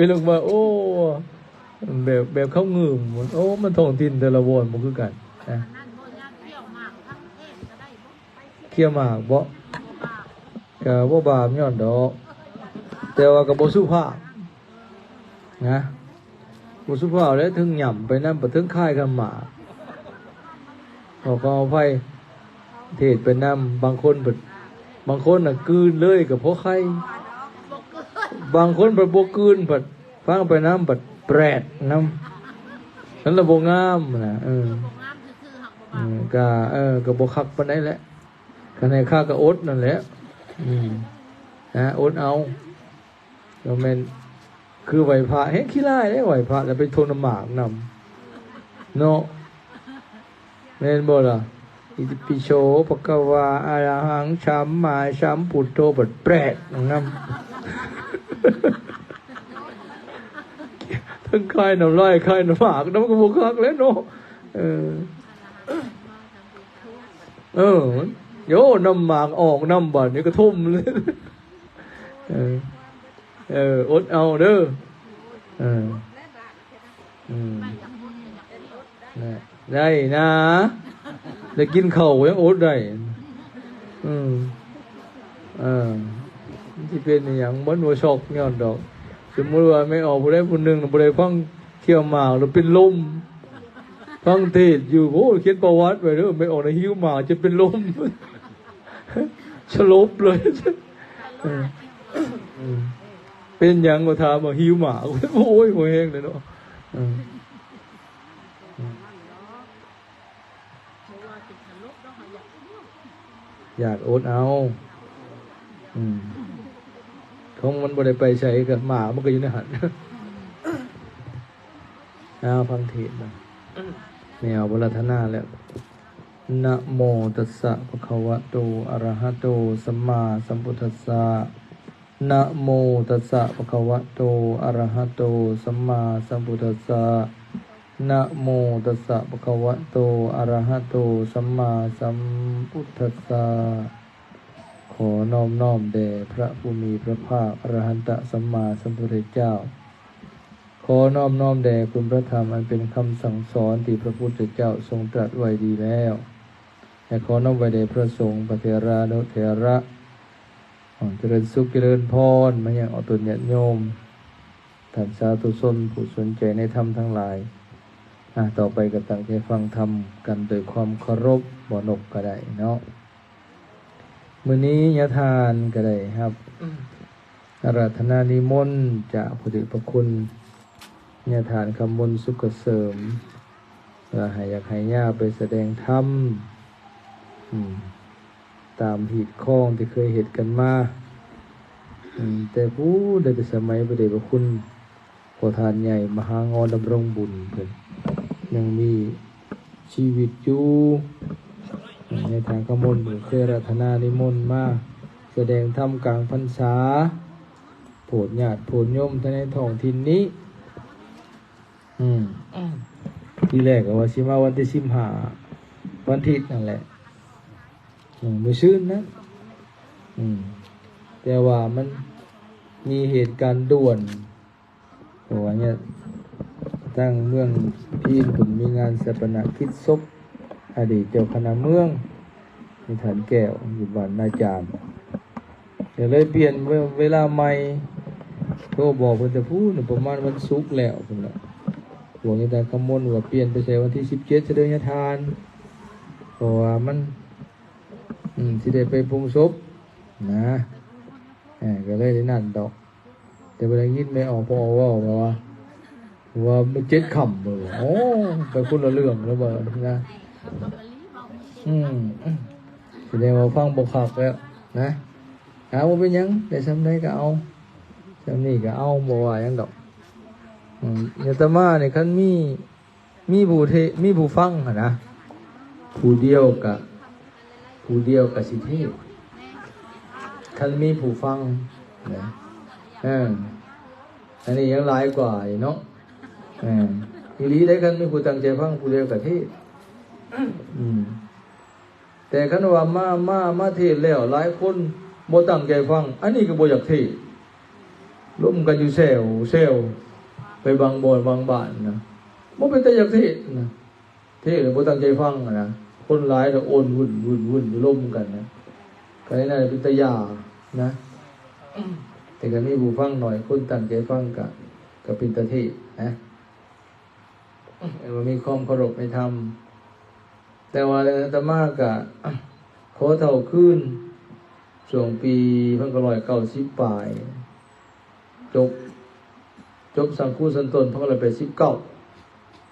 ເລື່ອງວ່າ ໂອ້ ແບບ ແບບເຂົາງື່ມ ໂອ້ ມັນທ້ອງຖິ່ນແຕ່ລະບ່ອນບໍ່ຄືກັນນະ. ຂ້ຽວໝາກບໍ? ກະບໍ່ບາບຍ້ອນດອກ ແຕ່ວ່າກະບໍ່ສຸພາບນະ. ບໍ່ສຸພາບແຫຼະ ເທິງຫຍ້ຳໄປນຳ ປະເທິງຄາຍຄຳໝາກ ຂໍ ຂໍອະໄພ ເທດໄປນຳ. ບາງຄົນເພິ່ນ ບາງຄົນນະກືນເລີຍກໍພໍໄຄ, ບາງຄົນເພິ່ນບໍ່ກືນ ພັດຟັງໄປນຳ ພັດແປດນຳ ນັ້ນລະບໍ່ງາມນະ. ເອີ ເອີ ກະ ເອີ ກະບໍ່ຄັກປານໃດແຫຼະ. ຄັນໃຫ້ຄັກກະອົດນັ້ນແຫຼະ ອືມ ນະ ອົດເອົາ. ບໍ່ແມ່ນຄືໄຫວ້ພະ ແຮງຂີ້ລ້າຍເດ້ ໄຫວ້ພະແລ້ວໄປຖົມນ້ຳໝາກນຳເນາະ ແມ່ນບໍ່ລະ? ອິຕິປິໂສ ພະຄະວາ ອະລະຫັງ ສຳມາສຳພຸດໂທ ບັດແປດນຳ ທັງຄາຍນ້ຳລາຍ ຄາຍນ້ຳໝາກນຳ ກໍບໍ່ຄັກແລ້ວເນາະ. ເອີ ເອີ ໂຢ ນ້ຳໝາກອອກນຳ ບາດນີ້ກະຖົມເລີຍ. ເອີ ເອີ ອົດເອົາເດີ. ເອີ ອືມ ນະ ໄດ້ນະ ໄດ້ກິນເຂົ້າຍັງອົດໄດ້. ອືມ ເອີ ມັນຊິເປັນອີ່ຫຍັງ? ມັນບໍ່ຊັອກຍ້ອນດອກ. ສົມມຸດວ່າແມ່ອອກຜູ້ໃດຜູ້ໜຶ່ງບໍ່ໄດ້ຟັງ ຂ້ຽວໝາກແລ້ວເປັນລົມ. ຟັງເທດຢູ່ ໂອ້ ຂຽນປະຫວັດໄວ້ເດີ ແມ່ອອກນະຫິວໝາກຈົນເປັນລົມ ສະຫຼົບເລີຍ. ເອີ ເປັນຫຍັງກໍຖາມວ່າຫິວໝາກ. ໂອ້ຍ ບໍ່ແຮງເລີຍເນາະ. ເອີ ຢາກອົດເອົາ. ອືມ ຂອງມັນບໍ່ໄດ້ໄປໃສ ກໍໝາກມັນກໍຢູ່ໃນຫັ້ນ. ອ້າວ ຟັງເທດນະ ແນວອາຣາທະນາແລ້ວ. ນະໂມຕັດສະ ພະຄະວະໂຕ ອະລະຫະໂຕ ສຳມາສຳພຸດທັດສະ. ນະໂມຕັດສະ ພະຄະວະໂຕ ອະລະຫະໂຕ ສຳມາສຳພຸດທັດສະ. ນະໂມຕັດສະ ພະຄະວະໂຕ ອະລະຫະໂຕ ສຳມາສຳພຸດທັດສະ. ຂໍນອບນ້ອມແດ່ພະຜູ້ມີພະພາກ ອະລະຫັນຕະສຳມາສຳພຸດທະເຈົ້າ. ຂໍນອບນ້ອມແດ່ຄຸນພະທຳ ອັນເປັນຄຳສັ່ງສອນທີ່ພະພຸດທະເຈົ້າຊົງຕລັດໄວ້ດີແລ້ວ ແລະ ຂໍນ້ອມໄວ້ແດ່ພະສົງ ພະເຖລານຸເຖລະ ຂໍຈະເລີນສຸກຈະເລີນພອນມາຍັງອອກຕົນຍາດໂຍມ ທ່ານສາທຸຊົນຜູ້ສົນໃຈໃນທຳທັງຫຼາຍ. ອາ ຕໍ່ໄປກໍຕັ້ງໃຈຟັງທຳກັນໂດຍຄວາມເຄົາລົບ ບໍ່ນົບກໍໄດ້ເນາະ. ມື້ນີ້ຍາທ່ານກໍໄດ້ຮັບອາລາທະນານິມົນຈາກພະເດດະພະຄຸນຍາທ່ານຄຳມົນ ສຸກກະເສີມ ວ່າໃຫ້ ຢາກໃຫ້ຍ່າໄປສະແດງທຳ ອືມ ຕາມຮີດຄອງທີ່ເຄີຍເຮັດກັນມາ ອືມ ແຕ່ພຸ້ນ ແຕ່ສະໄໝພະເດດພະຄຸນພໍ່ທ່ານໃຫຍ່ມະຫາງໍດຳລົງບຸນເພິ່ນຍັງມີຊີວິດຢູ່. ໃນທາງຂະມົນເພິ່ນເຄີຍອາລາທະນານິມົນມາສະແດງທຳກາງພັນສາ ໂຜດຍາດໂຜດໂຍມທັງໃນທ້ອງຖິ່ນນີ້. ອືມ ທີແລກກໍວ່າຊິມາວັນທີສິບຫ້າ ວັນທິດນັ້ນແຫຼະ ອືມ ມື້ຊືນນະ ອືມ ແຕ່ວ່າມັນມີເຫດການດ່ວນ ເພາະວ່າເນຍ ທາງເມືອງພີນເພິ່ນມີງານຊາປະນະກິດສົບອະດີດເຈົ້າຄະນະເມືອງ ມີທ່ານແກ້ວ ຢູ່ບ້ານນາຈາມ ກໍເລີຍປ່ຽນເວ ເວລາໃໝ່ ໂທບອກເພິ່ນແຕ່ພຸ້ນ ປະມານວັນສຸກແລ້ວພຸ້ນລະ. ພວກຍາທ່ານຄຳມົນວ່າປ່ຽນໄປໃສ່ວັນທີສິບເຈັດຊະເດີຍາທ່ານ ເພາະວ່າມັນ ອືມ ຊິໄດ້ໄປປຸງສົບນະ ເອີ ກໍເລີຍໄດ້ນັ້ນດອກ. ແຕ່ບໍ່ໄດ້ຍິນແມ່ອອກພໍ່ເວົ້າວ່າ ວ່າມື້ເຈັດຄ່ຳເບິ່ງ ໂອ້ ໄປຄົນລະເລື່ອງແລ້ວເບິ່ງນະ. ອືມ ສະແດງວ່າຟັງບໍ່ຄັກແລ້ວນະ. ອາ ບໍ່ເປັນຫຍັງ ໄດ້ສ່ຳໃດກໍເອົາ ສ່ຳນີ້ກໍເອົາ ບໍ່ວ່າຫຍັງດອກ. ອືມ ອາດຕະມານີ້ ຄັນມີ ມີຜູ້ເທ ມີຜູ້ຟັງຫັ້ນນະ ຜູ້ດຽວກະ ຜູ້ດຽວກະຊິເທດ ຄັນມີຜູ້ຟັງນະ. ເອີ ອັນນີ້ຍັງຫຼາຍກວ່າອີກເນາະ. ເອີ ອີ່ຫຼີເດ້ ຄັນມີຜູ້ຕັ້ງໃຈຟັງ ຜູ້ດຽວກະເທດ. ອືມ ແຕ່ຄັນວ່າມາ ມາ ມາເທດແລ້ວ ຫຼາຍຄົນບໍ່ຕັ້ງໃຈຟັງ ອັນນີ້ກໍບໍ່ຢາກເທດ. ລົມກັນຢູ່ແຊວແຊວ ໄປບາງບ່ອນບາງບ້ານນະ ບໍ່ເປັນຕາຢາກເທດນະ. ເທດແລ້ວບໍ່ຕັ້ງໃຈຟັງນະ ຄົນຫຼາຍແລ້ວໂອນວຸ່ນວຸ່ນວຸ່ນຢູ່ລົມກັນນະ ກະເຮັດໃຫ້ເປັນຕາຢ້ານະ. ແຕ່ກະມີຜູ້ຟັງໜ້ອຍ ຄົນຕັ້ງໃຈຟັງກະ ກະເປັນຕາເທດນະ ເອີ້ນວ່າມີຄວາມເຄົາລົບໃນທຳ. ແຕ່ວ່າອາດຕະມາກະ ຂໍເທົ່າຄືນ ຊ່ວງປີພັນເກົ້າຮ້ອຍເກົ້າສິບປາຍ ຈົບ ຈົບຊັ້ນຄູຊັ້ນຕົ້ນພັນເກົ້າຮ້ອຍແປດສິບເກົ້າ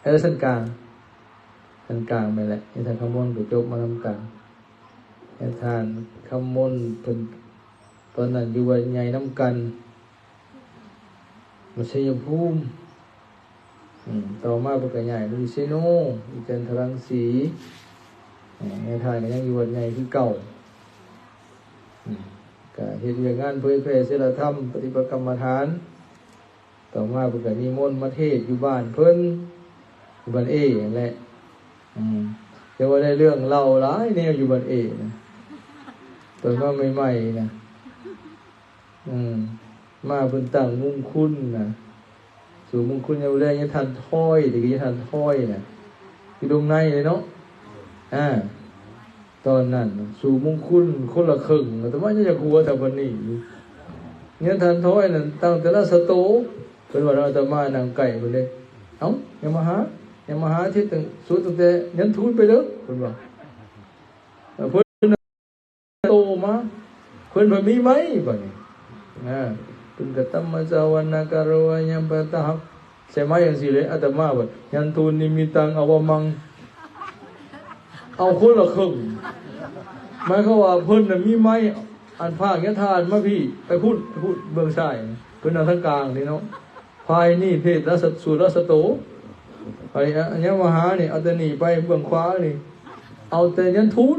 ແລ້ວຊັ້ນກາງ ຊັ້ນກາງແມ່ນແຫຼະ ແລ້ວທ່ານຄຳມົນກໍຈົບມານຳກັນ ແລ້ວທ່ານຄຳມົນເພິ່ນ ຕອນນັ້ນຢູ່ວັດໃຫຍ່ນຳກັນ ມາໄຊຍະພູມ ອືມ ຕໍ່ມາເພິ່ນກໍຍ້າຍມາຢູ່ເຊໂນ ຢູ່ຈັນທະລັງສີ ແມ່ທ່ານກໍຍັງຢູ່ວັດໃຫຍ່ຄືເກົ່າ ອືມ ກໍເຮັດວຽກງານເຜີຍແຜ່ສິລະທຳ ປະຕິບັດກຳມະຖານ. ຕໍ່ມາເພິ່ນກໍນິມົນມາເທດຢູ່ບ້ານເພິ່ນ ຢູ່ບ້ານເອຫັ້ນແຫຼະ ອືມ ແຕ່ວ່າໄດ້ເລື່ອງເລົ່າຫຼາຍແນວຢູ່ບ້ານເອນະ ຕອນມາໃໝ່ໆນະ ອືມ ມາເພິ່ນຕັ້ງມຸງຄຸນນະ ສູບມຸງຄຸນຍາມແລງ ຍາທ່ານທອຍ ເດັກຍາທ່ານທອຍນະ ຢູ່ດົງໃນເລີຍເນາະ ອາ ຕອນນັ້ນສູບມຸງຄຸນຄົນລະເຄິ່ງ ອາດຕະມາຍັງຢາກຫົວເທົ່າປານນີ້ຢູ່ ຍາທ່ານທອຍນັ້ນຕັ້ງແຕ່ລາຊະໂຕ ເພິ່ນວ່າອາດຕະມານັ່ງໃກ້ເພິ່ນເດ້ ເອົ້າ ຍາມມະຫາ ຍາມມະຫາເທດຕັ້ງ ສູບຕັ້ງແຕ່ຍັນທູນໄປເດີ້ ເພິ່ນວ່າ ເພິ່ນ ໂຕມາ ເພິ່ນບໍ່ມີໄມ້ບາດນີ້ ອາ ເພິ່ນກໍຕຳມະຈາວັນນະກະໂຣວະຍຳປະຕະຫັບ ໃສ່ໄມ້ຈັ່ງຊີ້ເລີຍ ອາດຕະມາວ່າ ຍັນທູນນິມິດຕັງອະວະມັງ ເອົາຄົນລະເຄິ່ງ ໝາຍຄວາມວ່າເພິ່ນນະມີໄມ້ ອັນພາກຍາທ່ານມາພີ້ ໄປພຸ້ນ ໄປພຸ້ນເບື້ອງຊ້າຍ ເພິ່ນນັ່ງທາງກາງນີ້ເນາະ. ຝ່າຍນີ້ເທດລາຊະ ສູດລາຊະໂຕ ໄປອະ ຍາມະຫານີ້ ເອົາແຕ່ນີ້ໄປເບື້ອງຂວານີ້ ເອົາແຕ່ຍັນທູນ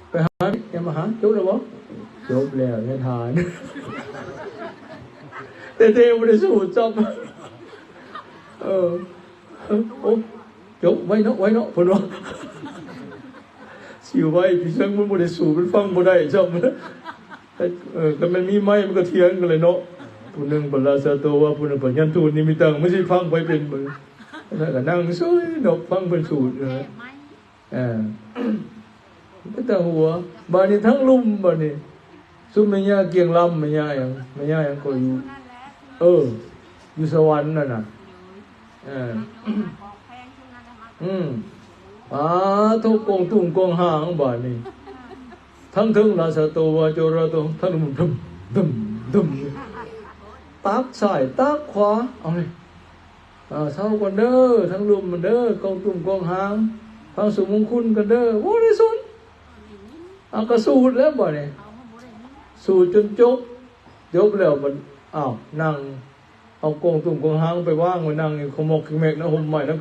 ໄປຫາຍາມະຫາ ຈົບແລ້ວບໍ່? ຈົບແລ້ວ ຍັນທານ ແຕ່ເທບໍ່ໄດ້ສູດຊ້ຳ ເອີ ໂອ້ ຈົບ ໄວເນາະ ໄວເນາະ ເພິ່ນວ່າ ຊິໄວ ພີ່ເຊິ່ງມັນບໍ່ໄດ້ສູດ ມັນຟັງບໍ່ໄດ້ຊ້ຳ ເອີ ຄັນແມ່ນມີໄມ້ມັນກໍຖຽງກັນແຫຼະເນາະ ຜູ້ໜຶ່ງປະລາຊາໂຕວາ ຜູ້ໜຶ່ງປະຍັນທູນນິມິດຕັງ ມັນຊິຟັງໃຜເປັນບາດນີ້ ແລ້ວກໍນັ່ງເຊີຍເນາະ ຟັງເພິ່ນສູດເນາະ ເອີ ເປັນຕາຫົວ ບາດນີ້ທັງລຸ່ມ ບາດນີ້ ຊຸມແມ່ຍ່າກຽງລຳ ແມ່ຍ່າຫຍັງ ແມ່ຍ່າຫຍັງກໍຢູ່ ເອີ ຢູ່ສະຫວັນນັ້ນນະ ເອີ ອືມ ປາໂທ ກອງຕຸ້ງກອງຫາງບາດນີ້ ທັງເທິງລາຊາໂຕວາ ໂຈລາໂຕ ທັງລຸ່ມ ດຶມ ດຶມ ດຶມ ຕາກຊ້າຍຕາກຂວາ ເອົາແມ່ ເອີ ເຊົາກ່ອນເດີ ທັງລຸ່ມເດີ ກອງຕຸ້ງກອງຫາງ ຟັງສູບມຸງຄຸນກັນເດີ ບໍ່ໄດ້ສົນ ເອົາກະສູດແລ້ວບາດນີ້ ສູດຈົນຈົບ ຈົບແລ້ວບັດ ອ້າວ ນັ່ງ ເອົາກອງຕຸ້ງກອງຫາງໄປວາງໄວ້ ນັ່ງຢູ່ຂະໝອກຂະແໝກນະ ຮົ່ມໄມ້ນຳ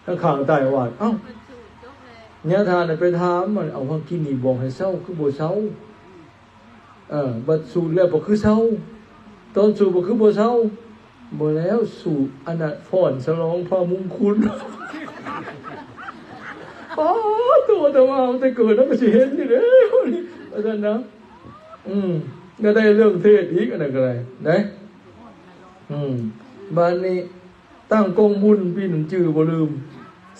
ນຳຂ້າງໃຕ້ຫວາດ ເອົ້າ ຍາທ່ານໄປຖາມ ເອົາ ວ່າກິນນີ້ບອກໃຫ້ເຊົາ ຄືບໍ່ເຊົາ? ເອີ ບັດສູດແລ້ວບໍ່ຄືເຊົາ ຕອນສູດບໍ່ຄືບໍ່ເຊົາ ບໍ່ແລ້ວສູດອັນນັ້ນຟ້ອນສະຫຼອງພະມຸງຄຸນ ອໍ ໂຕ ອາດຕະມາຕັ້ງແຕ່ເກີດມາກໍຊິເຫັນຢູ່ເດ້ ວ່າຊັ້ນນະ ອືມ ກໍໄດ້ເລື່ອງເທດອີກ ອັນນັ້ນກໍໄດ້ ໄດ້ ອືມ ບາດນີ້ຕັ້ງກອງບຸນປີນັ້ນຈື່ບໍ່ລືມ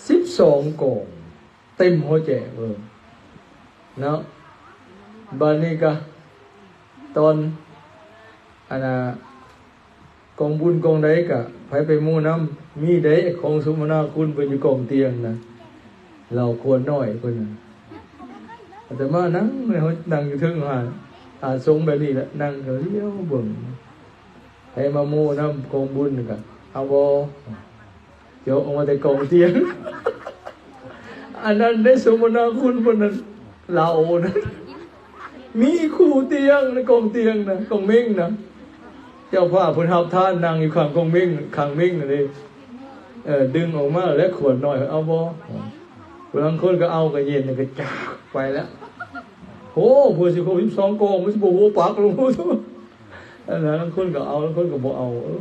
ສິບສອງກອງ ເຕັມຫໍແຈກເລີຍເນາະ ບາດນີ້ກະຕອນ ອັນນ່າ ກອງບຸນກອງໃດກະໃຜໄປໝູ່ນຳ ມີໃດຂອງສົມມະນາຄຸນເພິ່ນຢູ່ກອງຕຽງນະ ເຫຼົ້າຂວດນ້ອຍເພິ່ນນະ ອາດຕະມານັ່ງ ນັ່ງຢູ່ເທິງຫັ້ນ ອາສົງແບບນີ້ແຫຼະ ນັ່ງກໍຫຼຽວເບິ່ງ ໃຜມາໝູ່ນຳກອງບຸນກະເອົາບໍ່? ຈົກອອກມາແຕ່ກອງຕຽງ ອັນນັ້ນໄດ້ສົມມະນາຄຸນເພິ່ນນັ້ນ ເຫຼົ້ານະ ມີຄູ່ຕຽງໃນກອງຕຽງນະ ກອງເມັ້ງນະ ເຈົ້າພາບເພິ່ນຮັບທານນັ່ງຢູ່ຂ້າງກອງເມັ້ງ ຂ້າງເມັ້ງນັ້ນເດ້ ເອີ ດຶງອອກມາແລ້ວຂວດນ້ອຍເອົາບໍ່? ຜູ້ລາງຄົນກໍເອົາ ກໍເຢັນ ກໍຈາກໄປແລ້ວ ໂອ້ ເພື່ອຊິຄົບສິບສອງກອງ ມັນຊິບໍ່ຫົວປັກລົງ ອັນນັ້ນ ລາງຄົນກໍເອົາ ລາງຄົນກໍບໍ່ເອົາ ເອີ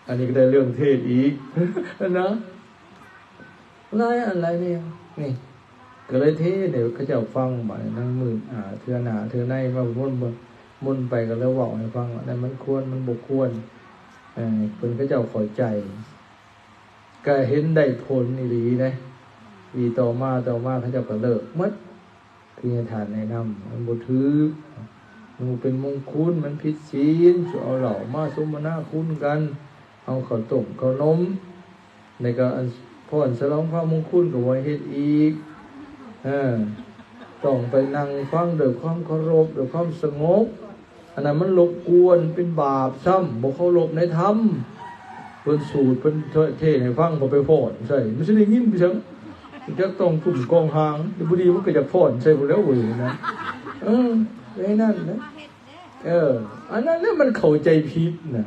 ອັນນີ້ກໍໄດ້ເລື່ອງເທດອີກ ຫັ້ນນະ ຫຼາຍອັນຫຼາຍແນວ ນີ້ ກໍເລີຍເທດໃຫ້ເຂົາເຈົ້າຟັງ ບາດນີ້ນັ່ງມື້ ອາ ເທື່ອໜ້າເທື່ອໃນມາວົນເບິ່ງ ມົນໄປກໍເລີຍເວົ້າໃຫ້ຟັງວ່າ ອັນນັ້ນມັນຄວນ ມັນບໍ່ຄວນ. ເອີ ເພິ່ນ ເຂົາເຈົ້າເຂົ້າໃຈ ກໍເຫັນໄດ້ຜົນອີ່ຫຼີເດ້. ປີຕໍ່ມາ ຕໍ່ມາເຂົາເຈົ້າກໍເລີກໝົດ ຄືຍາທ່ານແນະນຳ ມັນບໍ່ຖືກ ມັນບໍ່ເປັນມົງຄຸນ ມັນຜິດສິນ. ເອົາເຫຼົ້າມາສົມມະນາຄຸນກັນ ເອົາເຂົ້າຕົ້ມເຂົ້າໜົມ ແລ້ວກໍອັນ ພ້ອນສະຫຼອງພະມຸງຄຸນກໍບໍ່ໃຫ້ເຮັດອີກ. ເອີ ຕ້ອງໄປນັ່ງຟັງດ້ວຍຄວາມເຄົາລົບ ດ້ວຍຄວາມສະຫງົບ. ອັນນັ້ນມັນລົບກວນ ເປັນບາບຊ້ຳ ບໍ່ເຄົາລົບໃນທຳ. ເພິ່ນສູດ ເພິ່ນເທດໃຫ້ຟັງ ກໍໄປຟ້ອນໃສ່ ມັນຊິໄດ້ຍິນໄປຊັ້ນ. ຈັກຕ້ອງກຸ້ມກອງຫາງ ດີບໍ່ດີມັນກໍຢາກຟ້ອນໃສ່ພຸ້ນແລ້ວເວີຍນະ. ເອີ ໄອ້ນັ້ນນະ ເອີ ອັນນັ້ນແຫຼະມັນເຂົ້າໃຈຜິດນະ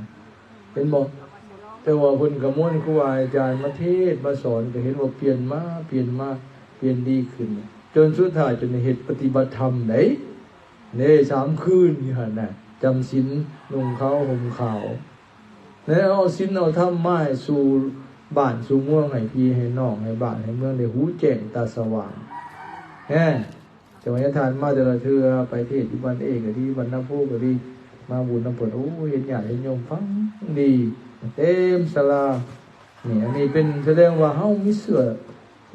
ເຫັນບໍ່? ແຕ່ວ່າເພິ່ນກໍມ່ວນ ຄູບາອາຈານມາເທດມາສອນ ກໍເຫັນວ່າປ່ຽນມາ ປ່ຽນມາ ປ່ຽນດີຂຶ້ນ ຈົນສຸດທ້າຍ ຈົນໄດ້ເຮັດປະຕິບັດທຳໄດ໋. ເດ້ ສາມຄືນຢູ່ຫັ້ນນະ ຈຳສິນ ນຸ່ງຂາວ ຫົ່ມຂາວ ແລ້ວເອົາສິນເອົາທຳມາໃຫ້ສູ່ບ້ານສູ່ເມືອງ ໃຫ້ພີ່ໃຫ້ນ້ອງ ໃຫ້ບ້ານໃຫ້ເມືອງໄດ້ຮູ້ແຈ້ງຕາສະຫວ່າງ. ແຮ ເຈົ້າຍາທ່ານມາແຕ່ລະເທື່ອ ໄປເທດຢູ່ບ້ານເອກະດີ ບ້ານນາໂພກະດີ ມາບຸນນຳເພິ່ນ ໂອ້ ເຫັນຍາດເຫັນໂຍມຟັງດີ ເຕັມສາລາ. ນີ້ ອັນນີ້ເປັນ ສະແດງວ່າເຮົາມີເຊື້ອ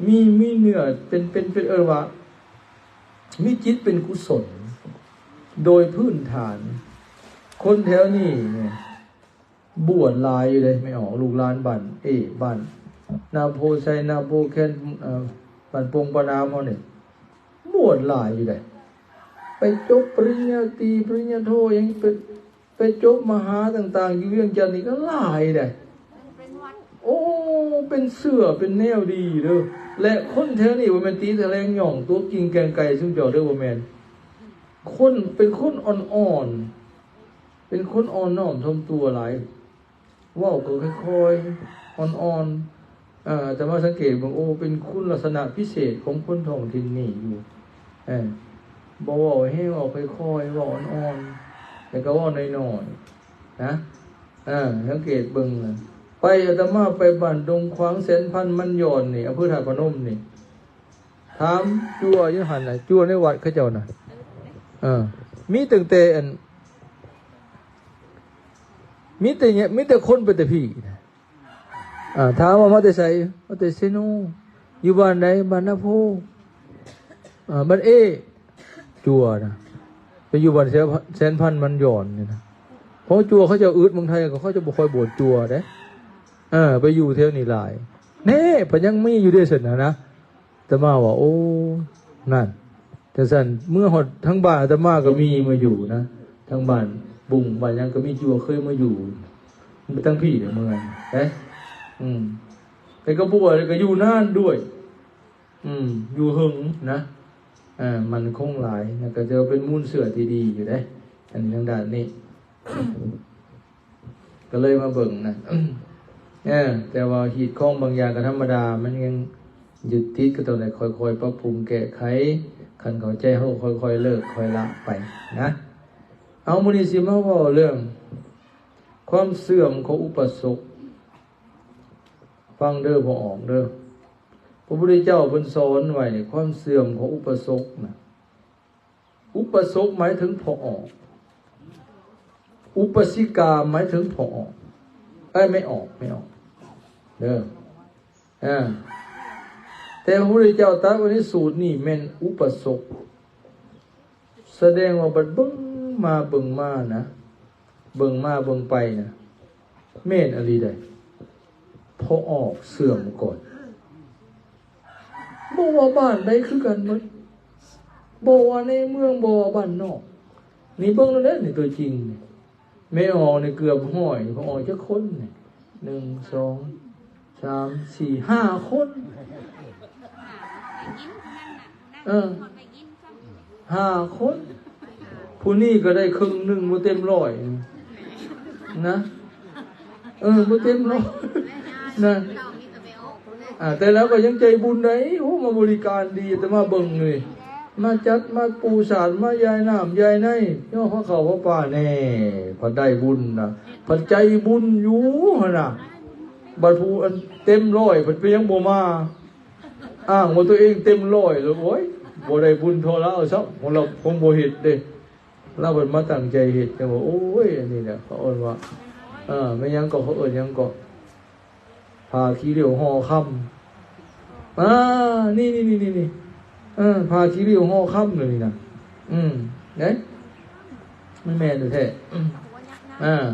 ມີ ມີເນື້ອເປັນ ເປັນ ເປັນ ເອີ້ນວ່າ ມີຈິດເປັນກຸສົນ. ໂດຍພື້ນຖານ ຄົນແຖວນີ້ນີ້ ບວດຫຼາຍຢູ່ເດ້ ແມ່ອອກ ລູກຫຼານບ້ານເອ ບ້ານນາໂພໄຊ ນາໂພແຄນ ເອີ ບ້ານໂປ່ງປານາມເຮົານີ້ ບວດຫຼາຍຢູ່ເດ້. ໄປຈົບປະລິນຍາຕີ ປະລິນຍາໂທ ຫຍັງ ໄປ ໄປຈົບມະຫາຕ່າງໆ ຢູ່ວຽງຈັນນີ້ກໍຫຼາຍເດ້. ໂອ້ ເປັນເຊື້ອເປັນແນວດີເດີ້. ແລະ ຄົນແຖວນີ້ບໍ່ແມ່ນຕີຖະແຫຼງຫຍ້ອງຕົວະກິງແກ່ນໄກ່ຊຸມເຈົ້າເດີ້ ບໍ່ແມ່ນ. ຄົນ ເປັນຄົນອ່ອນໆ ເປັນຄົນອ່ອນນ້ອມຖ່ອມຕົວຫຼາຍ ເວົ້າກໍຄ່ອຍໆ ອ່ອນໆ. ອາ ອາດຕະມາສັງເກດເບິ່ງ ໂອ້ ເປັນຄຸນລັກສະນະພິເສດຂອງຄົນທ້ອງຖິ່ນນີ້ຢູ່. ເອີ ບໍ່ເວົ້າແຮງ ເວົ້າຄ່ອຍໆ ເວົ້າອ່ອນໆ ແລ້ວກໍເວົ້າໜ້ອຍໆ ນະ. ເອີ ສັງເກດເບິ່ງນະ ໄປ ອາດຕະມາໄປບ້ານດົງຂວາງ ແສນພັນ ມັນຢອນນີ້ ອຳເພີທາດພະນົມນີ້ ຖາມຈົວຢູ່ຫັ້ນນະ ຈົວໃນວັດເຂົາເຈົ້ານະ. ເອີ ມີຕັ້ງແຕ່ອັນ ມີແຕ່ ມີແຕ່ຄົນໄປແຕ່ພີ້ນະ. ອ່າ ຖາມວ່າມາແຕ່ໃສ? ມາແຕ່ເຊໂນ. ຢູ່ບ້ານໃດ? ບ້ານນາໂພ. ອ່າ ບ້ານເອ ຈົວນະ ໄປຢູ່ບ້ານແສນ ແສນພັນມັນຢອນນີ້ນະ. ເພາະຈົວເຂົາເຈົ້າອຶດເມືອງໄທ ກໍເຂົາເຈົ້າບໍ່ຄ່ອຍບວດຈົວເດ້. ເອີ ໄປຢູ່ແຖວນີ້ຫຼາຍ. ແນ່ ເພິ່ນຍັງມີຢູ່ເດ້ຊັ້ນນະ. ອາດຕະມາວ່າ ໂອ້ ນັ້ນ ຈັ່ງຊັ້ນ ເມືອຮອດທາງບ້ານອາດຕະມາກໍມີມາຢູ່ນະ ທາງບ້ານບຸງ ບ້ານຫຍັງກໍມີ ຢູ່ວ່າເຄີຍມາຢູ່ ໄປທາງພີ້ເດີເມືອເດ້. ອືມ ແຕ່ກໍບໍ່ວ່າ ແລ້ວກໍຢູ່ນານດ້ວຍ. ອືມ ຢູ່ເຫິງນະ ເອີ ໝັ້ນຄົງຫຼາຍ ແລ້ວກໍຖືວ່າເປັນມູນເຊື້ອທີ່ດີຢູ່ເດ້ ອັນທາງດ້ານນີ້. ກໍເລີຍມາເບິ່ງນະ ເອີ ແຕ່ວ່າຮີດຄອງບາງຢ່າງກໍທຳມະດາ ມັນຍັງຍຶດຕິດ ກໍຕ້ອງໄດ້ຄ່ອຍໆປັບປຸງແກ້ໄຂ. ຄັນເຂົ້າໃຈ ເຮົາກໍຄ່ອຍໆເລີກຄ່ອຍລະໄປນະ. ເອົາ ມື້ນີ້ຊິມາເວົ້າເລື່ອງຄວາມເສື່ອມຂອງອຸປະສົກ. ຟັງເດີພໍ່ອອກເດີ ພະພຸດທະເຈົ້າເພິ່ນສອນໄວ້ ຄວາມເສື່ອມຂອງອຸປະສົກນະ. ອຸປະສົກໝາຍເຖິງພໍ່ອອກ ອຸປາສິກາໝາຍເຖິງພໍ່ອອກ ເອີຍ ແມ່ອອກ ແມ່ອອກເດີ. ເອີ ແຕ່ພະພຸດທະເຈົ້າຕັດໄວ້ໃນສູດນີ້ແມ່ນອຸປະສົກ. ສະແດງວ່າບັດເບິ່ງມາເບິ່ງມານະ ເບິ່ງມາເບິ່ງໄປນະ ແມ່ນອີ່ຫຼີໃດ໋ ພໍ່ອອກເສື່ອມກ່ອນ. ບໍ່ວ່າບ້ານໃດຄືກັນໝົດ ບໍ່ວ່າໃນເມືອງ ບໍ່ວ່າບ້ານນອກ. ນີ້ເບິ່ງໂລດເດ້ ນີ້ຕົວຈິງນີ້ ແມ່ອອກນີ້ເກືອບຮ້ອຍ ພໍ່ອອກຈັກຄົນນີ້? ໜຶ່ງ ສອງ ສາມ ສີ່ ຫ້າຄົນ. ເອີ ຫ້າຄົນ ຜູ້ນີ້ກໍໄດ້ເຄິ່ງໜຶ່ງ ບໍ່ເຕັມຮ້ອຍນະ. ເອີ ບໍ່ເຕັມຮ້ອຍນະ. ອ່າ ແຕ່ລາວກໍຍັງໃຈບຸນໃດ໋ ໂອ້ ມາບໍລິການດີ ແຕ່ມາເບິ່ງນີ້ ມາຈັດ ມາປູສາດ ມາຢາຍນ້ຳຢາຍໃນ ຍໍພາເຂົ້າພາປາແດ່ ພັດໄດ້ບຸນນະ ພັດໃຈບຸນຢູ່ຫັ້ນນະ. ບັດຜູ້ອັນເຕັມຮ້ອຍ ເພິ່ນເປັນຫຍັງບໍ່ມາ? ອ້າງວ່າຕົວເອງເຕັມຮ້ອຍແລ້ວ ໂອ້ຍ ບໍ່ໄດ້ບຸນທໍ່ລາວຊ້ຳ ຂອງລາວຄົງບໍ່ເຮັດເດ້. ລາວເພິ່ນມາຕັ້ງໃຈເຮັດ ຈັ່ງວ່າ ໂອ້ຍ ອັນນີ້ແຫຼະ ເຂົາເອີ້ນວ່າ ເອີ ແມ່ນຫຍັງເກາະ ເຂົາເອີ້ນຫຍັງເກາະ ຜ້າຂີ້ເຫຼວຫໍ່ຄຳ ອ່າ ນີ້ໆໆໆ ເອີ ຜ້າຂີ້ເຫຼວຫໍ່ຄຳ ແນວນີ້ນະ ອືມ ເດ້ ມັນແມ່ນແທ້ໆ ອ່າ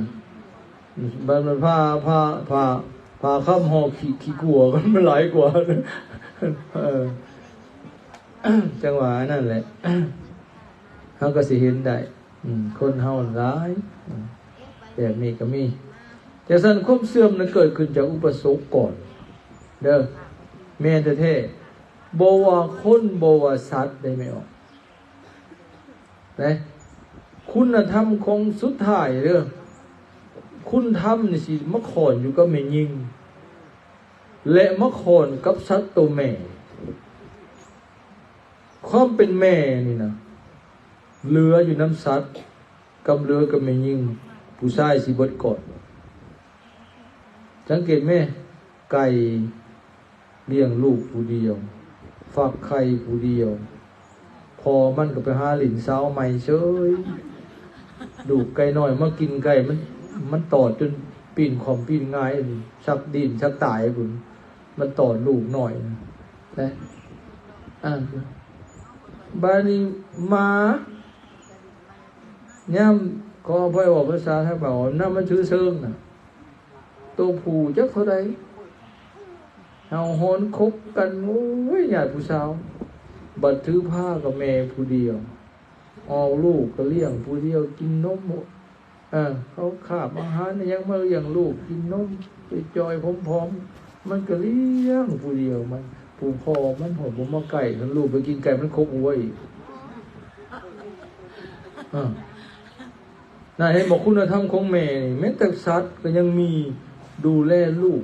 ບັດມັນຜ້າ ຜ້າ ຜ້າ ຜ້າຄຳຫໍ່ຂີ້ ຂີ້ກົວ ມັນຫຼາຍກວ່າ ເອີ ຈັ່ງວ່າອັນນັ້ນແຫຼະ ເຮົາກໍຊິເຫັນໄດ້ ອືມ ຄົນເຮົາຫຼາຍ ອືມ ແບບນີ້ກໍມີ. ຈັ່ງຊັ້ນ ຄວາມເສື່ອມນັ້ນເກີດຂຶ້ນຈາກອຸປະສົກກ່ອນເດີ ແມ່ນແທ້ໆ ບໍ່ວ່າຄົນ ບໍ່ວ່າສັດໄດ໋ແມ່ອອກ ນະ ຄຸນນະທຳຂອງ ສຸດທ້າຍເດີ ຄຸນທຳນີ້ຊິມາຂ້ອນຢູ່ກັບແມ່ຍິງ ແລະ ມາຂ້ອນກັບສັດໂຕແມ່. ຄວາມເປັນແມ່ນີ້ນະ ເຫຼືອຢູ່ນຳສັດ ກັບເຫຼືອກັບແມ່ຍິງ ຜູ້ຊາຍຊິເບິດກ່ອນ. ສັງເກດແມ ໄກ່ລ້ຽງລູກຜູ້ດຽວ ຟັກໄຂ່ຜູ້ດຽວ ພໍ່ມັນກໍໄປຫາຫຼິ້ນສາວໃໝ່ເສີຍ ລູກໄກ່ນ້ອຍມາກິນໄກ່ ມັນ ມັນຕອດຈົນປີ້ນຂອມປີ້ນຫງາຍ ຊັກດີ້ນຊັກຕາຍພຸ້ນ ມັນຕອດລູກນ້ອຍນະ ນະ ອ່າ ບາດນີ້ໝາ ຍາມ ຂໍອະໄພເວົ້າພາສາໄທເວົ້າ ນຳມັນຖືເຊີງນະ ໂຕຜູ້ຈັກເທົ່າໃດ ເຫົ່າຫອນຄົບກັນ ໂອ້ຍ ຍາດຜູ້ສາວ ບັດຖືພາກໍແມ່ຜູ້ດຽວ ອອກລູກກໍລ້ຽງຜູ້ດຽວ ກິນນົມ ເອີ ເຂົາຄາບອາຫານອີ່ຫຍັງມາລ້ຽງລູກ ກິນນົມຈ່ອຍໆ ຜອມໆ ມັນກໍລ້ຽງຜູ້ດຽວ ມັນ ຜູ້ພໍ່ມັນບໍ່ມາໃກ້ ຄັນລູກໄປກິນໄກ່ ມັນຄົບຫົວອີກ ເອີ. ນະ ເຫັນບໍ່ ຄຸນນະທຳຂອງແມ່ນີ້ ແມ້ແຕ່ສັດກໍຍັງມີດູແລລູກ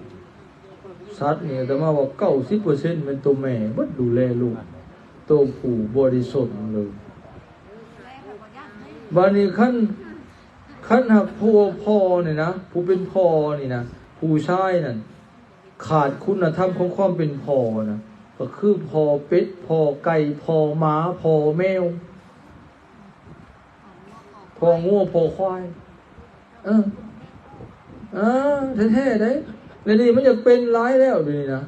ສັດນີ້ອາດຕະມາວ່າເກົ້າສິບເປີເຊັນແມ່ນໂຕແມ່ເບິດດູແລລູກ ໂຕຜູ້ບໍ່ໄດ້ສົນເລີຍ. ບາດນີ້ຄັນ ຄັນຫາກຜູ້ເປັນພໍ່ນີ້ນະ ຜູ້ເປັນພໍ່ນີ້ນະ ຜູ້ຊາຍນັ້ນ ຂາດຄຸນນະທຳຂອງຄວາມເປັນພໍ່ນະ ກໍຄືພໍ່ເປັດ ພໍ່ໄກ່ ພໍ່ໝາ ພໍ່ແມວ ພໍ່ງົວ ພໍ່ຄວາຍ ເອີ ເອີ ແທ້ໆ ເດ້ ດຽວນີ້ມັນຢາກເປັນຫຼາຍແລ້ວ ດຽວນີ້ນະ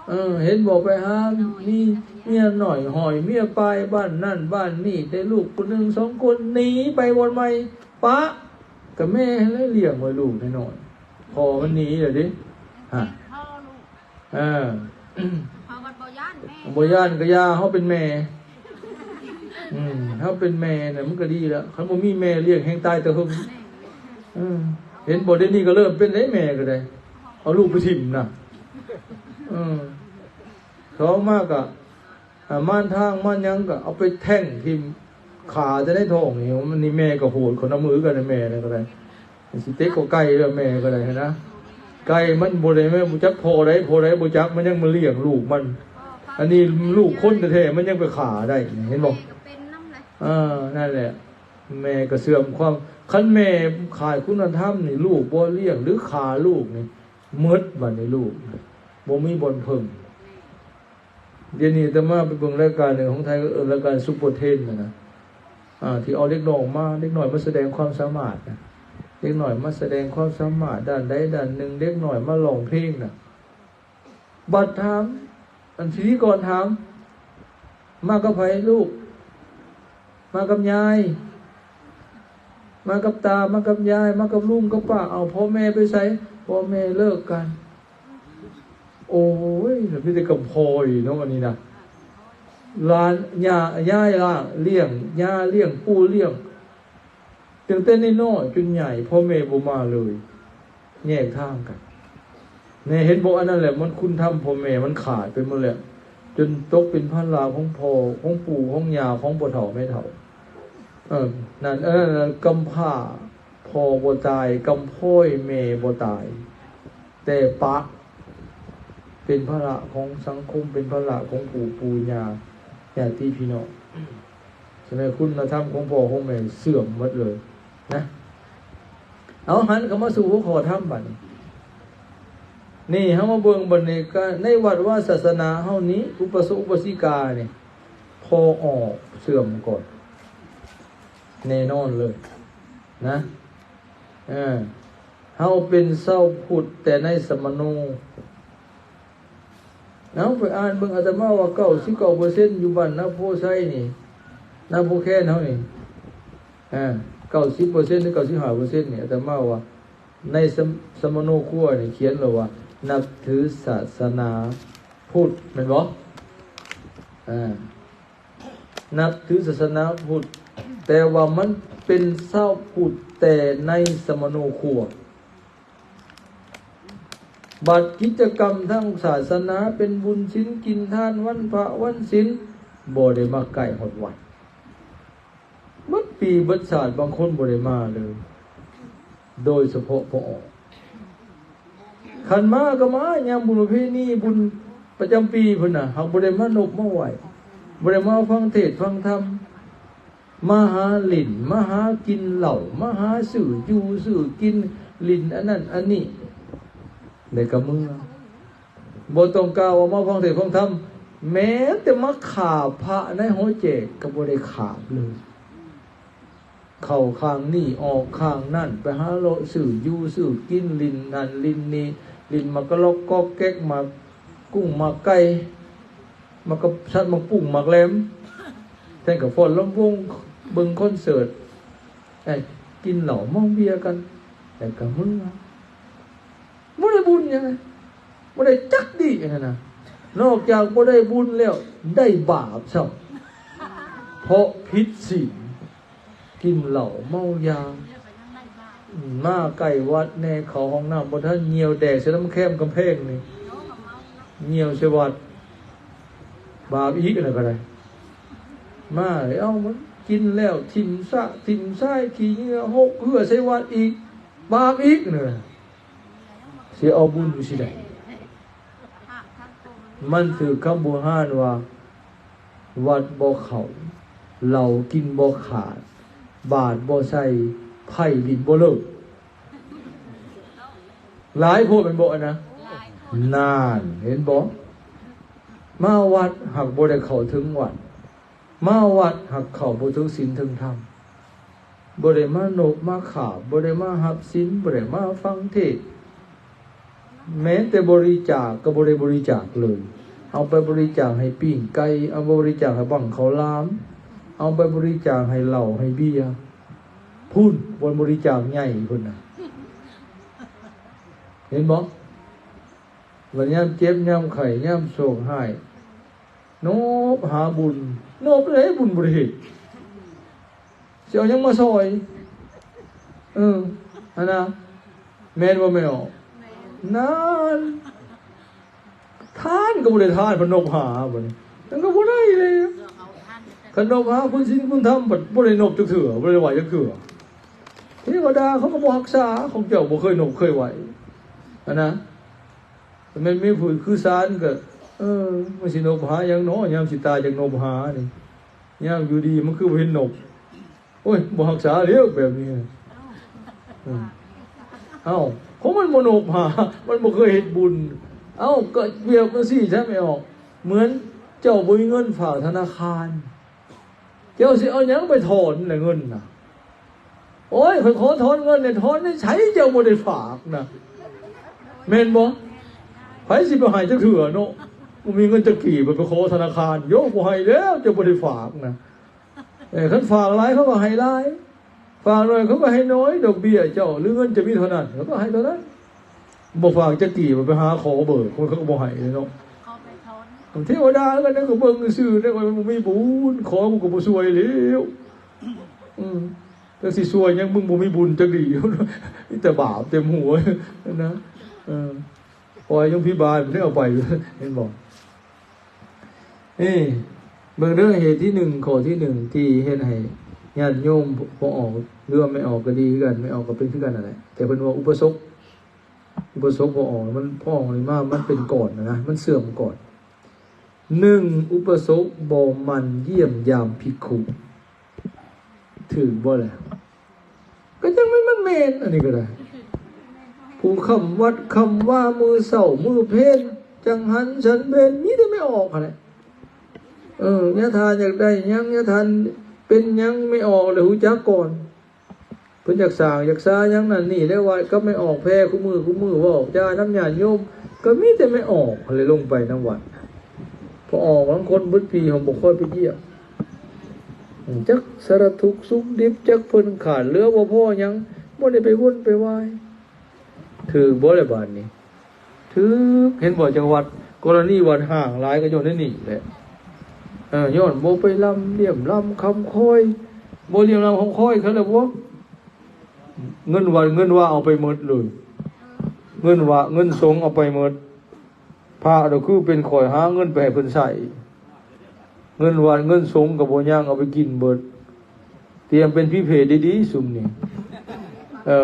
ເອີ ເຫັນບໍ່ ໄປຫາມີເມຍນ້ອຍ ຫ້ອຍເມຍປາຍ ບ້ານນັ້ນບ້ານນີ້ ໄດ້ລູກຄົນໜຶ່ງສອງຄົນ ໜີໄປບ່ອນໃໝ່ ປະ ກໍແມ່ຫັ້ນແຫຼະລ້ຽງໄວ້ລູກນ້ອຍໆ ພໍ່ມັນໜີແລ້ວເດ້ ຮະ ເອີ ເຮົາກໍບໍ່ຢ້ານແມ່ ບໍ່ຢ້ານກໍຢ່າ ເຮົາເປັນແມ່ ອືມ ເຮົາເປັນແມ່ນະ ມັນກໍດີແລ້ວ ຄັນບໍ່ມີແມ່ລ້ຽງແຮ່ງຕາຍແຕ່ເຫິງ ເອີ ເຫັນບໍ່ ດຽວນີ້ກໍເລີ່ມເປັນໄດ໋ ແມ່ກໍໄດ້ ເອົາລູກໄປຖິ້ມນະ ເອີ ສອງມາກໍ ອ່າ ມານທາງມານຫຍັງກໍເອົາໄປແທງຖິ້ມ ຂາແຕ່ໃນທ້ອງນີ້ ມັນນີ້ແມ່ກໍໂຫດ ຄົນລະມືກັນ ແມ່ນັ້ນກໍໄດ້ ຊິເຕະກໍໄກ່ແລ້ວ ແມ່ກໍໄດ້ຫັ້ນນະ ໄກ່ມັນບໍ່ໄດ້ ແມ່ນບໍ່ຈັກພໍ່ໃດ ພໍ່ໃດບໍ່ຈັກ ມັນຍັງມາລ້ຽງລູກມັນ ອັນນີ້ລູກຄົນແທ້ໆ ມັນຍັງໄປຂ້າໄດ້ ເຫັນບໍ່ ເອີ ນັ້ນແຫຼະ ແມ່ກໍເສື່ອມຄວາມ ຄັນແມ່ຂາດຄຸນນະທຳນີ້ ລູກບໍ່ລ້ຽງ ຫຼື ຂ້າລູກນີ້ ໝົດບາດນີ້ ລູກບໍ່ມີບ່ອນເພິ່ງ. ດຽວນີ້ອາດຕະມາໄປເບິ່ງລາຍການໜຶ່ງຂອງໄທ ເອີ້ນລາຍການຊຸບເປີເທນນະ ອ່າ ທີ່ເອົາເດັກນ້ອຍມາ ເດັກນ້ອຍມາສະແດງຄວາມສາມາດນະ ເດັກນ້ອຍມາສະແດງຄວາມສາມາດດ້ານໃດດ້ານໜຶ່ງ ເດັກນ້ອຍມາຮ້ອງເພງນະ ບັດຖາມ ອັນພິທີກອນຖາມ ມາກັບໃຜລູກ? ມາກັບຍາຍ ມາກັບຕາ ມາກັບຍາຍ ມາກັບລຸງກັບປ້າ ເອົາ ພໍ່ແມ່ໄປໃສ? ພໍ່ແມ່ເລີກກັນ. ໂອ້ຍ ມີແຕ່ກຳພ້ອຍເນາະ ອັນນີ້ນະ ຫຼານ ຍ່າ ຍາຍລະລ້ຽງ ຍ່າລ້ຽງ ປູ່ລ້ຽງ ຕັ້ງແຕ່ນ້ອຍໆ ຈົນໃຫຍ່ ພໍ່ແມ່ບໍ່ມາເລີຍ ແຍກທາງກັນ. ແມ່ເຫັນບໍ່? ອັນນັ້ນແຫຼະ ມັນຄຸນທຳພໍ່ແມ່ມັນຂາດໄປໝົດແລ້ວ ຈົນຕົກເປັນພາລະຂອງພໍ່ ຂອງປູ່ ຂອງຍ່າ ຂອງພໍ່ເຖົ້າແມ່ເຖົ້າ. ເອີ ນັ້ນ ເອີ ກຳພ້າພໍ່ບໍ່ຕາຍ ກຳພ້ອຍແມ່ບໍ່ຕາຍ ແຕ່ປະ ເປັນພາລະຂອງສັງຄົມ ເປັນພາລະຂອງປູ່ ປູ່ຍ່າ ຍາດຕິພີ່ນ້ອງ. ສະນັ້ນຄຸນນະທຳຂອງພໍ່ຂອງແມ່ເສື່ອມໝົດເລີຍນະ. ເອົາ ຫັນເຂົ້າມາສູ່ຫົວຂໍ້ທຳບັດນີ້ ນີ້ເຮົາມາເບິ່ງບັດນີ້ ກະໃນວັດວາສາສະໜາເຮົານີ້ ອຸປະສົກອຸປະສິການີ້ ພໍ່ອອກເສື່ອມກ່ອນ. ແນ່ນອນເລີຍນະ. ເອີ ເຮົາເປັນຊາວພຸດແຕ່ໃນສະມະໂນ. ເຮົາໄປອ່ານເບິ່ງ ອາດຕະມາວ່າເກົ້າສິບເກົ້າເປີເຊັນຢູ່ບ້ານນາໂພໄຊນີ້ ນາໂພແຄນເຮົານີ້ ເອີ ເກົ້າສິບເປີເຊັນ ຫຼື ເກົ້າສິບຫ້າເປີເຊັນນີ້ ອາດຕະມາວ່າ ໃນສະ ສະມະໂນຄົວນີ້ຂຽນແລ້ວວ່າ ນັບຖືສາສະໜາພຸດ ແມ່ນບໍ່? ເອີ ນັບຖືສາສະໜາພຸດ ແຕ່ວ່າມັນເປັນຊາວພຸດແຕ່ໃນສະມະໂນຄົວ. ບັດກິດຈະກຳທາງສາສະໜາ ເປັນບຸນສິນ ກິນທານວັນພະວັນສິນ ບໍ່ໄດ້ມາໃກ້ຮອດວັດ. ເບິດປີເບິດຊາດ ບາງຄົນບໍ່ໄດ້ມາເລີຍ ໂດຍສະເພາະພໍ່ອອກ. ຄັນມາກໍມາຍາມບຸນປະເພນີ ບຸນປະຈຳປີພຸ້ນນະ ຫາກບໍ່ໄດ້ມານົບມາໄຫວ້ ບໍ່ໄດ້ມາຟັງເທດຟັງທຳ ມາຫາຫຼິ້ນ ມາຫາກິນເຫຼົ້າ ມາຫາຊື້ຢູ່ຊື້ກິນ ຫຼິ້ນອັນນັ້ນອັນນີ້ ແລ້ວກໍເມືອ. ບໍ່ຕ້ອງກ່າວວ່າມາຟັງເທດຟັງທຳ ແມ້ແຕ່ມາຂ້າພະໃນຫໍແຈກກໍບໍ່ໄດ້ຂາບເລີຍ. ເຂົ້າຂ້າງນີ້ອອກຂ້າງນັ້ນ ໄປຫາເລາະຊື້ຢູ່ຊື້ກິນ ຫຼິ້ນນັ້ນຫຼິ້ນນີ້ ຫຼິ້ນໝາກກະລັອກກອກແກັກ ໝາກກຸ້ງໝາກໄກ່ ໝາກກະສັດ ໝາກປຸ້ງໝາກແຫຼມ ແທນກັບຟ້ອນລຳວົງ ເບິ່ງຄອນເສີດ ໄອ້ ກິນເຫຼົ້າເມົາເບຍກັນ ແລ້ວກໍເມືອ. ບໍ່ໄດ້ບຸນຫຍັງ ບໍ່ໄດ້ຈັກດີ້ອັນນັ້ນນະ. ນອກຈາກບໍ່ໄດ້ບຸນແລ້ວ ໄດ້ບາບຊ້ຳ ເພາະຜິດສິນ ກິນເຫຼົ້າເມົາຢາ ມາໃກ້ວັດແດ່ ເຂົ້າຫ້ອງນ້ຳບໍ່ທັນ ຍ່ຽວແດກໃສ່ນ້ຳແຄມກຳແພງນີ້ ຍ່ຽວໃສ່ວັດ ບາບອີກ ອັນນັ້ນກໍໄດ້. ມາເອົາມັນກິນແລ້ວ ຖິ້ມສະ ຖິ້ມຊາຍ ຂີ້ເຫຍື້ອ ຫົກເຫື່ອໃສ່ວັດອີກ ບາບອີກ ອັນນັ້ນນະ. ຊິເອົາບຸນຢູ່ຊິໃດ? ມັນຖືກຄຳບູຮານວ່າ ວັດບໍ່ເຂົ້າ ເຫຼົ້າກິນບໍ່ຂາດ ບາດບໍ່ໃສ່ ໄພ້ຫຼິ້ນບໍ່ເລີກ. ຫຼາຍໂພດແມ່ນບໍ່ ອັນນະ? ນານ ເຫັນບໍ່? ມາວັດຫາກບໍ່ໄດ້ເຂົ້າເຖິງວັດ ມາວັດຫາກເຂົ້າບໍ່ເຖິງສິນເຖິງທຳ. ບໍ່ໄດ້ມານົບມາຂາບ ບໍ່ໄດ້ມາຮັບສິນ ບໍ່ໄດ້ມາຟັງເທດ ແມ້ແຕ່ບໍລິຈາກກໍບໍ່ໄດ້ບໍລິຈາກເລີຍ. ເອົາໄປບໍລິຈາກໃຫ້ປີ້ງໄກ່ ເອົາໄປບໍລິຈາກໃຫ້ບັ້ງເຂົ້າຫຼາມ ເອົາໄປບໍລິຈາກໃຫ້ເຫຼົ້າໃຫ້ເບຍ ພຸ້ນ ບ່ອນບໍລິຈາກໃຫຍ່ພຸ້ນນະ. ເຫັນບໍ່? ບັດຍາມເຈັບຍາມໄຂ້ຍາມໂຊກຮ້າຍ ນົບຫາບຸນ ນົບໃດບຸນບໍ່ໄດ້ເຮັດ ຊິເອົາຫຍັງມາຊ່ອຍ? ເອີ ຫັ້ນນະ ແມ່ນບໍ່ແມ່ອອກ? ນັ້ນ ທານກໍບໍ່ໄດ້ທານ ເພິ່ນນົບຫາບັດນີ້ ມັນກໍບໍ່ໄດ້ເລີຍ. ຄັນນົບຫາຄຸນສິນຄຸນທຳ ບັດບໍ່ໄດ້ນົບຈັກເທື່ອ ບໍ່ໄດ້ໄຫວ້ຈັກເທື່ອ ເທວະດາເຂົາກໍບໍ່ຮັກສາ ຂອງເຈົ້າບໍ່ເຄີຍນົບເຄີຍໄຫວ້ ຫັ້ນນະ. ແມ່ນມີຜູ້ຄືຊານກໍ ເອີ ມັນຊິນົບຫາຫຍັງນໍ ຍາມຊິຕາຍຈັ່ງນົບຫານີ້ ຍາມຢູ່ດີມັນຄືບໍ່ເຫັນນົບ. ໂອ້ຍ ບໍ່ຮັກສາແລ້ວແບບນີ້. ເອີ ເອົ້າ ຂອງມັນບໍ່ນົບຫາ ມັນບໍ່ເຄີຍເຮັດບຸນ. ເອົ້າ ກໍປຽບຈັ່ງຊີ້ຊະແມ່ອອກ ເໝືອນເຈົ້າບໍ່ມີເງິນຝາກທະນາຄານ ເຈົ້າຊິເອົາຫຍັງໄປຖອນລະເງິນນະ? ໂອ້ຍ ຂ້ອຍຂໍຖອນເງິນແດ່ ຖອນໃນໃສ ເຈົ້າບໍ່ໄດ້ຝາກນະ ແມ່ນບໍ່? ໃຜຊິໄປໃຫ້ຈັກເທື່ອເນາະ ບໍ່ມີເງິນຈັກກີບ ໄປຂໍທະນາຄານ ໂຍ ບໍ່ໃຫ້ແລ້ວ ເຈົ້າບໍ່ໄດ້ຝາກນະ. ເອີ ຄັນຝາກຫຼາຍເຂົາກໍໃຫ້ຫຼາຍ ຝາກໜ້ອຍເຂົາກໍໃຫ້ໜ້ອຍ ດອກເບ້ຍເຈົ້າ ຫຼືເງິນຈະມີເທົ່ານັ້ນ ເຂົາກໍໃຫ້ເທົ່ານັ້ນ. ບໍ່ຝາກຈັກກີບ ໄປຫາຂໍເບີກ ຄົນເຂົາກໍບໍ່ໃຫ້ເລີຍເນາະ. ເທວະດາກໍໄດ້ ກໍເບິ່ງຊື່ໆ ໄດ້ວ່າມັນບໍ່ມີບຸນ ຂໍມັນກໍບໍ່ຊ່ວຍແລ້ວ. ອືມ ຈັກຊິຊ່ວຍຫຍັງ ມຶງບໍ່ມີບຸນຈັກດີ ມີແຕ່ບາບເຕັມຫົວນະ. ເອີ ປ່ອຍຍົມຜີບາຍໄດ້ເອົາໄປ ເຫັນບໍ່? ເອີ ເບິ່ງເດີ ເຫດທີໜຶ່ງ ຂໍ້ທີໜຶ່ງ ທີ່ເຮັດໃຫ້ຍາດໂຍມພໍ່ອອກ ຫຼືວ່າແມ່ອອກກໍດີຄືກັນ ແມ່ອອກກໍເປັນຄືກັນນັ້ນແຫຼະ ແຕ່ເພິ່ນວ່າອຸປະສົກ ອຸປະສົກພໍ່ອອກ ມັນ ພໍ່ອອກນີ້ມາ ມັນເປັນກ່ອນນະ ມັນເສື່ອມກ່ອນ. ໜຶ່ງ ອຸປະສົກບໍ່ໝັ່ນຢ້ຽມຢາມພິກຂຸ ຖືກບໍ່ລະ? ກໍຈັ່ງແມ່ນ ມັນແມ່ນ ອັນນີ້ກໍໄດ້ ຜູ້ຄ້ຳວັດຄ້ຳວາ ມື້ເຊົ້າມື້ເພນ ຈັງຫັນສັນເພນ ມີແຕ່ແມ່ອອກຫັ້ນແຫຼະ. ເອີ ຍາທ່ານຢາກໄດ້ຫຍັງ ຍາທ່ານ ເປັນຫຍັງແມ່ອອກແລ້ວຮູ້ຈັກກ່ອນ? ເພິ່ນຢາກສ້າງຢາກສາຫຍັງນັ້ນນີ້ ແລ້ວວ່າກັບແມ່ອອກແຜ່ຄູ່ມື້ຄູ່ມື້ ເວົ້າຈານຳຍາດໂຍມ ກໍມີແຕ່ແມ່ອອກຫັ້ນແຫຼະລົງໄປນຳວັດ. ພໍອອກລາງຄົນເບິດປີເຮົາບໍ່ຄ່ອຍໄປຢ້ຽມ ຈັກສາລະທຸກສຸກດິບ ຈັກເພິ່ນຂາດເຫຼືອບໍ່ພໍຫຍັງ ບໍ່ໄດ້ໄປວົນໄປວາຍ. ຖືກບໍ່ລະບາດນີ້? ຖືກ. ເຫັນບໍ່ ຈັກວັດ ກໍລະນີວັດຮ້າງຫຼາຍກໍຍ້ອນແນວນີ້ແຫຼະ. ເອີ ຍ້ອນບໍ່ໄປລ່ຳລຽມລ່ຳຄຳຄອຍ ບໍ່ລຽມລ່ຳຄຳຄອຍເຂົາແລ້ວບໍ່? ເງິນວັດເງິນວາເອົາໄປໝົດເລີຍ ເງິນວາເງິນສົງເອົາໄປໝົດ. ພະລະຄືເປັນຂ້ອຍຫາເງິນໄປໃຫ້ເພິ່ນໃຊ້ ເງິນວັດເງິນສົງກໍບໍ່ຍັງ ເອົາໄປກິນເບິດ. ຕຽມເປັນຜີເພດດີໆ ຊຸມນີ້. ເອີ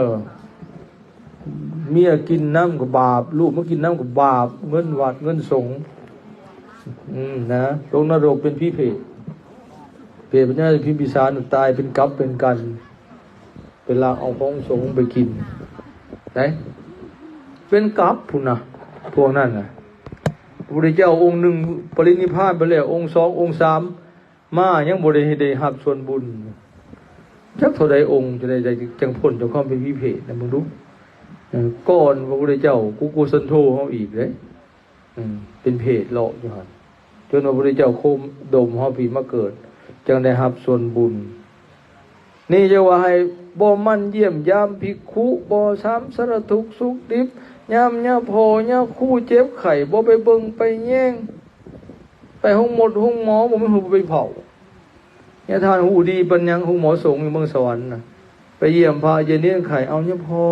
ເມຍກິນນຳກໍບາບ ລູກມາກິນນຳກໍບາບ ເງິນວັດເງິນສົງ ອືມ ນະ ຕົກນະລົກເປັນຜີເພດ. ເພດປັນຍາພິມພິສານຕາຍເປັນກັບເປັນກັນ ໄປລັກເອົາຂອງສົງໄປກິນໄດ໋ ເປັນກັບພຸ້ນນະ ພວກນັ້ນນະ. ພະພຸດທະເຈົ້າອົງໜຶ່ງປະລິນິບພານໄປແລ້ວ ອົງສອງ ອົງສາມ ມາຍັງບໍ່ໄດ້ ໄດ້ຮັບສ່ວນບຸນ ຈັກເທົ່າໃດອົງ ຈະໄດ້ ໄດ້ຈັ່ງພົ້ນຈາກຄວາມເປັນຜີເພດນະ ເບິ່ງດູ. ເອີ ກ່ອນພະພຸດທະເຈົ້າ ກຸກຸສັນໂທເຮົາອີກເດ້ ເປັນເພດເລາະຢູ່ຫັ້ນ ຈົນວ່າພະພຸດທະເຈົ້າໂຄມດົມເຮົາພີ້ມາເກີດ ຈັ່ງໄດ້ຮັບສ່ວນບຸນ. ນີ້ຈະວ່າໃຫ້ບໍ່ໝັ່ນຢ້ຽມຢາມພິກຂຸ ບໍ່ຖາມສາລະທຸກສຸກດິບ ຍາມຍາພໍ່ຍາຄູເຈັບໄຂ້ ບໍ່ໄປເບິ່ງໄປແຍງ ໄປໂຮງໝົດໂຮງໝໍ ບໍ່ມີຜູ້ໄປເຝົ້າ. ຍາທ່ານຮູ້ດີປານຫຍັງ ໂຮງໝໍສົງຢູ່ເມືອງສະຫວັນນະ ໄປຢ້ຽມພະເຢັນເນນໄຂ້ ເອົາຍາພໍ່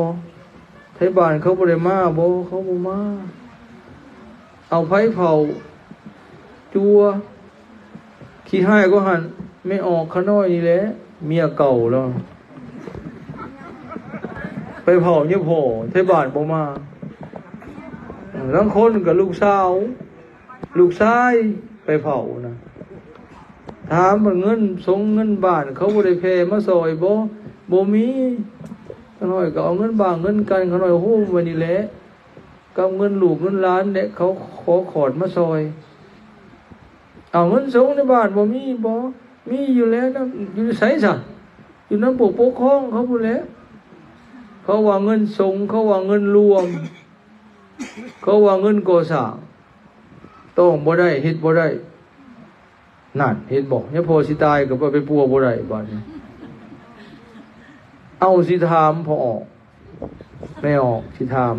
ໄທບ້ານເຂົາບໍ່ໄດ້ມາບໍ? ເຂົາບໍ່ມາ. ເອົາໃຜເຝົ້າ? ຈົວ. ຂີ້ຮ້າຍກວ່າຫັ້ນ ແມ່ອອກຂ້ານ້ອຍນີ້ແຫຼະ ເມຍເກົ່າລາວ ໄປເຝົ້າຍາພໍ່ ໄທບ້ານບໍ່ມາ. ລາງຄົນກໍລູກສາວ ລູກຊາຍໄປເຝົ້ານະ. ຖາມວ່າເງິນສົງເງິນບ້ານເຂົາບໍ່ໄດ້ແຜ່ມາຊ່ອຍບໍ? ບໍ່ມີ. ຂ້ານ້ອຍກໍເອົາເງິນບ້ານເງິນກັນຂ້ານ້ອຍໂຮມໄວ້ນີ້ແຫຼະ ກັບເງິນລູກເງິນຫຼານແຫຼະ ເຂົາຂໍຂອນມາຊ່ອຍ. ເອົາເງິນສົງໃນບ້ານບໍ່ມີບໍ? ມີຢູ່ແຫຼະ ນຳ ຢູ່ໃສຊະ? ຢູ່ນຳຜູ້ປົກຄອງເຂົາພຸ້ນແຫຼະ. ເຂົາວ່າເງິນສົງ ເຂົາວ່າເງິນລວມ ເຂົາວ່າເງິນກໍ່ສ້າງ ຕ້ອງບໍ່ໄດ້ ເຮັດບໍ່ໄດ້. ນັ້ນ ເຫັນບໍ່? ຍາພໍ່ຊິຕາຍກໍໄປປົວບໍ່ໄດ້ບາດນີ້. ເອົາ ຊິຖາມພໍ່ອອກ ແມ່ອອກ ຊິຖາມ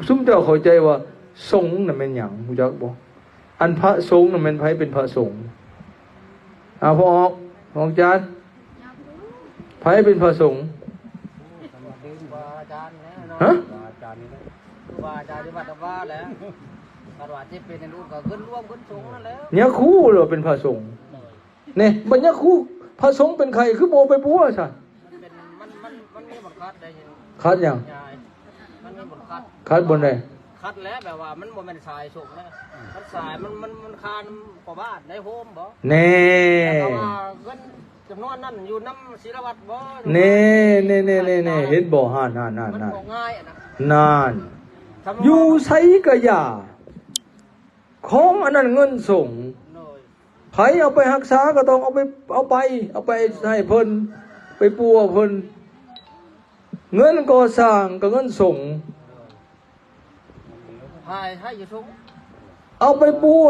ຊຸມເຈົ້າເຂົ້າໃຈວ່າສົງນະແມ່ນຫຍັງ ຮູ້ຈັກບໍ່? ອັນພະສົງນະແມ່ນໃຜເປັນພະສົງ? ອາ ພໍ່ອອກ ອອກຈານ ໃຜເປັນພະສົງ? ຄຮູບາອາຈານແຫຼະເນາະ. ຮະ? ຄຮູບາອາຈານນີ້ແຫຼະ ຄຣູບາອາຈານທີ່ວັດວາແຫຼະ. ຄັນວ່າຊິເປັນອັນອື່ນກໍຂຶ້ນລວມຂຶ້ນສົງນັ້ນແຫຼະ. ຍາຄູເລີເປັນພະສົງ. ໂດຍ. ນີ້ ບັດຍາຄູ ພະສົງເປັນໄຂ້ ຄືບໍ່ໄປປົວຊະ? ມັນເປັນ ມັນ ມັນ ມັນມີບົດຂັດໄດ໋. ຂັດຫຍັງ? ຍາຍ ມັນມີບົດຂັດ. ຂັດບ່ອນໃດ? ຂັດແຫຼະ ແບບວ່າມັນບໍ່ແມ່ນສາຍສົງນະ. ຄັນສາຍມັນ ມັນ ມັນຄານພໍ່ບ້ານໄດ້ໂຮມບໍ? ແນ່ ແຕ່ວ່າເງິນ ຈຳນວນນັ້ນຢູ່ນຳສີລະວັດບໍ? ແນ່ ແນ່ ແນ່ ແນ່ ເຫັນບໍ່? ຫັ້ນ ຫັ້ນ ຫັ້ນ ມັນບໍ່ງ່າຍນະ. ນັ້ນ ຢູ່ໃສກະຢ່າ ຂອງອັນນັ້ນເງິນສົງ. ໂດຍ. ໃຜເອົາໄປຮັກສາກໍຕ້ອງເອົາໄປ ເອົາໄປ ເອົາໄປໃຫ້ເພິ່ນ ໄປປົວເພິ່ນ. ເງິນກໍ່ສ້າງກໍເງິນສົງ. ພາຍໃຫ້ຢູ່ສົງ ເອົາໄປປົວ.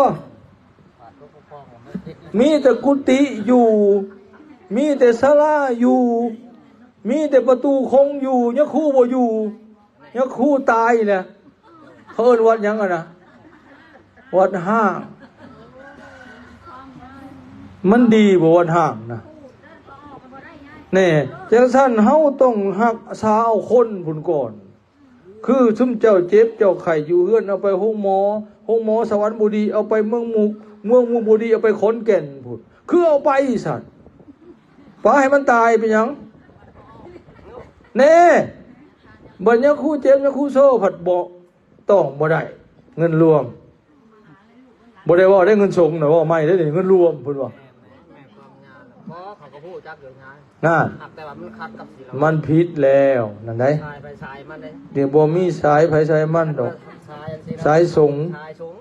ມີແຕ່ກຸຕິຢູ່ ມີແຕ່ສາລາຢູ່ ມີແຕ່ປະຕູຄົງຢູ່ ຍາຄູບໍ່ຢູ່. ຍາຄູຕາຍແລ້ວ. ເຂົາເອີ້ນວັດຫຍັງຫັ້ນນະ? ວັດຮ້າງ. ມັນດີບໍ່ວັດຮ້າງນະ? ແນ່ ຈັ່ງຊັ້ນເຮົາຕ້ອງຮັກສາເອົາຄົນພຸ້ນກ່ອນ. ຄືຊຸມເຈົ້າເຈັບເຈົ້າໄຂ້ຢູ່ເຮືອນ ເອົາໄປໂຮງໝໍ ໂຮງໝໍສະຫວັນບູລີ ເອົາໄປເມືອງມຸກ ເມືອງມຸກບູລີ ເອົາໄປຂອນແກ່ນພຸ້ນ. ຄືເອົາໄປຊັ້ນ ປາໃຫ້ມັນຕາຍເປັນຫຍັງ? ແນ່ ບັດຍາຄູເຈັບ ຍາຄູໂຊ ພັດບໍ່ຕ້ອງບໍ່ໄດ້ ເງິນລວມ. ບໍ່ໄດ້ເວົ້າໄດ້ເງິນສົງນະ ເວົ້າໃໝ່ໄດ້ ເງິນລວມເພິ່ນວ່າ. ແມ່ນ ແມ່ນຄວາມຍາວ ບໍ່ ເຂົາກໍຮູ້ຈັກຢູ່ຍາ ນັ້ນ ແຕ່ວ່າມັນຂັດກັບສີລະວັດ ມັນຜິດແລ້ວນັ້ນໃດ໋. ສາຍໃຜສາຍມັນເດ້ ດຽວບໍ່ມີສາຍໃຜສາຍມັນດອກ. ສາຍອັນສີລະວັດ ສາຍສົງ ສາຍສົງ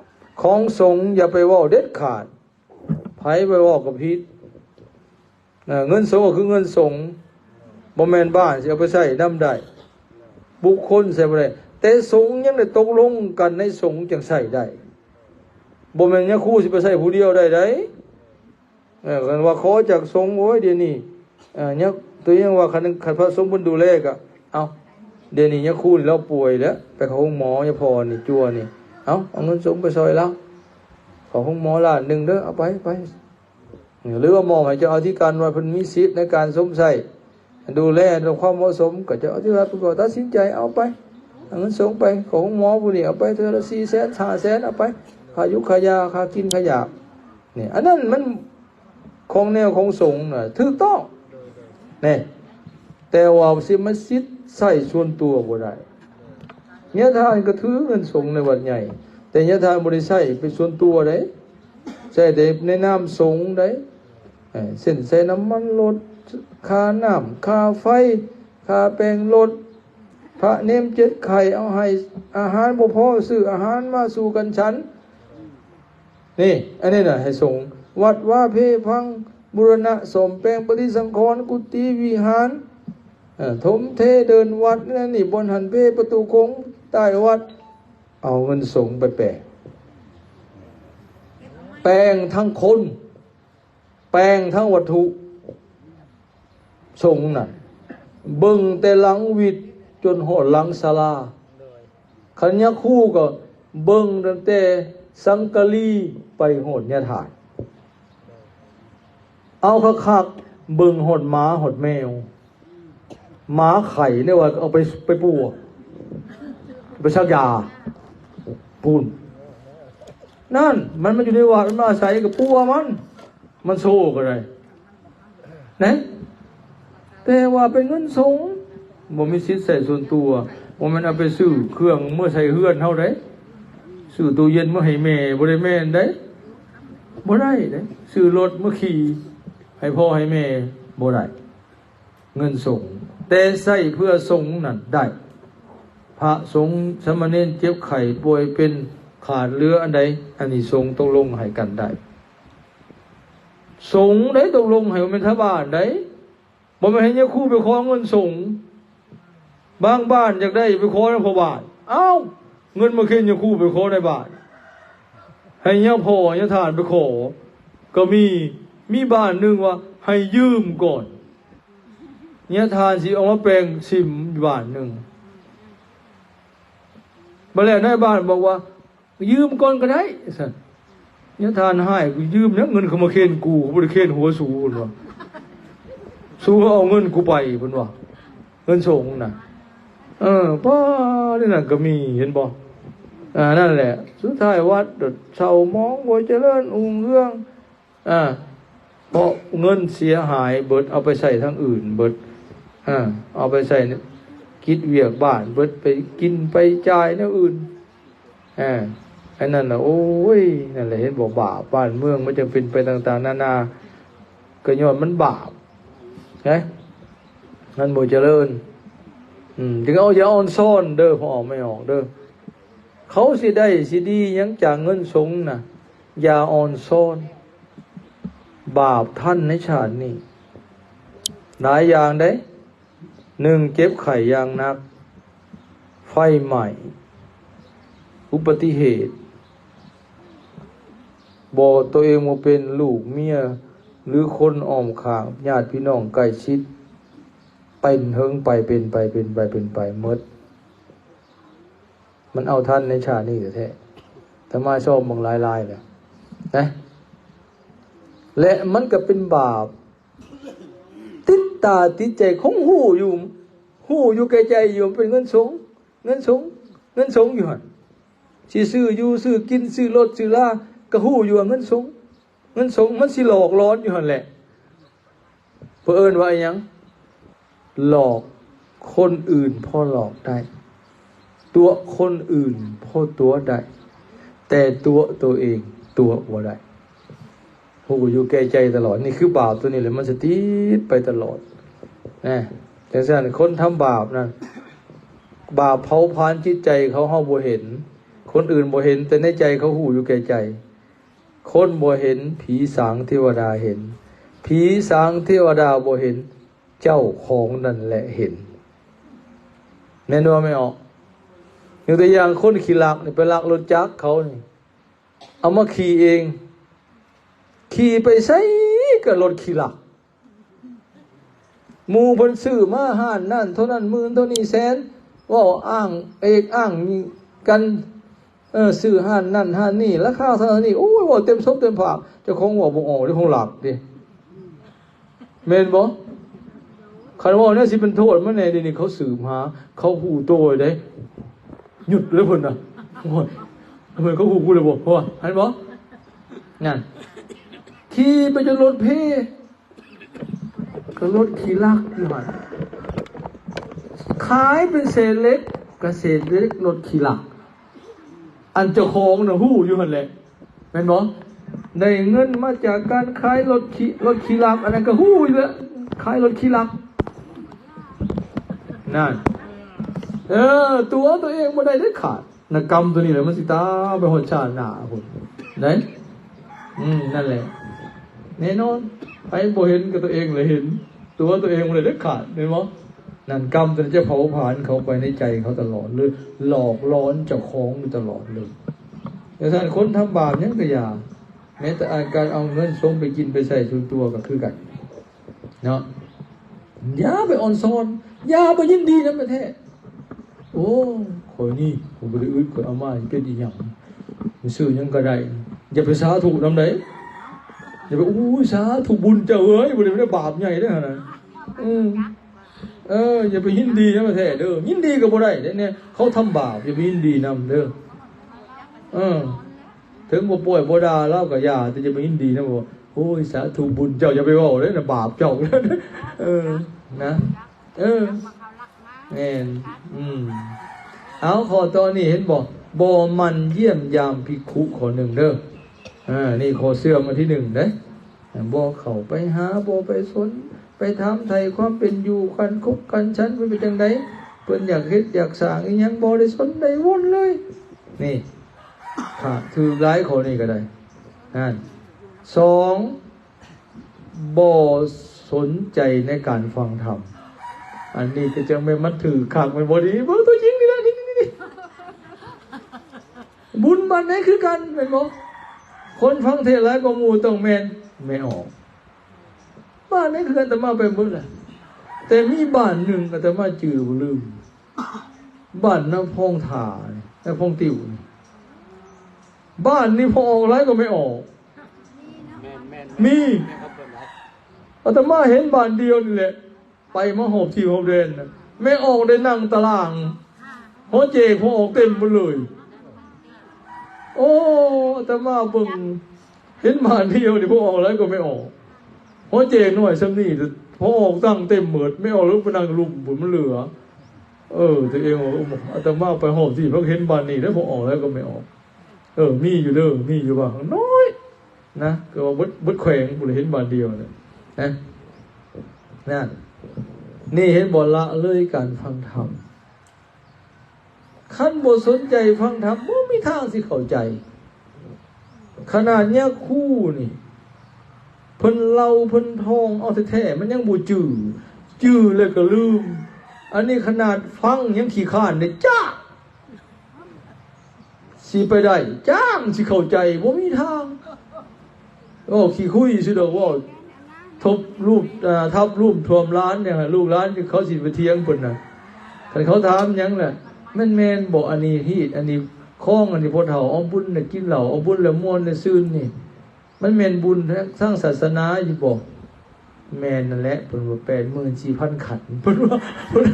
ຂອງສົງຢ່າໄປເວົ້າເດັດຂາດ. ໃຜໄປເວົ້າກໍຜິດ ນະ ເງິນສົງກໍຄືເງິນສົງ, ບໍ່ແມ່ນບ້ານຊິເອົາໄປໃຊ້ນຳໄດ້, ບຸກຄົນໃຊ້ບໍ່ໄດ້, ແຕ່ສົງຍັງໄດ້ຕົກລົງກັນໃນສົງຈັ່ງໃຊ້ໄດ້, ບໍ່ແມ່ນຍາຄູຊິໄປໃຊ້ຜູ້ດຽວໄດ້ໃດ. ເອີ ຄັນວ່າຂໍຈາກສົງ ໂອ້ຍ ດຽວນີ້ ເອີ ຍັງ ຕົວຢ່າງວ່າ ຄັນ ຄັນພະສົງເພິ່ນດູແລກໍ ເອົ້າ ດຽວນີ້ຍາຄູນີ້ລາວປ່ວຍແລ້ວ ໄປເຂົ້າໂຮງໝໍ ຍາພໍ່ນີ້ຈົວນີ້ ເອົ້າ ເອົາເງິນສົງໄປຊ່ອຍລາວ ເຂົ້າໂຮງໝໍລ້ານໜຶ່ງເດີ ເອົາໄປ ໄປ ຫຼືວ່າມອບໃຫ້ເຈົ້າອະທິການວັດ ເພິ່ນມີສິດໃນການຊົມໃຊ້ ດູແລດ້ວຍຄວາມເໝາະສົມ ກໍເຈົ້າອະທິການເພິ່ນກໍຕັດສິນໃຈເອົາໄປ ເອົາເງິນສົງໄປ ຂອງໝໍຜູ້ນີ້ເອົາໄປເທື່ອລະສີ່ແສນ ຫ້າແສນ ເອົາໄປ ຄ່າຢູ່ຄ່າຢາ ຄ່າກິນຄ່າຢາກ ນີ້ ອັນນັ້ນມັນຂອງແນວຂອງສົງນະ ຖືກຕ້ອງ ແນ່ ແຕ່ວ່າຊິມາສິດໃຊ້ສ່ວນຕົວບໍ່ໄດ້. ຍາທ່ານກໍຖືເງິນສົງໃນວັດໃຫຍ່ ແຕ່ຍາທ່ານບໍ່ໄດ້ໃຊ້ເປັນສ່ວນຕົວເດ້ ໃຊ້ແຕ່ໃນນາມສົງເດ້ ເອີ ເຊັ່ນໃສ່ນ້ຳມັນລົດ ຄ່ານ້ຳ ຄ່າໄຟ ຄ່າແປງລົດ ພະເນມເຈັບໄຂ້ ເອົາໃຫ້ອາຫານບໍ່ພໍ ຊື້ອາຫານມາສູ່ກັນສັນ ນີ້ ອັນນີ້ນະໃຫ້ສົງ ວັດວາເພພັງ ບູລະນະສ້ອມແປງປະຕິສັງຂອນ ກຸຕິວິຫານ ເອີ ຖົມເທເດີ່ນວັດ ນັ້ນນີ້ ບ່ອນຫັນເພ ປະຕູໂຂງໃຕ້ວັດ ເອົາເງິນສົງໄປແປງ ແປງທັງຄົນ ແປງທັງວັດຖຸ ສົງນັ້ນ ເບິ່ງແຕ່ຫຼັງວິດຈົນຮອດຫຼັງສາລາ ຄັນຍາຄູກໍເບິ່ງຕັ້ງແຕ່ສັງກະລີໄປຮອດຍາທ່ານ ເອົາຄັກໆ ເບິ່ງຮອດໝາຮອດແມວ ໝາໄຂ້ໃນວັດເອົາໄປ ໄປປົວ ໄປສັກຢາ ພຸ້ນ ນັ້ນ ມັນມາຢູ່ໃນວັດ ມັນມາອາໄສກໍປົວມັນ ມັນໂຊກໍໄດ້ ນະ ແຕ່ວ່າເປັນເງິນສົງ ບໍ່ມີສິດໃຊ້ສ່ວນຕົວ ບໍ່ແມ່ນເອົາໄປຊື້ເຄື່ອງເມືອໃສ່ເຮືອນເຮົາເດ້ ຊື້ຕູ້ເຢັນເມືອໃຫ້ແມ່ ບໍ່ໄດ້ແມ່ນເດ້ ບໍ່ໄດ້ເດ້ ຊື້ລົດເມືອຂີ່ໃຫ້ພໍ່ໃຫ້ແມ່ ບໍ່ໄດ້ ເງິນສົງ ແຕ່ໃຊ້ເພື່ອສົງນັ້ນໄດ້ ພະສົງສາມະເນນເຈັບໄຂ້ປ່ວຍເປັນຂາດເຫຼືອອັນໃດ ອານິສົງຕົກລົງໃຫ້ກັນໄດ້ ສົງໄດ້ຕົກລົງໃຫ້ ບໍ່ແມ່ນຊາວບ້ານໃດ ບໍ່ແມ່ນໃຫ້ຍາຄູໄປຂໍເງິນສົງ ບາງບ້ານຢາກໄດ້ໄປຂໍນຳພໍ່ບ້ານ ເອົ້າ ເງິນມາເຄັນຍາຄູໄປຂໍໃນບ້ານ ໃຫ້ຍາພໍ່ຍາທ່ານໄປຂໍ ກໍມີ ມີບ້ານໜຶ່ງວ່າໃຫ້ຢືມກ່ອນ ຍາທ່ານຊິເອົາມາແປງສິມຢູ່ບ້ານໜຶ່ງ ບາດແລ້ວນາຍບ້ານບອກວ່າ ຢືມກ່ອນກໍໄດ້ ວ່າຊັ້ນ ຍາທ່ານຮ້າຍ ຢືມຫຍັງ ເງິນເຂົາມາເຄັນກູ ເຂົາບໍ່ໄດ້ເຄັນຫົວສູ ເພິ່ນວ່າ ສູເອົາເງິນກູໄປ ເພິ່ນວ່າ ເງິນສົງນະ ເອີ ປ້າ ນີ້ນະກໍມີ ເຫັນບໍ່ ອ່າ ນັ້ນແຫຼະ ສຸດທ້າຍວັດເຊົາໝອງ ບໍ່ຈະເລີນຮຸ່ງເຮືອງ ອ່າ ເພາະເງິນເສຍຫາຍເບິດ ເອົາໄປໃຊ້ທາງອື່ນເບິດ ອ່າ ເອົາໄປໃຊ້ກິດວຽກບ້ານເບິດ ໄປກິນໄປຈ່າຍແນວອື່ນ ອ່າ ອັນນັ້ນນະ ໂອ້ຍ ນັ້ນແຫຼະ ເຫັນບໍ່ ບາບ ບ້ານເມືອງມັນຈັ່ງເປັນໄປຕ່າງໆນານາ ກໍຍ້ອນມັນບາບ ນະ ມັນບໍ່ຈະເລີນ ອືມ ຈຶ່ງເອົາ ຢ່າອ່ອນຊ້ອນເດີ ພໍ່ອອກແມ່ອອກເດີ ເຂົາຊິໄດ້ຊິດີຫຍັງຈາກເງິນສົງນະ ຢ່າອ່ອນຊ້ອນ ບາບທ່ານໃນຊາດນີ້ ຫຼາຍຢ່າງເດ້ ໜຶ່ງ ເຈັບໄຂ້ຢ່າງໜັກ ໄຟໄໝ້ ອຸປະຕິເຫດ ບໍ່ ໂຕເອງບໍ່ເປັນ ລູກເມຍ ຫຼື ຄົນອ້ອມຂ້າງ ຍາດພີ່ນ້ອງໃກ້ຊິດ ເປັນເຖິງໄປ ເປັນໄປ ເປັນໄປ ເປັນໄປໝົດ ມັນເອົາທັນໃນຊາດນີ້ແທ້ໆ ອາດຕະມາຊອມເບິ່ງຫຼາຍໆແລ້ວນະ ແລະ ມັນກໍເປັນບາບ ຕິດຕາຕິດໃຈ ຄົງຮູ້ຢູ່ ຮູ້ຢູ່ແກ່ໃຈຢູ່ ມັນເປັນເງິນສົງ ເງິນສົງ ເງິນສົງຢູ່ຫັ້ນ ຊິຊື້ຢູ່ຊື້ກິນ ຊື້ລົດຊື້ລາ ກໍຮູ້ຢູ່ວ່າເງິນສົງ ເງິນສົງ ມັນຊິຫຼອກຫຼອນຢູ່ຫັ້ນແຫຼະ ເພິ່ນເອີ້ນວ່າອີຫຍັງ? ຫຼອກຄົນອື່ນພໍຫຼອກໄດ້ ຕົວະຄົນອື່ນພໍຕົວະໄດ້ ແຕ່ຕົວະໂຕເອງຕົວະບໍ່ໄດ້ ຮູ້ຢູ່ແກ່ໃຈຕະຫຼອດ ນີ້ຄືບາບໂຕນີ້ແຫຼະ ມັນຊິຕິດໄປຕະຫຼອດນະ ຈັ່ງຊັ້ນ ຄົນທຳບາບນັ້ນ ບາບເຜົາຜານຈິດໃຈເຂົາ ເຮົາບໍ່ເຫັນ ຄົນອື່ນບໍ່ເຫັນ ແຕ່ໃນໃຈເຂົາຮູ້ຢູ່ແກ່ໃຈ ຄົນບໍ່ເຫັນ ຜີສາງເທວະດາເຫັນ ຜີສາງເທວະດາບໍ່ເຫັນ ເຈົ້າຂອງນັ້ນແຫຼະເຫັນ. ແມ່ນບໍ່ແມ່ອອກ? ຍົກຕົວຢ່າງຄົນຂີ້ລັກນີ້ ໄປລັກລົດຈັກເຂົານີ້ ເອົາມາຂີ່ເອງ ຂີ່ໄປໃສກໍລົດຂີ້ລັກ. ໝູ່ເພິ່ນຊື້ມາຮ້ານນັ້ນເທົ່ານັ້ນໝື່ນ ເທົ່ານີ້ແສນ ເວົ້າອ້າງເອກອ້າງກັນ ເອີ ຊື້ຮ້ານນັ້ນຮ້ານນີ້ ລາຄາເທົ່ານັ້ນນີ້ ໂອ້ຍ ເວົ້າເຕັມສົບເຕັມປາກ ເຈົ້າຂອງເວົ້າບໍ່ອອກເດ້ ຂອງລັກເດ້ ແມ່ນບໍ່? ຄັນເວົ້າແນວຊິເປັນໂທດມາແດ່ ດຽວນີ້ເຂົາສືບຫາ ເຂົາຮູ້ໂຕເດ້ ຢຸດເລີຍເພິ່ນນະ ໂອ້ຍ ເພິ່ນເຂົາຮູ້ກູເລີຍບໍ່ ເຫັນບໍ່? ນັ້ນ ຂີ່ໄປຈົນລົດເພ ກໍລົດຂີ້ລັກຢູ່ຫັ້ນ ຂາຍເປັນເສດເຫຼັກ ກໍເສດເຫຼັກລົດຂີ້ລັກ ອັນເຈົ້າຂອງນະຮູ້ຢູ່ຫັ້ນແຫຼະ ແມ່ນບໍ່? ໄດ້ເງິນມາຈາກການຂາຍລົດຂີ້ ລົດຂີ້ລັກ ອັນນັ້ນກໍຮູ້ຢູ່ແຫຼະ ຂາຍລົດຂີ້ລັກ ນັ້ນ ເອີ ຕົວະຕົວເອງບໍ່ໄດ້ເດັດຂາດ. ນະກຳຕົວນີ້ແຫຼະ ມັນຊິຕາມໄປຮອດຊາດໜ້າພຸ້ນເດ້. ອືມ ນັ້ນແຫຼະ ແນ່ນອນ ໃຜບໍ່ເຫັນກໍຕົວເອງແຫຼະເຫັນ ຕົວະຕົວເອງບໍ່ໄດ້ເດັດຂາດ ແມ່ນບໍ່? ນັ້ນ ກຳຕົວນີ້ຈະເຜົາຜານເຂົ້າໄປໃນໃຈເຂົາຕະຫຼອດເລີຍ ຫຼອກຫຼອນເຈົ້າຂອງຢູ່ຕະຫຼອດເລີຍ. ຈັ່ງຊັ້ນ ຄົນທຳບາບຫຍັງກໍຢ່າ ແມ້ແຕ່ອາ ການເອົາເງິນສົງໄປກິນໄປໃຊ້ສ່ວນຕົວກໍຄືກັນ. ເນາະ ຢ່າໄປອອນຊອນ ຢ່າໄປຍິນດີນຳແທ້. ໂອ້ ຂ້ອຍນີ້ ຂ້ອຍບໍ່ໄດ້ອຶດ ຂ້ອຍເອົາມາເປັນອີຫຍັງ ມັນຊື້ຫຍັງກໍໄດ້. ຢ່າໄປສາທຸນຳໃດ ຢ່າໄປ ໂອ້ຍ ສາທຸບຸນເຈົ້າເອີຍ ບໍ່ໄດ້ ບໍ່ໄດ້ບາບໃຫຍ່ເດ້ຫັ້ນນະ. ເອີ ເອີ ຢ່າໄປຍິນດີນຳແທ້ເດີ ຍິນດີກໍບໍ່ໄດ້ເດ້ ເຂົາທຳບາບ ຢ່າໄປຍິນດີນຳເດີ. ເອີ ເຖິງບໍ່ປ່ວຍບໍ່ດ່າລາວກໍຢ່າ ແຕ່ຢ່າໄປຍິນດີນຳ ໂອ້ຍ ສາທຸບຸນເຈົ້າ ຢ່າໄປເວົ້າເດ້ນະ ບາບເຈົ້າ. ເອີ ນະ ເອີ ແມ່ນ ອືມ ເອົາ ຂໍ້ຕໍ່ນີ້ເຫັນບໍ່? ບໍ່ໝັ່ນຢ້ຽມຢາມພິກຂຸ ຂໍ້ໜຶ່ງເດີ. ອາ ນີ້ຂໍ້ເສື່ອມອັນທີໜຶ່ງເດ້ ບໍ່ເຂົ້າໄປຫາ ບໍ່ໄປສົນ ໄປຖາມໄຖ່ຄວາມເປັນຢູ່ ການຄົບການສັນເພິ່ນເປັນຈັ່ງໃດ ເພິ່ນຢາກເຮັດຢາກສ້າງອີ່ຫຍັງ ບໍ່ໄດ້ສົນໄດ້ວົນເລີຍ. ນີ້ ຖ້າຖືກຫຼາຍຂໍ້ນີ້ກໍໄດ້ ນັ້ນ. ສອງ ບໍ່ສົນໃຈໃນການຟັງທຳ. ອັນນີ້ກໍຈັ່ງແມ່ນມັນຖືກຄັກ ແມ່ນບໍ່? ນີ້ເບິ່ງຕົວຈິງນີ້ແຫຼະ ນີ້ ນີ້ ນີ້ ບຸນບ້ານໃດຄືກັນ ແມ່ນບໍ່? ຄົນຟັງເທດຫຼາຍກວ່າໝູ່ຕ້ອງແມ່ນແມ່ອອກ. ບ້ານໃດຄືກັນ ອາດຕະມາໄປເບິດແຫຼະ ແຕ່ມີບ້ານໜຶ່ງອາດຕະມາຈື່ບໍ່ລືມ ບ້ານນາພອງທ່າ ນາພອງຕິວ ບ້ານນີ້ພໍ່ອອກຫຼາຍກວ່າແມ່ອອກ. ແມ່ນໆ ມີ ແມ່ນ ອາດຕະມາເຫັນບ້ານດຽວນີ້ແຫຼະ ໄປມາຮອບທີ່ຮອບແດນນະ ແມ່ອອກໄດ້ນັ່ງຕາລ່າງ ຫໍເຈກພໍ່ອອກເຕັມໝົດເລີຍ. ໂອ້ ອາດຕະມາເບິ່ງ ເຫັນບ້ານດຽວນີ້ພໍ່ອອກຫຼາຍກວ່າແມ່ອອກ. ຫໍເຈກນ້ອຍສ່ຳນີ້ ພໍ່ອອກຕັ້ງເຕັມໝົດ ແມ່ອອກລົງໄປນັ່ງລຸ່ມພຸ້ນ ມັນເຫຼືອ. ເອີ ຕົວເອງວ່າ ອາດຕະມາໄປຮອບທີ່ ເພິ່ນເຫັນບ້ານນີ້ແລ້ວ ພໍ່ອອກຫຼາຍກວ່າແມ່ອອກ. ເອີ ມີຢູ່ເດີ ມີຢູ່ວ່າ ນ້ອຍນະ ກໍວ່າເບິດ ເບິດແຂວງພຸ້ນລະ ເຫັນບ້ານດຽວນະ ນະ ນັ້ນ. ນີ້ເຫັນບໍ່? ລະເລີຍການຟັງທຳ. ຄັນບໍ່ສົນໃຈຟັງທຳ ບໍ່ມີທາງຊິເຂົ້າໃຈ. ຂະໜາດຍາຄູນີ້ ເພິ່ນເລົ່າເພິ່ນທ່ອງເອົາແທ້ໆ ມັນຍັງບໍ່ຈື່ ຈື່ແລ້ວກໍລືມ. ອັນນີ້ຂະໜາດຟັງຍັງຂີ້ຄ້ານເດ້ ຈ້າ ຊິໄປໄດ້ຈ້າງຊິເຂົ້າໃຈ ບໍ່ມີທາງ. ໂອ້ ຂີ້ຄຸຍຊື່ດອກ ເວົ້າທົບລູບ ເອີ ທັບລູບຖ້ວມຫຼານ ຫຍັງ ລູກຫຼານເຂົາຊິໄປຖຽງເພິ່ນນະ. ຄັນເຂົາຖາມຫຍັງລະ ແມ່ນ ແມ່ນບໍ່ ອັນນີ້ຮີດ ອັນນີ້ຄອງ ອັນນີ້ພໍ່ເຖົ້າເອົາບຸນນະ ກິນເຫຼົ້າເອົາບຸນແລ້ວມ່ວນແລ້ວຊື່ນນີ້ ມັນແມ່ນບຸນທາງສາສະໜາຢູ່ບໍ່? ແມ່ນນັ້ນແຫຼະ ເພິ່ນວ່າ ແປດໝື່ນສີ່ພັນຂັນ ເພິ່ນວ່າ ເພິ່ນ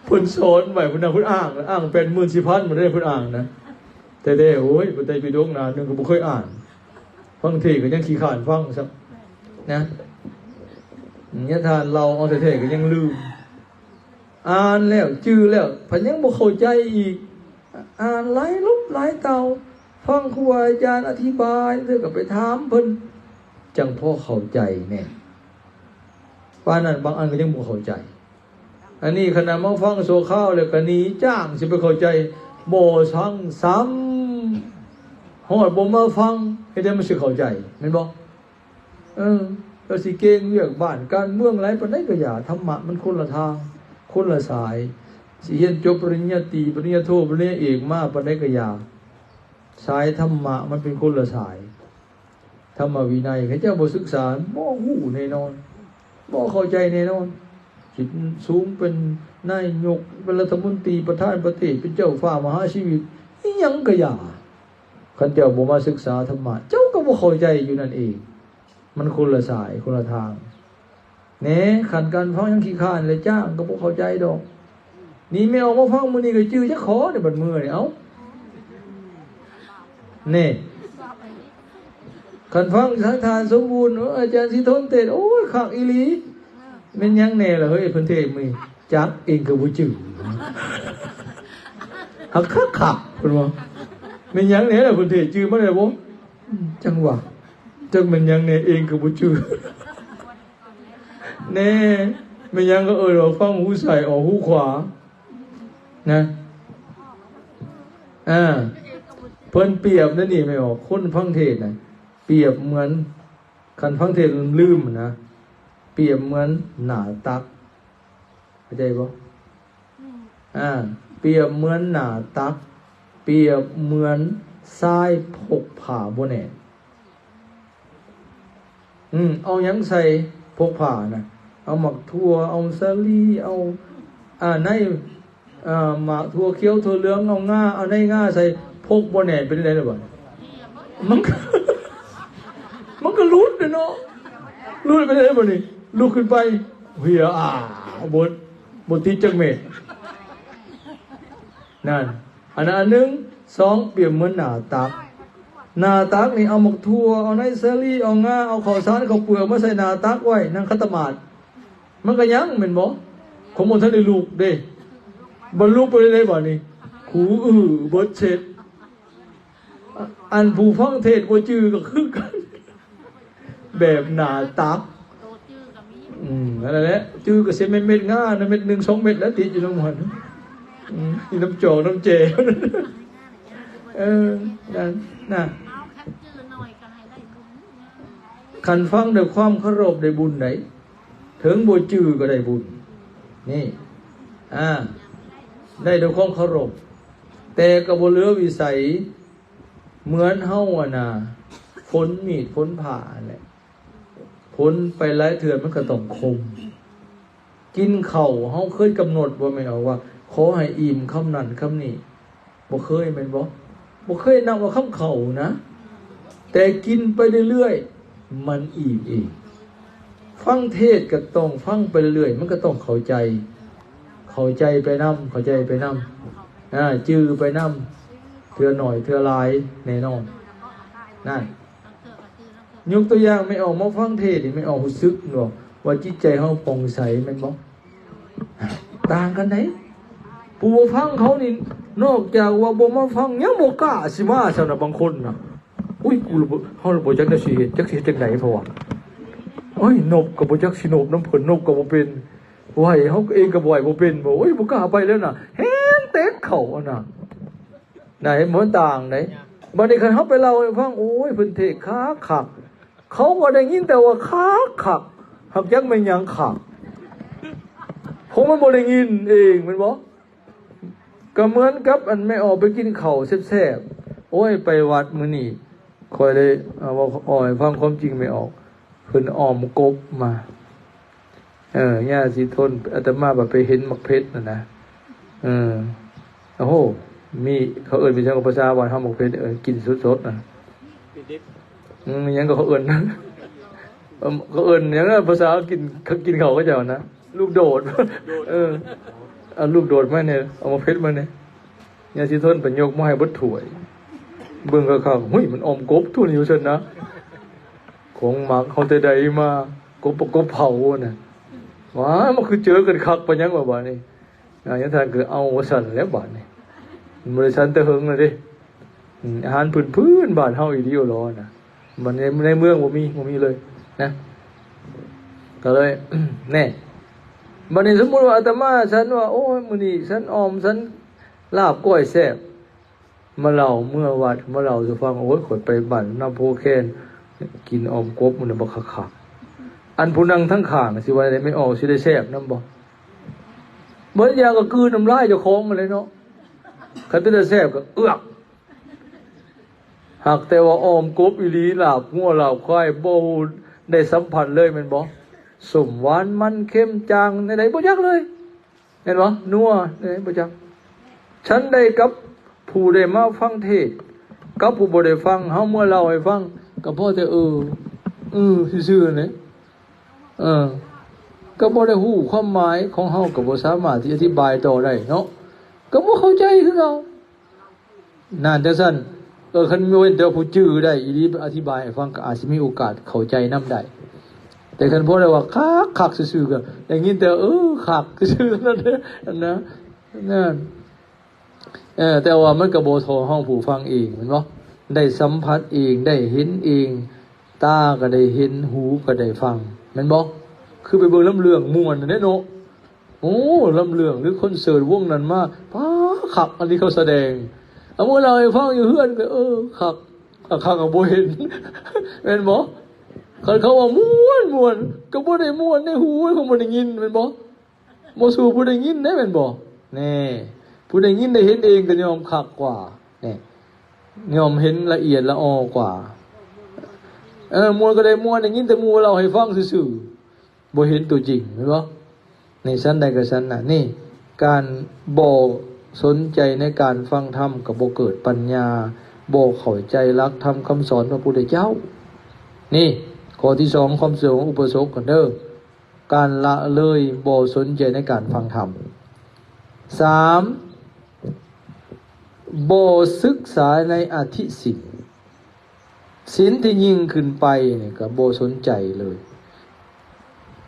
ເພິ່ນສອນໄວ້ ເພິ່ນນະ ເພິ່ນອ້າງ ອ້າງແປດໝື່ນສີ່ພັນ ບໍ່ໄດ້ ເພິ່ນອ້າງນະ. ແທ້ໆ ໂອ້ຍ ພະໄຕປິດົກໜ້າໜຶ່ງກໍບໍ່ເຄີຍອ່ານ ບາງທີກໍຍັງຂີ້ຄ້ານຟັງຊ້ຳນະ. ຍາທ່ານເລົ່າເອົາແທ້ໆ ກໍຍັງລືມ. ອ່ານແລ້ວຈື່ແລ້ວ ພັດຍັງບໍ່ເຂົ້າໃຈອີກ. ອ່ານຫຼາຍລົບຫຼາຍເຕົາ ຟັງຄູບາອາຈານອະທິບາຍ ເທື່ອກໍໄປຖາມເພິ່ນ ຈັ່ງພໍເຂົ້າໃຈແດ່. ປານນັ້ນບາງອັນກໍຍັງບໍ່ເຂົ້າໃຈ. ອັນນີ້ຂະໜາດມາຟັງຊົ່ວຄາວແລ້ວກໍໜີ ຈ້າງຊິໄປເຂົ້າໃຈ ບໍ່ຟັງຊ້ຳ. ຮອດບໍ່ມາຟັງ ເຮັດໃດມັນຊິເຂົ້າໃຈ ແມ່ນບໍ່? ເອີ ວ່າຊິເກັ່ງວຽກບ້ານການເມືອງຫຼາຍປານໃດກໍຢ່າ, ທຳມະມັນຄົນລະທາງ, ຄົນລະສາຍ. ຊິຮຽນຈົບປະລິນຍາຕີ, ປະລິນຍາໂທ, ປະລິນຍາເອກມາປານໃດກໍຢ່າ, ສາຍທຳມະມັນເປັນຄົນລະສາຍ. ທຳມະວິໄນ ເຂົາເຈົ້າບໍ່ສຶກສາ ບໍ່ຮູ້ແນ່ນອນ, ບໍ່ເຂົ້າໃຈແນ່ນອນ. ຊິສູງເປັນນາຍົກ, ເປັນລັດຖະມົນຕີ, ປະທານປະເທດ, ເປັນເຈົ້າຟ້າມະຫາຊີວິດ, ອີ່ຫຍັງກໍຢ່າ, ຄັນເຈົ້າບໍ່ມາສຶກສາທຳມະ, ເຈົ້າກໍບໍ່ເຂົ້າໃຈຢູ່ນັ້ນເອງ. ມັນຄົນລະສາຍ, ຄົນລະທາງ. ແນ່ ຄັນການຟັງຍັງຂີ້ຄ້ານ ແລະ ຈ້າງກໍບໍ່ເຂົ້າໃຈດອກ. ນີ້ແມ່ອອກມາຟັງມື້ນີ້ກໍຈື່ຈັກຂໍ້ໃນບັດມື້ນີ້ ເອົ້າ ແນ່. ຄັນຟັງທາງທ່ານສົມບູນ, ເອີ ອາຈານສີທົນເທດ, ໂອ້ຍ ຄັກອີ່ຫຼີ. ແມ່ນຫຍັງແນ່ລະເຮີ້ຍ ເພິ່ນເທດມື້ນີ້? ຈັກ ເອງກໍບໍ່ຈື່. ຄັກຄັກເພິ່ນວ່າ. ແມ່ນຫຍັງແນ່ລະເພິ່ນເທດ? ຈື່ມາໄດ້ບໍ່? ອືມ ຈັ່ງວ່າ ຈັກແມ່ນຫຍັງແນ່ ເອງກໍບໍ່ຈື່. ແນ່ ແມ່ນຫຍັງກໍເອີ້ນວ່າຟັງຫູຊ້າຍອອກຫູຂວານະ. ອ່າ ເພິ່ນປຽບແນວນີ້ແມ່ນບໍ່? ຄົນຟັງເທດນະ ປຽບເໝືອນ ຄັນຟັງເທດລືມນະ ປຽບເໝືອນໜ້າຕັກ. ເຂົ້າໃຈບໍ່? ອືມ ອ່າ ປຽບເໝືອນໜ້າຕັກ, ປຽບເໝືອນຊາຍພົກຜ້າບໍ່ແໜ້ນ. ອືມ ເອົາຫຍັງໃສ່ພົກຜ້ານະ? ເອົາໝາກຖົ່ວ, ເອົາສາລີ, ເອົາ ອ່າ ໃນ ເອີ ໝາກຖົ່ວຂຽວ, ຖົ່ວເຫຼືອງ, ເອົາງາ, ເອົາໃນງາໃສ່, ພົກບໍ່ແໜ້ນ ເປັນຈັ່ງໃດລະບາດ? ມັນ ມັນກໍຫຼຸດເດ້ເນາະ. ຫຼຸດເປັນຈັ່ງໃດບາດນີ້? ລຸກຂຶ້ນໄປ ເຫື່ອ ອ່າ ບໍ່ ບໍ່ຕິດຈັກເມັດ. ນັ້ນ ອັນນັ້ນອັນໜຶ່ງ. ສອງ ປຽບເໝືອນໜ້າຕັກ. ໜ້າຕັກນີ້ເອົາໝາກຖົ່ວ, ເອົາໃນສາລີ, ເອົາງາ, ເອົາເຂົ້າສານເຂົ້າເປືອກມາໃສ່ໜ້າຕັກໄວ້, ນັ່ງຂັດຕະໝາດ. ມັນກໍຍັງແມ່ນບໍ່? ຂອງບໍ່ທັນໄດ້ລຸກເດ້. ບັດລຸກໄປເລີຍບາດນີ້ ຂູອືເບິດເສັດ. ອັນຜູ້ຟັງເທດບໍ່ຈື່ກໍຄືກັນ ແບບໜ້າຕັກ. ອືມ ນັ້ນແຫຼະ ຈື່ກໍຊິເມັດໆ ງານະ ເມັດໜຶ່ງສອງເມັດແລ້ວ ຕິດຢູ່ນຳຫັ້ນ. ອືມ ຢູ່ນຳຈອກນຳແຈ. ເອີ ນັ້ນນະ. ຄັນຟັງດ້ວຍຄວາມເຄົາລົບໄດ້ບຸນໃດ. ເຖິງບໍ່ຈື່ກໍໄດ້ບຸນ. ນີ້ ອ່າ ໄດ້ດ້ວຍຄວາມເຄົາລົບ, ແຕ່ກໍບໍ່ເຫຼືອວິໄສ. ເໝືອນເຮົາຫັ້ນນະ ຝົນມີດຝົນພ້າຫັ້ນແຫຼະ, ຝົນໄປຫຼາຍເທື່ອມັນກໍຕ້ອງຄົມ. ກິນເຂົ້າ ເຮົາເຄີຍກຳນົດບໍ່ແມ່ນວ່າ ຂໍໃຫ້ອີ່ມຄຳນັ້ນຄຳນີ້? ບໍ່ເຄີຍແມ່ນບໍ່? ບໍ່ເຄີຍນັບວ່າຄຳເຂົ້ານະ, ແຕ່ກິນໄປເລື້ອຍໆ ມັນອີ່ມເອງ. ຟັງເທດກໍຕ້ອງຟັງໄປເລື້ອຍໆ ມັນກໍຕ້ອງເຂົ້າໃຈ, ເຂົ້າໃຈໄປນຳ, ເຂົ້າໃຈໄປນຳ, ອາ ຈື່ໄປນຳ, ເທື່ອໜ້ອຍເທື່ອຫຼາຍແນ່ນອນ. ນັ້ນ ຍົກຕົວຢ່າງ ແມ່ອອກມາຟັງເທດນີ້ ແມ່ອອກຮູ້ສຶກບໍ່ວ່າຈິດໃຈເຮົາປ່ອງໃສແມ່ນບໍ່? ຕ່າງກັນເດ້. ຜູ້ບໍ່ຟັງເຂົານີ້ ນອກຈາກວ່າບໍ່ມາຟັງ ຍັງບໍ່ກ້າຊິມາຊ້ຳນະ ບາງຄົນນະ. ອຸ້ຍ ກູລະບໍ່ ເຮົາລະບໍ່ຈັກແນວຊິເຮັດ ຈັກຊິເຮັດຈັ່ງໃດ ເພາະວ່າ ໂອ້ຍ ນົບກໍບໍ່ຈັກຊິນົບນຳເພິ່ນ ນົບກໍບໍ່ເປັນ ໄຫວ້ເຮົາເອງກໍໄຫວ້ບໍ່ເປັນ ໂອ້ຍ ບໍ່ກ້າໄປແລ້ວນະ ແຮງເຕັກເຂົ້າຫັ້ນນະ. ນະ ເຫັນບໍ່? ມັນຕ່າງເດ້. ບັດນີ້ຄັນເຮົາໄປເລົ່າໃຫ້ຟັງ ໂອ້ຍ ເພິ່ນເທດຄັກໆ ເຂົາກໍໄດ້ຍິນແຕ່ວ່າຄັກໆ ຫາກຈັກແມ່ນຫຍັງຄັກ ເພາະມັນບໍ່ໄດ້ຍິນເອງ ແມ່ນບໍ່? ກໍເໝືອນກັບອັນແມ່ອອກໄປກິນເຂົ້າແຊບໆ ໂອ້ຍ ໄປວັດມື້ນີ້ ຂ້ອຍໄດ້ ເອີ ເວົ້າ ເວົ້າໃຫ້ຟັງຄວາມຈິງແມ່ອອກ ເພິ່ນອ້ອມກົບມາ. ເອີ ຍາສີທົນ ອາດຕະມາບັດໄປເຫັນໝາກເຜັດຫັ້ນນະ. ເອີ ໂອ້ໂຫ ມີ ເຂົາເອີ້ນເປັນຫຍັງ ພາສາບ້ານເຮົາ ໝາກເຜັດ ເອີ ກິນສົດໆນະ. ອືມ ຫຍັງກໍເຂົາເອີ້ນ ເອີ ເຂົາເອີ້ນຫຍັງນະ ພາສາກິນ ກິນເຂົ້າເຂົາເຈົ້ານະ ລູກໂດດ. ໂດດ ເອີ ເອົາລູກໂດດມາແດ່ ເອົາໝາກເຜັດມາແດ່. ຍາສີທົນໄປຍົກມາໃຫ້ເບິດຖ້ວຍ ເບິ່ງຄັກໆ ຫຸ້ຍ ມັນອ້ອມກົບທຸ່ນຢູ່ຊັ້ນນະ ຂອງໝາກເຮົາແຕ່ໃດມາ ກົບ ກົບເຜົານະ. ວ້າ ມັນຄືເຈີກັນຄັກປານຫຍັງວະບາດນີ້. ອາ ຍາທ່ານກໍເອົາວ່າຊັ້ນແຫຼະບາດນີ້ ມັນບໍ່ໄດ້ສັນແຕ່ເຫິງແລ້ວເດ້. ອືມ ອາຫານພື້ນໆ ບ້ານເຮົາອີ່ຫຼີອີ່ຫຼໍນະ ມັນໃນ ໃນເມືອງບໍ່ມີ ບໍ່ມີເລີຍນະ. ກໍເລີຍ ແນ່ ບັດນີ້ສົມມຸດວ່າອາດຕະມາສັນວ່າ ໂອ້ຍ ມື້ນີ້ສັນອ່ອມ ສັນລາບກ້ອຍແຊບ ມາເລົ່າ ເມືອວັດ ມາເລົ່າສູ່ຟັງ ໂອ້ຍ ຂ້ອຍໄປບ້ານນາໂພແຄນ ກິນອ່ອມກົບມື້ນັ້ນບັກຄັກ ອັນຜູ້ນັ່ງທາງຂ້າງຊິວ່າໄດ້ ແມ່ອອກຊິໄດ້ແຊບນຳບໍ່? ເບິດຢາກໍກືນນ້ຳລາຍເຈົ້າຂອງຫັ້ນແຫຼະເນາະ. ຄັນເປັນຕາແຊບກໍເອືອກ. ຫາກແຕ່ວ່າອ້ອມກົບອີ່ຫຼີ ລາບງົວລາບຄວາຍ ບໍ່ໄດ້ສຳຜັດເລີຍແມ່ນບໍ່? ສົ້ມຫວານມັນເຄັມຈາງແນວໃດບໍ່ຈັກເລີຍ. ແມ່ນບໍ່? ນົວເດ້ ບໍ່ຈັກ. ຊັ້ນໃດກັບຜູ້ໄດ້ມາຟັງເທດ ກັບຜູ້ບໍ່ໄດ້ຟັງ ເຮົາເມື່ອເລົ່າໃຫ້ຟັງ ກໍພໍແຕ່ເອີ ເອີ ຊື່ໆ ນັ້ນແຫຼະ. ເອີ ກໍບໍ່ໄດ້ຮູ້ຄວາມໝາຍ ຂອງເຮົາກໍບໍ່ສາມາດທີ່ອະທິບາຍຕໍ່ໄດ້ເນາະ ກໍບໍ່ເຂົ້າໃຈຄືເກົ່າ. ນັ້ນ ຈັ່ງຊັ້ນ ເອີ ຄັນແມ່ນແຕ່ຜູ້ຈື່ໄດ້ອີ່ຫຼີ ອະທິບາຍໃຫ້ຟັງ ກໍອາດຊິມີໂອກາດເຂົ້າໃຈນຳໄດ້. ແຕ່ຄັນພໍໄດ້ວ່າຄັກໆ ຊື່ໆ ກໍໄດ້ຍິນແຕ່ ເອີ ຄັກຊື່ໆ ນັ້ນເດ້ ອັນນະ ນັ້ນ ເອີ ແຕ່ວ່າມັນກໍບໍ່ທໍ່ເຮົາຜູ້ຟັງເອງ ແມ່ນບໍ່? ໄດ້ສຳຜັດເອງ ໄດ້ເຫັນເອງ ຕາກໍໄດ້ເຫັນ ຫູກໍໄດ້ຟັງ ແມ່ນບໍ່? ຄືໄປເບິ່ງລຳເລື່ອງມ່ວນນັ້ນເດ້ເນາະ. ໂອ້ ລຳເລື່ອງ ຫຼື ຄອນເສີດວົງນັ້ນມາ ປ້າ ຄັກ ອັນນີ້ເຂົາສະແດງ ເອົາມາເລົ່າໃຫ້ຟັງຢູ່ເຮືອນກໍ ເອີ ຄັກ ຄັກກໍບໍ່ເຫັນ ແມ່ນບໍ່? ຄັນເຂົາວ່າມ່ວນ ມ່ວນ ກໍບໍ່ໄດ້ມ່ວນໃນຫູ ຄົງບໍ່ໄດ້ຍິນ ແມ່ນບໍ່? ບໍ່ສູ້ຜູ້ໄດ້ຍິນເດ້ ແມ່ນບໍ່? ແນ່ ຜູ້ໄດ້ຍິນໄດ້ເຫັນເອງກໍຍອມຄັກກວ່າ ແນ່ ຍອມເຫັນລະອຽດລະອໍກວ່າ. ເອີ ມ່ວນກໍໄດ້ມ່ວນ ໄດ້ຍິນແຕ່ໝູ່ເລົ່າໃຫ້ຟັງຊື່ໆ ບໍ່ເຫັນຕົວຈິງ ແມ່ນບໍ່? ໃນຊັ້ນໃດກໍຊັ້ນນະ ນີ້ ການບໍ່ສົນໃຈໃນການຟັງທຳ ກໍບໍ່ເກີດປັນຍາ ບໍ່ເຂົ້າໃຈຫຼັກທຳຄຳສອນພະພຸດທະເຈົ້າ. ນີ້ ຂໍ້ທີສອງ ຄວາມເຊື່ອຂອງອຸປາສົກກັນເດີ້ ການລະເລີຍ ບໍ່ສົນໃຈໃນການຟັງທຳ. ສາມ ບໍ່ສຶກສາໃນອະທິສິນ ສິນທີ່ຍິ່ງຂຶ້ນໄປນີ້ກໍບໍ່ສົນໃຈເລີຍ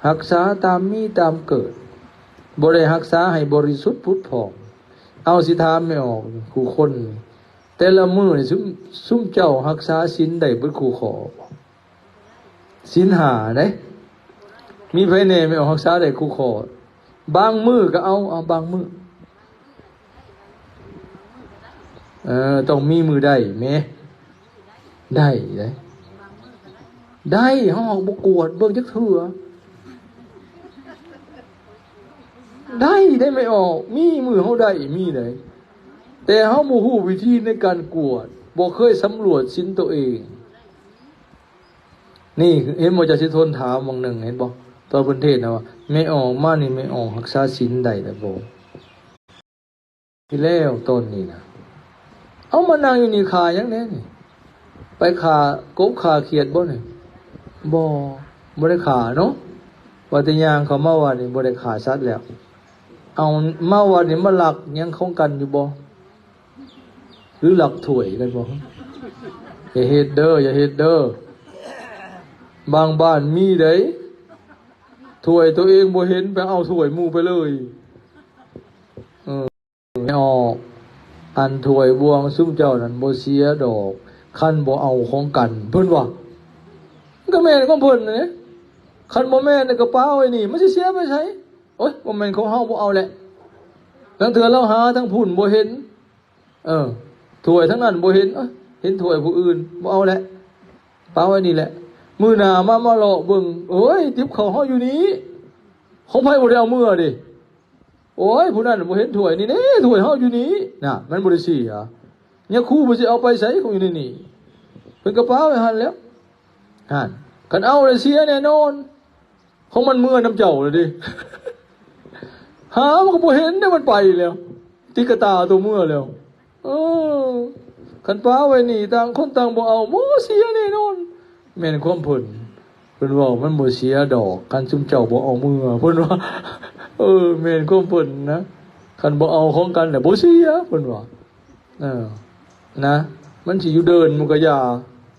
ຮັກສາຕາມມີຕາມເກີດ ບໍ່ໄດ້ຮັກສາໃຫ້ບໍລິສຸດຜຸດຜ່ອງ. ເອົາ ຊິຖາມແມ່ອອກ ຄູ່ຄົນ ແຕ່ລະມື້ນີ້ ຊຸມ ຊຸມເຈົ້າຮັກສາສິນໄດ້ເບິດຄູ່ຂໍ້ບໍ່? ສິນຫ້າເດ້ ມີໃຜແດ່ແມ່ອອກຮັກສາໄດ້ຄູ່ຂໍ້? ບາງມື້ກໍເອົາ ເອົາບາງມື້ ເອີ ຕ້ອງມີມື້ໄດ້ແໝ ໄດ້ເດ້ ໄດ້ ເຮົາບໍ່ກວດເບິ່ງຈັກເທື່ອ ໄດ້ ໄດ້ແມ່ອອກ ມີມື້ເຮົາໄດ້ ມີໄດ້ ແຕ່ເຮົາບໍ່ຮູ້ວິທີໃນການກວດ ບໍ່ເຄີຍສຳຫຼວດສິນໂຕເອງ. ນີ້ເຫັນບໍ່ ຈາສິທົນຖາມຫວ່າງໜຶ່ງ ເຫັນບໍ່ ຕອນເພິ່ນເທດນະວ່າ ແມ່ອອກມານີ້ ແມ່ອອກຮັກສາສິນໄດ້ແລ້ວບໍ່? ທີ່ແລ້ວຕອນນີ້ນະ ເອົາ ມານັ່ງຢູ່ນີ້ຂ້າຫຍັງແດ່ນີ້? ໄປຂ້າກົບຂ້າຂຽດບໍ່ນີ້? ບໍ່ ບໍ່ໄດ້ຂ້າເນາະ ວ່າແຕ່ຍ່າງເຂົ້າມາວັດນີ້ບໍ່ໄດ້ຂ້າສັດແລ້ວ. ເອົາ ມາວັດນີ້ມາລັກຫຍັງຂອງກັນຢູ່ບໍ່? ຫຼືລັກຖ້ວຍກັນບໍ່? ຢ່າເຮັດເດີ ຢ່າເຮັດເດີ ບາງບ້ານມີເດ້ ຖ້ວຍໂຕເອງບໍ່ເຫັນ ໄປເອົາຖ້ວຍໝູ່ໄປເລີຍ. ເອີ ແມ່ອອກ ອັນຖ້ວຍບ່ວງຊຸມເຈົ້ານັ້ນບໍ່ເສຍດອກ ຄັນບໍ່ເອົາຂອງກັນ ເພິ່ນວ່າ. ມັນກໍແມ່ນຂອງເພິ່ນເດ້ ຄັນບໍ່ແມ່ນກໍປະໄວ້ນີ້ ມັນຊິເສຍໄປໃສ? ໂອ້ຍ ບໍ່ແມ່ນຂອງເຮົາ ບໍ່ເອົາແຫຼະ. ລາງເທື່ອລາວຫາທາງພຸ້ນບໍ່ເຫັນ ເອີ ຖ້ວຍທາງນັ້ນບໍ່ເຫັນ ເອີ ເຫັນຖ້ວຍຜູ້ອື່ນ ບໍ່ເອົາແຫຼະ ປະໄວ້ນີ້ແຫຼະ. ມື້ໜ້າມາ ມາເລາະເບິ່ງ ໂອ້ຍ ຕິບເຂົ້າເຮົາຢູ່ນີ້ ຂອງໃຜບໍ່ໄດ້ເອົາເມືອເດ້. ໂອ້ຍ ຜູ້ນັ້ນບໍ່ເຫັນຖ້ວຍ ນີ້ເດ້ ຖ້ວຍເຮົາຢູ່ນີ້ນະ ມັນບໍ່ໄດ້ເສຍ. ຍາຄູເພິ່ນຊິເອົາໄປໃສ ຂອງຢູ່ໃນນີ້ ເພິ່ນກໍປະໄວ້ຫັ້ນແຫຼ້ວ. ຫັ້ນ ຄັນເອົາແລ້ວເສຍແນ່ນອນ ຂອງມັນເມືອນຳເຈົ້າແລ້ວເດ້. ຫາມັນກໍບໍ່ເຫັນເດ້ ມັນໄປແລ້ວ ຕິກະຕາໂຕເມືອແລ້ວ. ເອີ ຄັນປະໄວ້ນີ້ ຕ່າງຄົນຕ່າງບໍ່ເອົາ ບໍ່ເສຍແນ່ນອນ. ແມ່ນຄວາມເພິ່ນ ເພິ່ນເວົ້າ ມັນບໍ່ເສຍດອກ ຄັນຊຸມເຈົ້າບໍ່ເອົາເມືອ ເພິ່ນວ່າ. ເອີ ແມ່ນຄວາມເພິ່ນນະ ຄັນບໍ່ເອົາຂອງກັນແລ້ວບໍ່ເສຍ ເພິ່ນວ່າ. ເອີ ນະ ມັນຊິຢູ່ເດີ່ນມັນກໍຢ່າ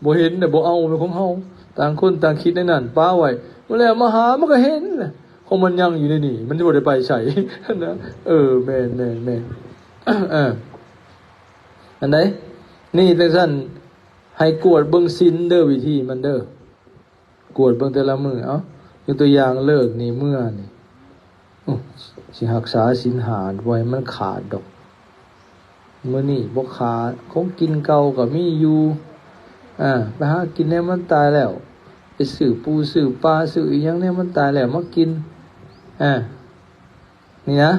ບໍ່ເຫັນແລ້ວບໍ່ເອົາ ແມ່ນຂອງເຮົາ. ຕ່າງຄົນຕ່າງຄິດໃນນັ້ນ ປະໄວ້ ມື້ແລ້ວມາຫາມັນກໍເຫັນແຫຼະ ຂອງມັນຍັງຢູ່ໃນນີ້ ມັນບໍ່ໄດ້ໄປໃສນະ. ເອີ ແມ່ນໆໆ ເອີ ອັນໃດ ນີ້ຈັ່ງຊັ້ນ ໃຫ້ກວດເບິ່ງສິນເດີ ວິທີມັນເດີ ກວດເບິ່ງແຕ່ລະມື້. ເອົາ ຍົກຕົວຢ່າງ ເລີກນີ້ເມືອນີ້ ໂອ້ ຊິຮັກສາສິນຫ້າບໍ່ໃຫ້ມັນຂາດດອກ. ມື້ນີ້ບໍ່ຂາດ ຂອງກິນເກົ່າກໍມີຢູ່ ອາ ໄປຫາກິນແນວມັນຕາຍແລ້ວ. ໄປຊື້ປູຊື້ປາຊື້ອີ່ຫຍັງແນວມັນຕາຍແລ້ວມາກິນ ອ່າ ນີ້ນະ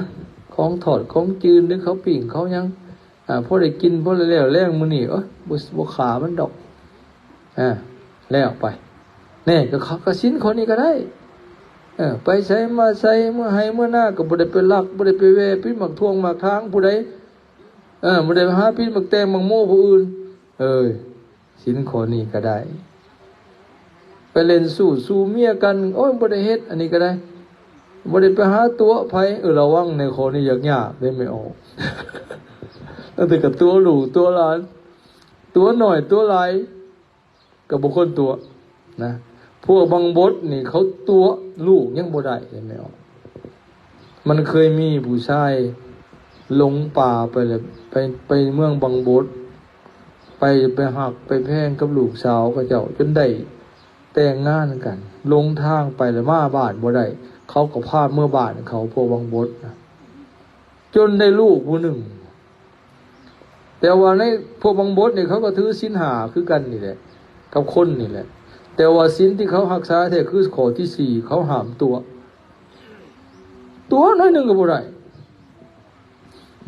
ຂອງທອດຂອງຈືນ ຫຼືເຂົາປີ້ງເຂົາຫຍັງ ອ່າ ພໍໄດ້ກິນ ພໍໄດ້ແລ້ວແລງມື້ນີ້ ໂອ້ຍ ບໍ່ ບໍ່ຂ້າມັນດອກ ອ່າ ແລ້ວໄປ ແນ່ ກໍ ກໍສິນຂໍ້ນີ້ກໍໄດ້ ເອີ ໄປໃສມາໃສ ເມືອໄຮ່ເມືອນາກໍບໍ່ໄດ້ໄປລັກ ບໍ່ໄດ້ໄປແວ່ປິດໝາກທ່ວງໝາກທາງຜູ້ໃດ ເອີ ບໍ່ໄດ້ໄປຫາປິດໝາກແຕງໝາກໂມຜູ້ອື່ນ ເອີຍ ສິນຂໍ້ນີ້ກໍໄດ້ ໄປຫຼິ້ນຊູ້ຊູເມຍກັນ ໂອ້ຍ ບໍ່ໄດ້ເຮັດ ອັນນີ້ກໍໄດ້ ບໍ່ໄດ້ໄປຫາຕົວະໃຜ ເອີ ລະວັງໃນຂໍ້ນີ້ ຍາກໆເດ້ແມ່ອອກ ຕັ້ງແຕ່ກໍຕົວະລູກຕົວະຫຼານ ຕົວະໜ້ອຍຕົວະຫຼາຍ ກໍບໍ່ຄວນຕົວະນະ ພວກບັງບົດນີ້ເຂົາຕົວະລູກຍັງບໍ່ໄດ້ເຫັນແລ້ວ ມັນເຄີຍມີຜູ້ຊາຍຫຼົງປ່າໄປແລ້ວ ໄປ ໄປເມືອງບັງບົດ ໄປ ໄປຮັກໄປແພງກັບລູກສາວເຂົາເຈົ້າ ຈົນໄດ້ແຕ່ງງານກັນ ຫຼົງທາງໄປແລ້ວມາບ້ານບໍ່ໄດ້ ເຂົາກໍພາເມືອບ້ານເຂົາ ພວກບັງບົດນະ ຈົນໄດ້ລູກຜູ້ໜຶ່ງ ແຕ່ວ່າໃນພວກບັງບົດນີ້ ເຂົາກໍຖືສິນຫ້າຄືກັນນີ້ແຫຼະ ກັບຄົນນີ້ແຫຼະ ແຕ່ວ່າສິນທີ່ເຂົາຮັກສາແທ້ຄືຂໍ້ທີສີ່ ເຂົາຫ້າມຕົວະ ຕົວະໜ້ອຍໜຶ່ງກໍບໍ່ໄດ້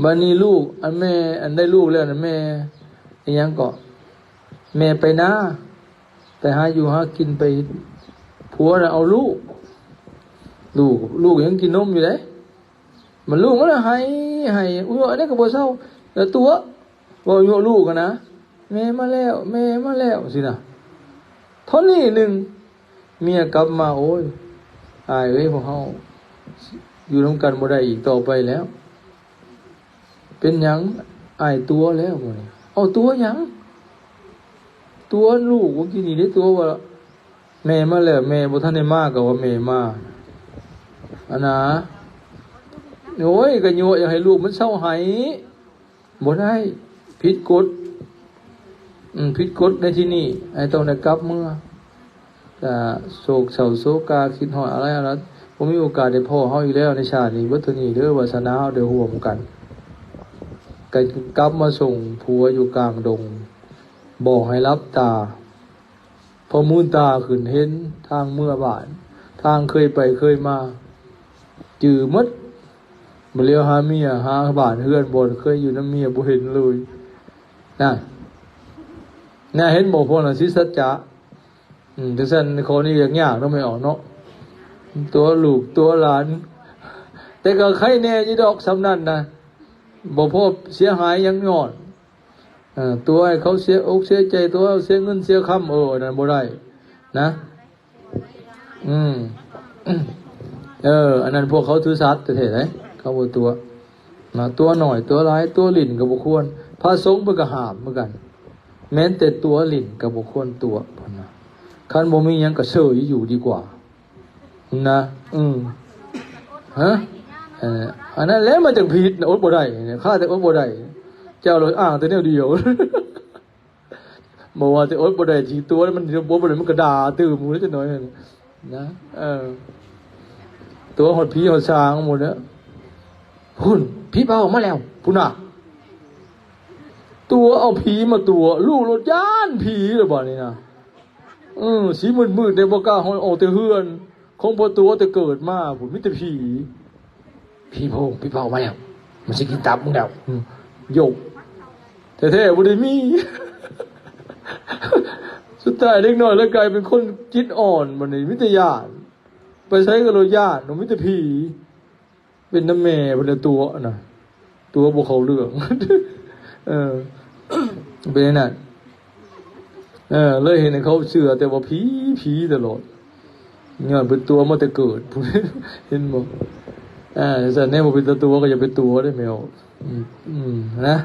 ບັດນີ້ລູກ ອັນແມ່ ອັນໄດ້ລູກແລ້ວນະ ແມ່ ອີ່ຫຍັງເກາະ ແມ່ໄປນາ ໄປຫາຢູ່ຫາກິນ ໄປ ຜົວນະເອົາລູກ ລູກ ລູກຍັງກິນນົມຢູ່ເດ້ ມັນລູກມັນໄຫ້ ໄຫ້ ອຸຍວະ ອັນໃດກໍບໍ່ເຊົາ ແລ້ວຕົວະ ເວົ້າຢູ່ລູກຫັ້ນນະ ແມ່ມາແລ້ວ ແມ່ມາແລ້ວ ຊີ້ນະ ເທົ່ານີ້ໜຶ່ງ ເມຍກັບມາ ໂອ້ຍ ອ້າຍເອີຍ ພວກເຮົາຢູ່ນຳກັນບໍ່ໄດ້ອີກຕໍ່ໄປແລ້ວ ເປັນຫຍັງ ອ້າຍຕົວະແລ້ວມື້ນີ້ ເອົາ ຕົວະຫຍັງ ຕົວະລູກ ມື້ກີ້ນີ້ເດ້ ຕົວະວ່າ ແມ່ມາແລ້ວ ແມ່ບໍ່ທັນໄດ້ມາກໍວ່າແມ່ມາ ອັນນາ ໂອ້ຍ ກໍຍົວະຢາກໃຫ້ລູກມັນເຊົາໄຫ້ ບໍ່ໄດ້ ຜິດກົດ ອືມ ຜິດກົດໃນທີ່ນີ້ ໃຫ້ຕ້ອງໄດ້ກັບເມືອ ກະໂສກເສົ້າໂສກາ ຄິດຮອດອາໄລອາລັດ ບໍ່ມີໂອກາດໄດ້ພໍ້ເຮົາອີກແລ້ວໃນຊາດນີ້ ເບິດເທົ່ານີ້ເດີ ວາສະໜາເຮົາໄດ້ຮ່ວມກັນ ກໍກັບມາສົ່ງຜົວຢູ່ກາງດົງ ບອກໃຫ້ຫຼັບຕາ ພໍມືນຕາຂຶ້ນເຫັນທາງເມືອບ້ານ ທາງເຄີຍໄປເຄີຍມາ ຈື່ໝົດ ບໍ່ຫຼຽວຫາເມຍ ຫາບ້ານເຮືອນ ບ່ອນເຄີຍຢູ່ນຳເມຍ ບໍ່ເຫັນເລີຍ ນະ ນະ ເຫັນບໍ່ ພວກນັ້ນສິສັດຈະ ອືມ ຈັ່ງຊັ້ນ ຂໍ້ນີ້ຍາກໆເນາະ ແມ່ອອກເນາະ ຕົວະລູກ ຕົວະຫຼານ ແຕ່ກໍໄຄແນ່ຢູ່ດອກ ສ່ຳນັ້ນນະ ບໍ່ພໍເສຍຫາຍຫຍັງຍ້ອນ ເອີ ຕົວະໃຫ້ເຂົາເສຍອົກເສຍໃຈ ຕົວະເສຍເງິນເສຍຄຳ ເອີ ອັນນັ້ນບໍ່ໄດ້ນະ ອືມ ເອີ ອັນນັ້ນພວກເຂົາຖືສັດແທ້ໆເດ້ ເຂົາບໍ່ຕົວະນະ ຕົວະໜ້ອຍ ຕົວະຫຼາຍ ຕົວະຫຼິ້ນກໍບໍ່ຄວນ ພະສົງເພິ່ນກໍຫ້າມເໝືອນກັນ ແມ່ນແຕ່ຕົວະຫຼິ້ນກໍບໍ່ຄວນຕົວະ ເພິ່ນວ່າ ຄັນບໍ່ມີຫຍັງກໍເຊີຍຢູ່ດີກວ່າ ນະ ອືມ ຮະ ເອີ ອັນນັ້ນແຫຼະມັນຈັ່ງຜິດນະ ອົດບໍ່ໄດ້ ຂ້າແຕ່ອົດບໍ່ໄດ້ ເຈົ້າລະອ້າງແຕ່ແນວດຽວ ບໍ່ວ່າແຕ່ອົດບໍ່ໄດ້ ຊິຕົວະ ມັນອົດບໍ່ໄດ້ ມັນກໍດ່າຕື່ມຢູ່ຈັກໜ້ອຍນະ ເອີ ຕົວະຮອດຜີຮອດສາງໝົດແລ້ວ ພຸ້ນ ຜີເປົ່າອອກມາແລ້ວ ພຸ້ນນະ ຕົວະເອົາຜີມາຕົວະ ລູກໂລດຢ້ານຜີແລ້ວບາດນີ້ນະ ເອີ ຊິມືດໆ ໄດ້ບໍ່ກ້າຮອດອອກແຕ່ເຮືອນ ຄົງບໍ່ຕົວະແຕ່ເກີດມາພຸ້ນ ມີແຕ່ຜີ ຜີໂພງ ຜີເປົ່າມາແລ້ວ ມັນຊິກິນຕັບມຶງແລ້ວ ອືມ ໂຢກ ແທ້ໆ ບໍ່ໄດ້ມີ ສຸດທ້າຍເດັກນ້ອຍລະກາຍເປັນຄົນຈິດອ່ອນ ບັດນີ້ມີແຕ່ຢ້ານ ໄປໃສກໍໂລດຢ້ານ ມີແຕ່ຜີ ເປັນນຳແມ່ເພິ່ນລະຕົວະນະ ຕົວະບໍ່ເຂົ້າເລື່ອງ ເອີ ເປັນຈັ່ງນັ້ນ ເອີ ເລີຍເຮັດໃຫ້ເຂົາເຊື່ອແຕ່ວ່າຜີ ຜີຕະຫຼອດ ຍ້ອນເພິ່ນຕົວະມາແຕ່ເກີດ ເຫັນບໍ່ ອ່າ ຊັ້ນແນ່ ບໍ່ເປັນຕາຕົວະກໍຢ່າໄປຕົວະເດ້ແມ່ອອກ ອືມ ນະ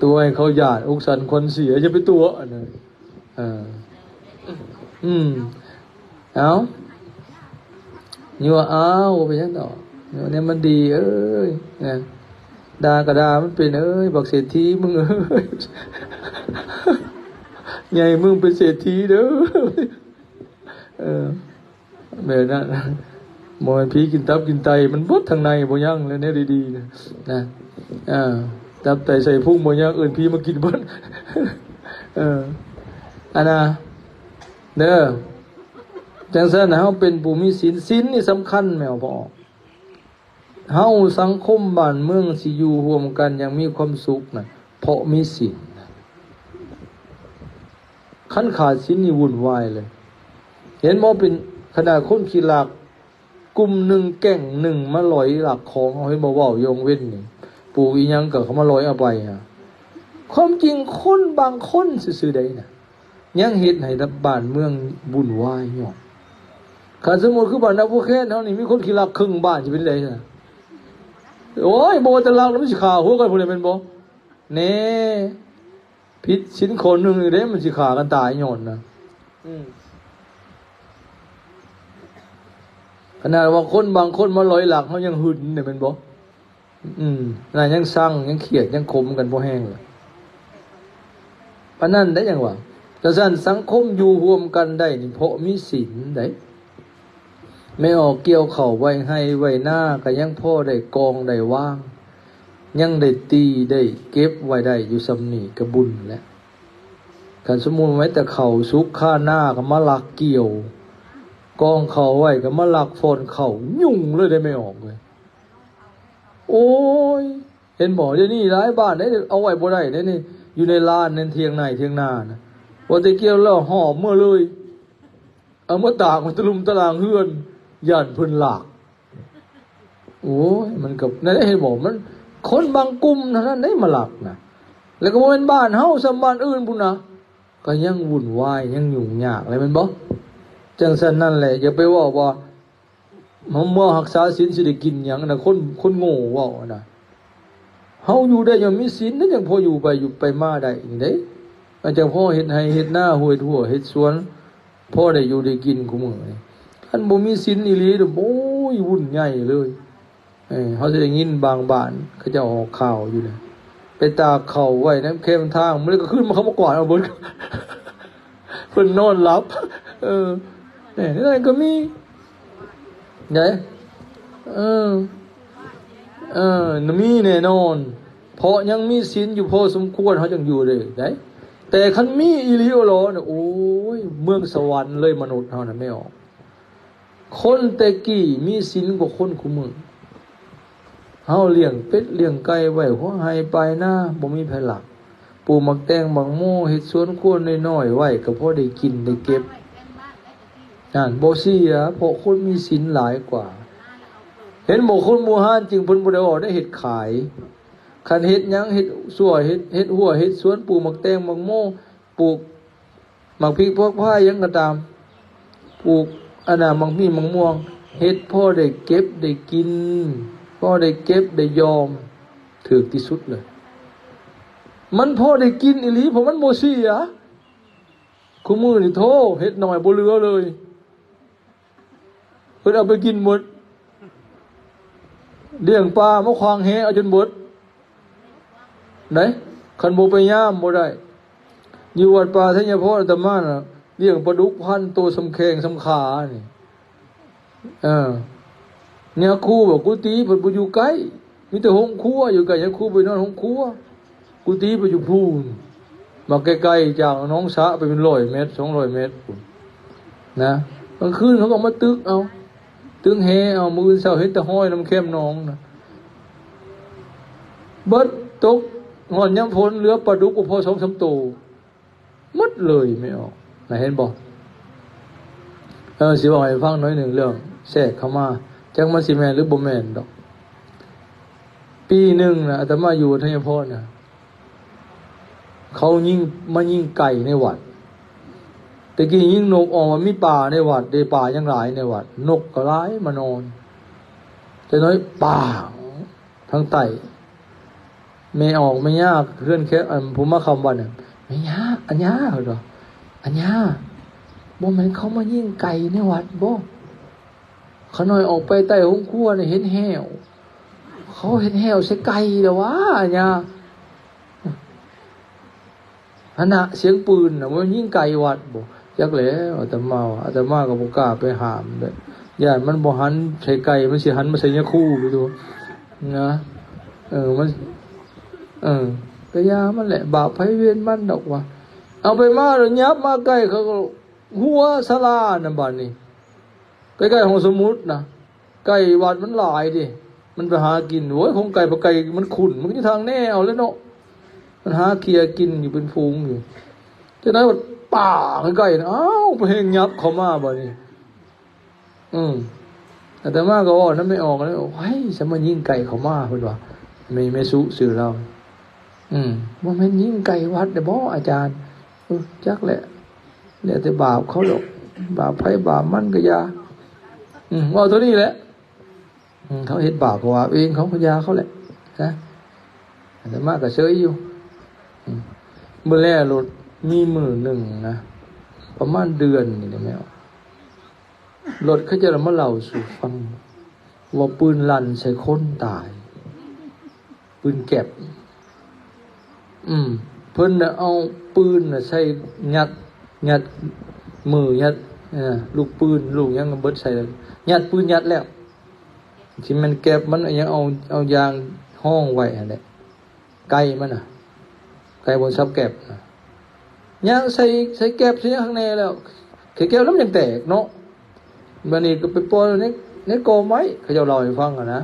ຕົວະໃຫ້ເຂົາຢ້ານ ອົກສັ່ນຂວັນເສຍ ຢ່າໄປຕົວະ ເອີ ອືມ ເອົາ ຍົວະເອົາ ບໍ່ເປັນຫຍັງດອກ ຍົວະແນວມັນດີເອີຍ ນະ ດ່າກໍດ່າມັນເປັນເອີຍ ບັກເສດຖີມຶງເອີຍ ໃຫຍ່ມຶງເປັນເສດຖີເດີ ເອີ ແບບນັ້ນ ບໍ່ແມ່ນຜີກິນຕັບກິນໄຕ ມັນເບິດທາງໃນບໍ່ຍັງແລ້ວ ແນວດີໆນະ ນະ ເອີ ຕັບໄຕໄສ້ພຸງບໍ່ຍັງ ເອີ້ນຜີມາກິນເບິດ ເອີ ອັນນ່າ ເດີ ຈັ່ງຊັ້ນ ເຮົາເປັນຜູ້ມີສິນ, ສິນນີ້ສຳຄັນແມ່ນບໍ່? ເຮົາ ສັງຄົມບ້ານເມືອງຊິຢູ່ຮ່ວມກັນຢ່າງມີຄວາມສຸກນະ ເພາະມີສິນ. ຄັນຂາດສິນນີ້ວຸ່ນວາຍເລີຍ. ເຫັນບໍ່? ເປັນຂະໜາດຄົນຂີ້ລັກ ກຸ່ມໜຶ່ງ ແກ້ງໜຶ່ງ ມາຫຼອຍລັກຂອງເຮົາ. ເຫັນບໍ່? ເວົ້າຢູ່ເວັນນີ້ ປູກອີ່ຫຍັງກໍເຂົາມາຫຼອຍເອົາໄປ. ຄວາມຈິງຄົນບາງຄົນຊື່ໆໃດນະ ຍັງເຮັດໃຫ້ບ້ານເມືອງວຸ່ນວາຍຍ້ອນ ຄັນສົມມຸດຄືບ້ານນາຜູ້ແຄນເຮົານີ້ ມີຄົນຂີ້ລັກເຄິ່ງບ້ານ ຊິເປັນໃດນະ? ໂອ້ຍ ບໍ່ວ່າແຕ່ລັກແລ້ວ ມັນຊິຂ້າຫົວກັນພຸ້ນແຫຼະ ແມ່ນບໍ່? ແນ່ ຜິດສິນຂໍ້ໜຶ່ງນີ້ເດ້ ມັນຊິຂ້າກັນຕາຍຍ້ອນນະ. ອືມ ຂະໜາດວ່າຄົນບາງຄົນມາຫຼອຍລັກ ເຮົາຍັງຫຶງເດ້ ແມ່ນບໍ່? ອືມ ນະ ຍັງຊັງ ຍັງຄຽດ ຍັງຂົມກັນພໍແຮງລະ ປານນັ້ນໄດ໋ ຫຍັງວ່າ. ຈັ່ງຊັ້ນ ສັງຄົມຢູ່ຮ່ວມກັນໄດ້ນີ້ ເພາະມີສິນໄດ໋. ແມ່ອອກກ່ຽວເຂົ້າໄວ້ໄຮ່ໄວ້ນາ ກໍຍັງພໍໄດ້ກອງໄດ້ວາງ ຍັງໄດ້ຕີໄດ້ເກັບໄວ້ໄດ້ຢູ່ສ່ຳນີ້ກໍບຸນແລ້ວ. ຄັນສົມມຸດແມ້ແຕ່ເຂົ້າສຸກຄານາກໍມາລັກກ່ຽວ, ກອງເຂົ້າໄວ້ກໍມາລັກຟອນເຂົ້າ, ຫຍຸ້ງເລີຍເດ້ແມ່ອອກເອີຍ. ໂອ້ຍ ເຫັນບໍ່? ດຽວນີ້ຫຼາຍບ້ານເດ້ ເອົາໄວ້ບໍ່ໄດ້ເດ້ນີ້, ຢູ່ໃນລານ ໃນຖຽງໄຮ່ຖຽງນານະ, ວ່າແຕ່ກ່ຽວແລ້ວຫອບເມືອເລີຍ, ເອົາມາຕາກໄວ້ຕະລຸ່ມຕະລ່າງເຮືອນ ຢ້ານເພິ່ນລັກ. ໂອ້ຍ ມັນກໍນັ້ນແຫຼະ ເຫັນບໍ່? ມັນ ຄົນບາງກຸ່ມເທົ່ານັ້ນເດ້ມາລັກນະ, ແລ້ວກໍບໍ່ແມ່ນບ້ານເຮົາຊ້ຳ ບ້ານອື່ນພຸ້ນນະ ກໍຍັງວຸ່ນວາຍ ຍັງຫຍຸ້ງຍາກເລີຍ ແມ່ນບໍ່? ຈັ່ງຊັ້ນນັ້ນແຫຼະ ຢ່າໄປເວົ້າວ່າ ເມື່ອຮັກສາສິນຊິໄດ້ກິນຫຍັງນະ, ຄົນ ຄົນໂງ່ເວົ້ານະ. ເຮົາຢູ່ໄດ້ຍ້ອນມີສິນເດ້ ຈັ່ງພໍຢູ່ໄປ ຢູ່ໄປມາໄດ້ນີ້ເດ້, ອັນຈັ່ງພໍເຮັດໄຮ່ເຮັດນາ ເຮັດຮົ້ວເຮັດສວນ ພໍໄດ້ຢູ່ໄດ້ກິນຄູ່ມື້ນີ້. ຄັນບໍ່ມີສິນອີ່ຫຼີ ໂອ້ຍ ວຸ່ນໃຫຍ່ເລີຍ. ເອີ ເຮົາຊິໄດ້ຍິນບາງບ້ານເຂົາເຈົ້າອອກຂ່າວຢູ່ນະ, ໄປຕາກເຂົ້າໄວ້ນຳແຄມທາງ ມື້ໃດກໍຄືນມາ ເຂົາມາກວາດເອົາເບິດ ເພິ່ນນອນຫຼັບ. ເອີ ແນ່ ນັ້ນກໍມີ ໄດ໋ ເອີ ເອີ ມີແນ່ນອນ, ເພາະຍັງມີສິນຢູ່ພໍສົມຄວນ ເຮົາຈັ່ງຢູ່ໄດ້ໄດ໋. ແຕ່ຄັນມີອີ່ຫຼີອີ່ຫຼໍນະ ໂອ້ຍ ເມືອງສະຫວັນເລີຍ ມະນຸດເຮົານະ ແມ່ອອກ. ຄົນແຕ່ກີ້ມີສິນກວ່າຄົນຄູ່ມື້. ເຮົາລ້ຽງເປັດລ້ຽງໄກ່ໄວ້ຫົວໄຮ່ປາຍນາ ບໍ່ມີໃຜລັກ, ປູກໝາກແຕງໝາກໂມ ເຮັດສວນຄົວນ້ອຍໆໄວ້ ກໍພໍໄດ້ກິນໄດ້ເກັບ. ນັ້ນ ບໍ່ເສຍ ເພາະຄົນມີສິນຫຼາຍກວ່າ. ເຫັນບໍ່? ຄົນບູຮານຈຶ່ງເພິ່ນບໍ່ໄດ້ອອກໄດ້ເຮັດຂາຍ. ຄັນເຮັດຫຍັງ ເຮັດສົວນ ເຮັດ ເຮັດຮົ້ວ ເຮັດສວນ ປູກໝາກແຕງໝາກໂມ ປູກໝາກພິກ ຜັກພາຍ ຫຍັງກໍຕາມ, ປູກອັນນ່າ ໝາກມີ້ ໝາກມ່ວງ, ເຮັດພໍໄດ້ເກັບໄດ້ກິນ, ພໍໄດ້ເກັບໄດ້ຢອມ, ຖືກທີ່ສຸດເລີຍ. ມັນພໍໄດ້ກິນອີ່ຫຼີ ເພາະມັນບໍ່ເສຍ. ຄູ່ມື້ນີ້ ໂທ້ ເຮັດໜ້ອຍບໍ່ເຫຼືອເລີຍ. ເພິ່ນເອົາໄປກິນໝົດ, ລ້ຽງປາມາຂວາງແຫເອົາຈົນເບິດໄດ໋, ຄັນບໍ່ໄປຍາມບໍ່ໄດ້. ຢູ່ວັດປ່າໄຊຍະພອນ ອາດຕະມານະ ລ້ຽງປາດຸກພັນໂຕ ສ່ຳແຂ້ງສ່ຳຂານີ້. ເອີ ຍາຄູບອກ ກຸຕິເພິ່ນບໍ່ຢູ່ໃກ້, ມີແຕ່ໂຮງຄົວຢູ່ໃກ້, ຍາຄູໄປນອນໂຮງຄົວ. ກຸຕິໄປຢູ່ພູ້ນ, ມາໄກໆຈາກໜອງສະໄປເປັນຮ້ອຍແມັດ ສອງຮ້ອຍແມັດພຸ້ນນະ. ກາງຄືນເຂົາກໍມາຕຶກເອົາ, ຕຶກແຫເອົາ, ມື້ອື່ນເຊົ້າເຫັນແຕ່ຮອຍນຳແຄມໜອງນະ. ເບິດ, ຕົກຮອດຍາມຝົນ ເຫຼືອປາດຸກບໍ່ພໍສອງສາມໂຕ. ໝົດເລີຍ ແມ່ອອກນະ ເຫັນບໍ່? ເອີ ຊິເວົ້າໃຫ້ຟັງໜ້ອຍໜຶ່ງ ເລື່ອງແຊກເຂົ້າມາ, ຈັກມັນຊິແມ່ນຫຼືບໍ່ແມ່ນດອກ. ປີໜຶ່ງນະ ອາດຕະມາຢູ່ໄຊຍະພອນນະ, ເຂົາຍິງ ມາຍິງໄກ່ໃນວັດ. ແຕ່ກີ້ຍິງນົກອອກວ່າມີປາໃນວັດເດ້, ປາຍັງຫຼາຍໃນວັດ, ນົກກໍຫຼາຍມານອນ. ຈັກໜ້ອຍປາງ ທາງໃຕ້ ແມ່ອອກ ແມ່ຍ່າເຮືອນແຄ ອັນ ຜູ້ມາຄ້ຳວັດນະ, ແມ່ຍ່າ ອັນຍ່າ ເພິ່ນວ່າ ອັນຍ່າ ບໍ່ແມ່ນເຂົາມາຍິງໄກ່ໃນວັດບໍ? ຂ້ານ້ອຍອອກໄປໃຕ້ໂຮງຄົວນະ ເຫັນແຫ້ວ, ເຂົາເຫັນແຫ້ວໃສ່ໄກ່ແລ້ວຫວາ ອັນຍ່າ. ຫັ້ນນະ ສຽງປືນນະ ບໍ່ແມ່ນຍິງໄກ່ວັດບໍ? ຈັກແຫຼະ ອາດຕະມາວ່າ ອາດຕະມາກໍບໍ່ກ້າໄປຫ້າມເດ້ ຢ້ານມັນບໍ່ຫັນໃສ່ໄກ່ ມັນຊິຫັນມາໃສ່ຍາຄູຢູ່ນະ. ເອີ ມັນ ເອີ ກະຢ່າມັນແຫຼະ ບາບໃຜເວນມັນດອກວ່າ. ເອົາໄປມາແລ້ວ ຫຍັບມາໃກ້ ເຂົາກໍຫົວສາລານຳ ບາດນີ້ ໃກ້ໆຫ້ອງສະໝຸດນະ ໄກ່ວັດມັນຫຼາຍເດ້ ມັນໄປຫາກິນ. ໂອ້ຍ ຂອງໄກ່ ພວກໄກ່ມັນຂຸ້ນ ມັນກໍຢູ່ທາງແນວແຫຼະເນາະ ມັນຫາເຄຍກິນຢູ່ເປັນຝູງຢູ່. ຈັ່ງໃດບັດປ້າງໃກ້ໆນະ ອ້າວ ໄປແຮ່ງຫຍັບເຂົ້າມາບັດນີ້. ອືມ ອາດຕະມາກໍເວົ້ານຳແມ່ອອກແລ້ວ ໂອ້ຍ ສະມາຍິງໄກ່ເຂົ້າມາ ເພິ່ນວ່າ ແມ່ ແມ່ສຸຊື່ລາວ. ອືມ ບໍ່ແມ່ນຍິງໄກ່ວັດເດ້ບໍອາຈານ? ເອີ ຈັກແຫຼະ ແລ້ວແຕ່ບາບເຂົາດອກ ບາບໃຜບາບມັນກໍຢ່າ. ອືມ ເວົ້າເທົ່ານີ້ແຫຼະ. ອືມ ເຂົາເຮັດບາບກໍວ່າເອງ ເຂົາກໍຢ່າເຂົາແຫຼະນະ. ອາດຕະມາກໍເຊີຍຢູ່. ອືມ ເບິ່ງແລ້ວໂລດ ມີມື້ໜຶ່ງນະ ປະມານເດືອນນີ້ແຫຼະແມ່ ລົດເຂົາເຈົ້າມາເລົ່າສູ່ຟັງວ່າປືນລັ່ນໃສ່ຄົນຕາຍ ປືນແກັບ. ອືມ ເພິ່ນນະເອົາປືນນະໃສ່ ຍັດ ຍັດມື ຍັດ ເອີ ລູກປືນ ລູກຫຍັງກໍເບິດໃສ່ ຍັດ ປືນຍັດແລ້ວ ຊິແມ່ນແກັບມັນ ຍັງເອົາ ເອົາຢາງຮອງໄວ້ຫັ້ນແຫຼະ ໄກມັນນະ ໄກບໍ່ສັບແກັບນະ ຍັງໃສ່ ໃສ່ແກັບໃສ່ຫຍັງຂ້າງໃນແລ້ວ ແກ້ວແລ້ວມັນຍັງແຕກເນາະ. ບາດນີ້ກໍໄປປ່ອຍໃນ ໃນກອໄມ້ ເຂົາເຈົ້າເລົ່າໃຫ້ຟັງຫັ້ນນະ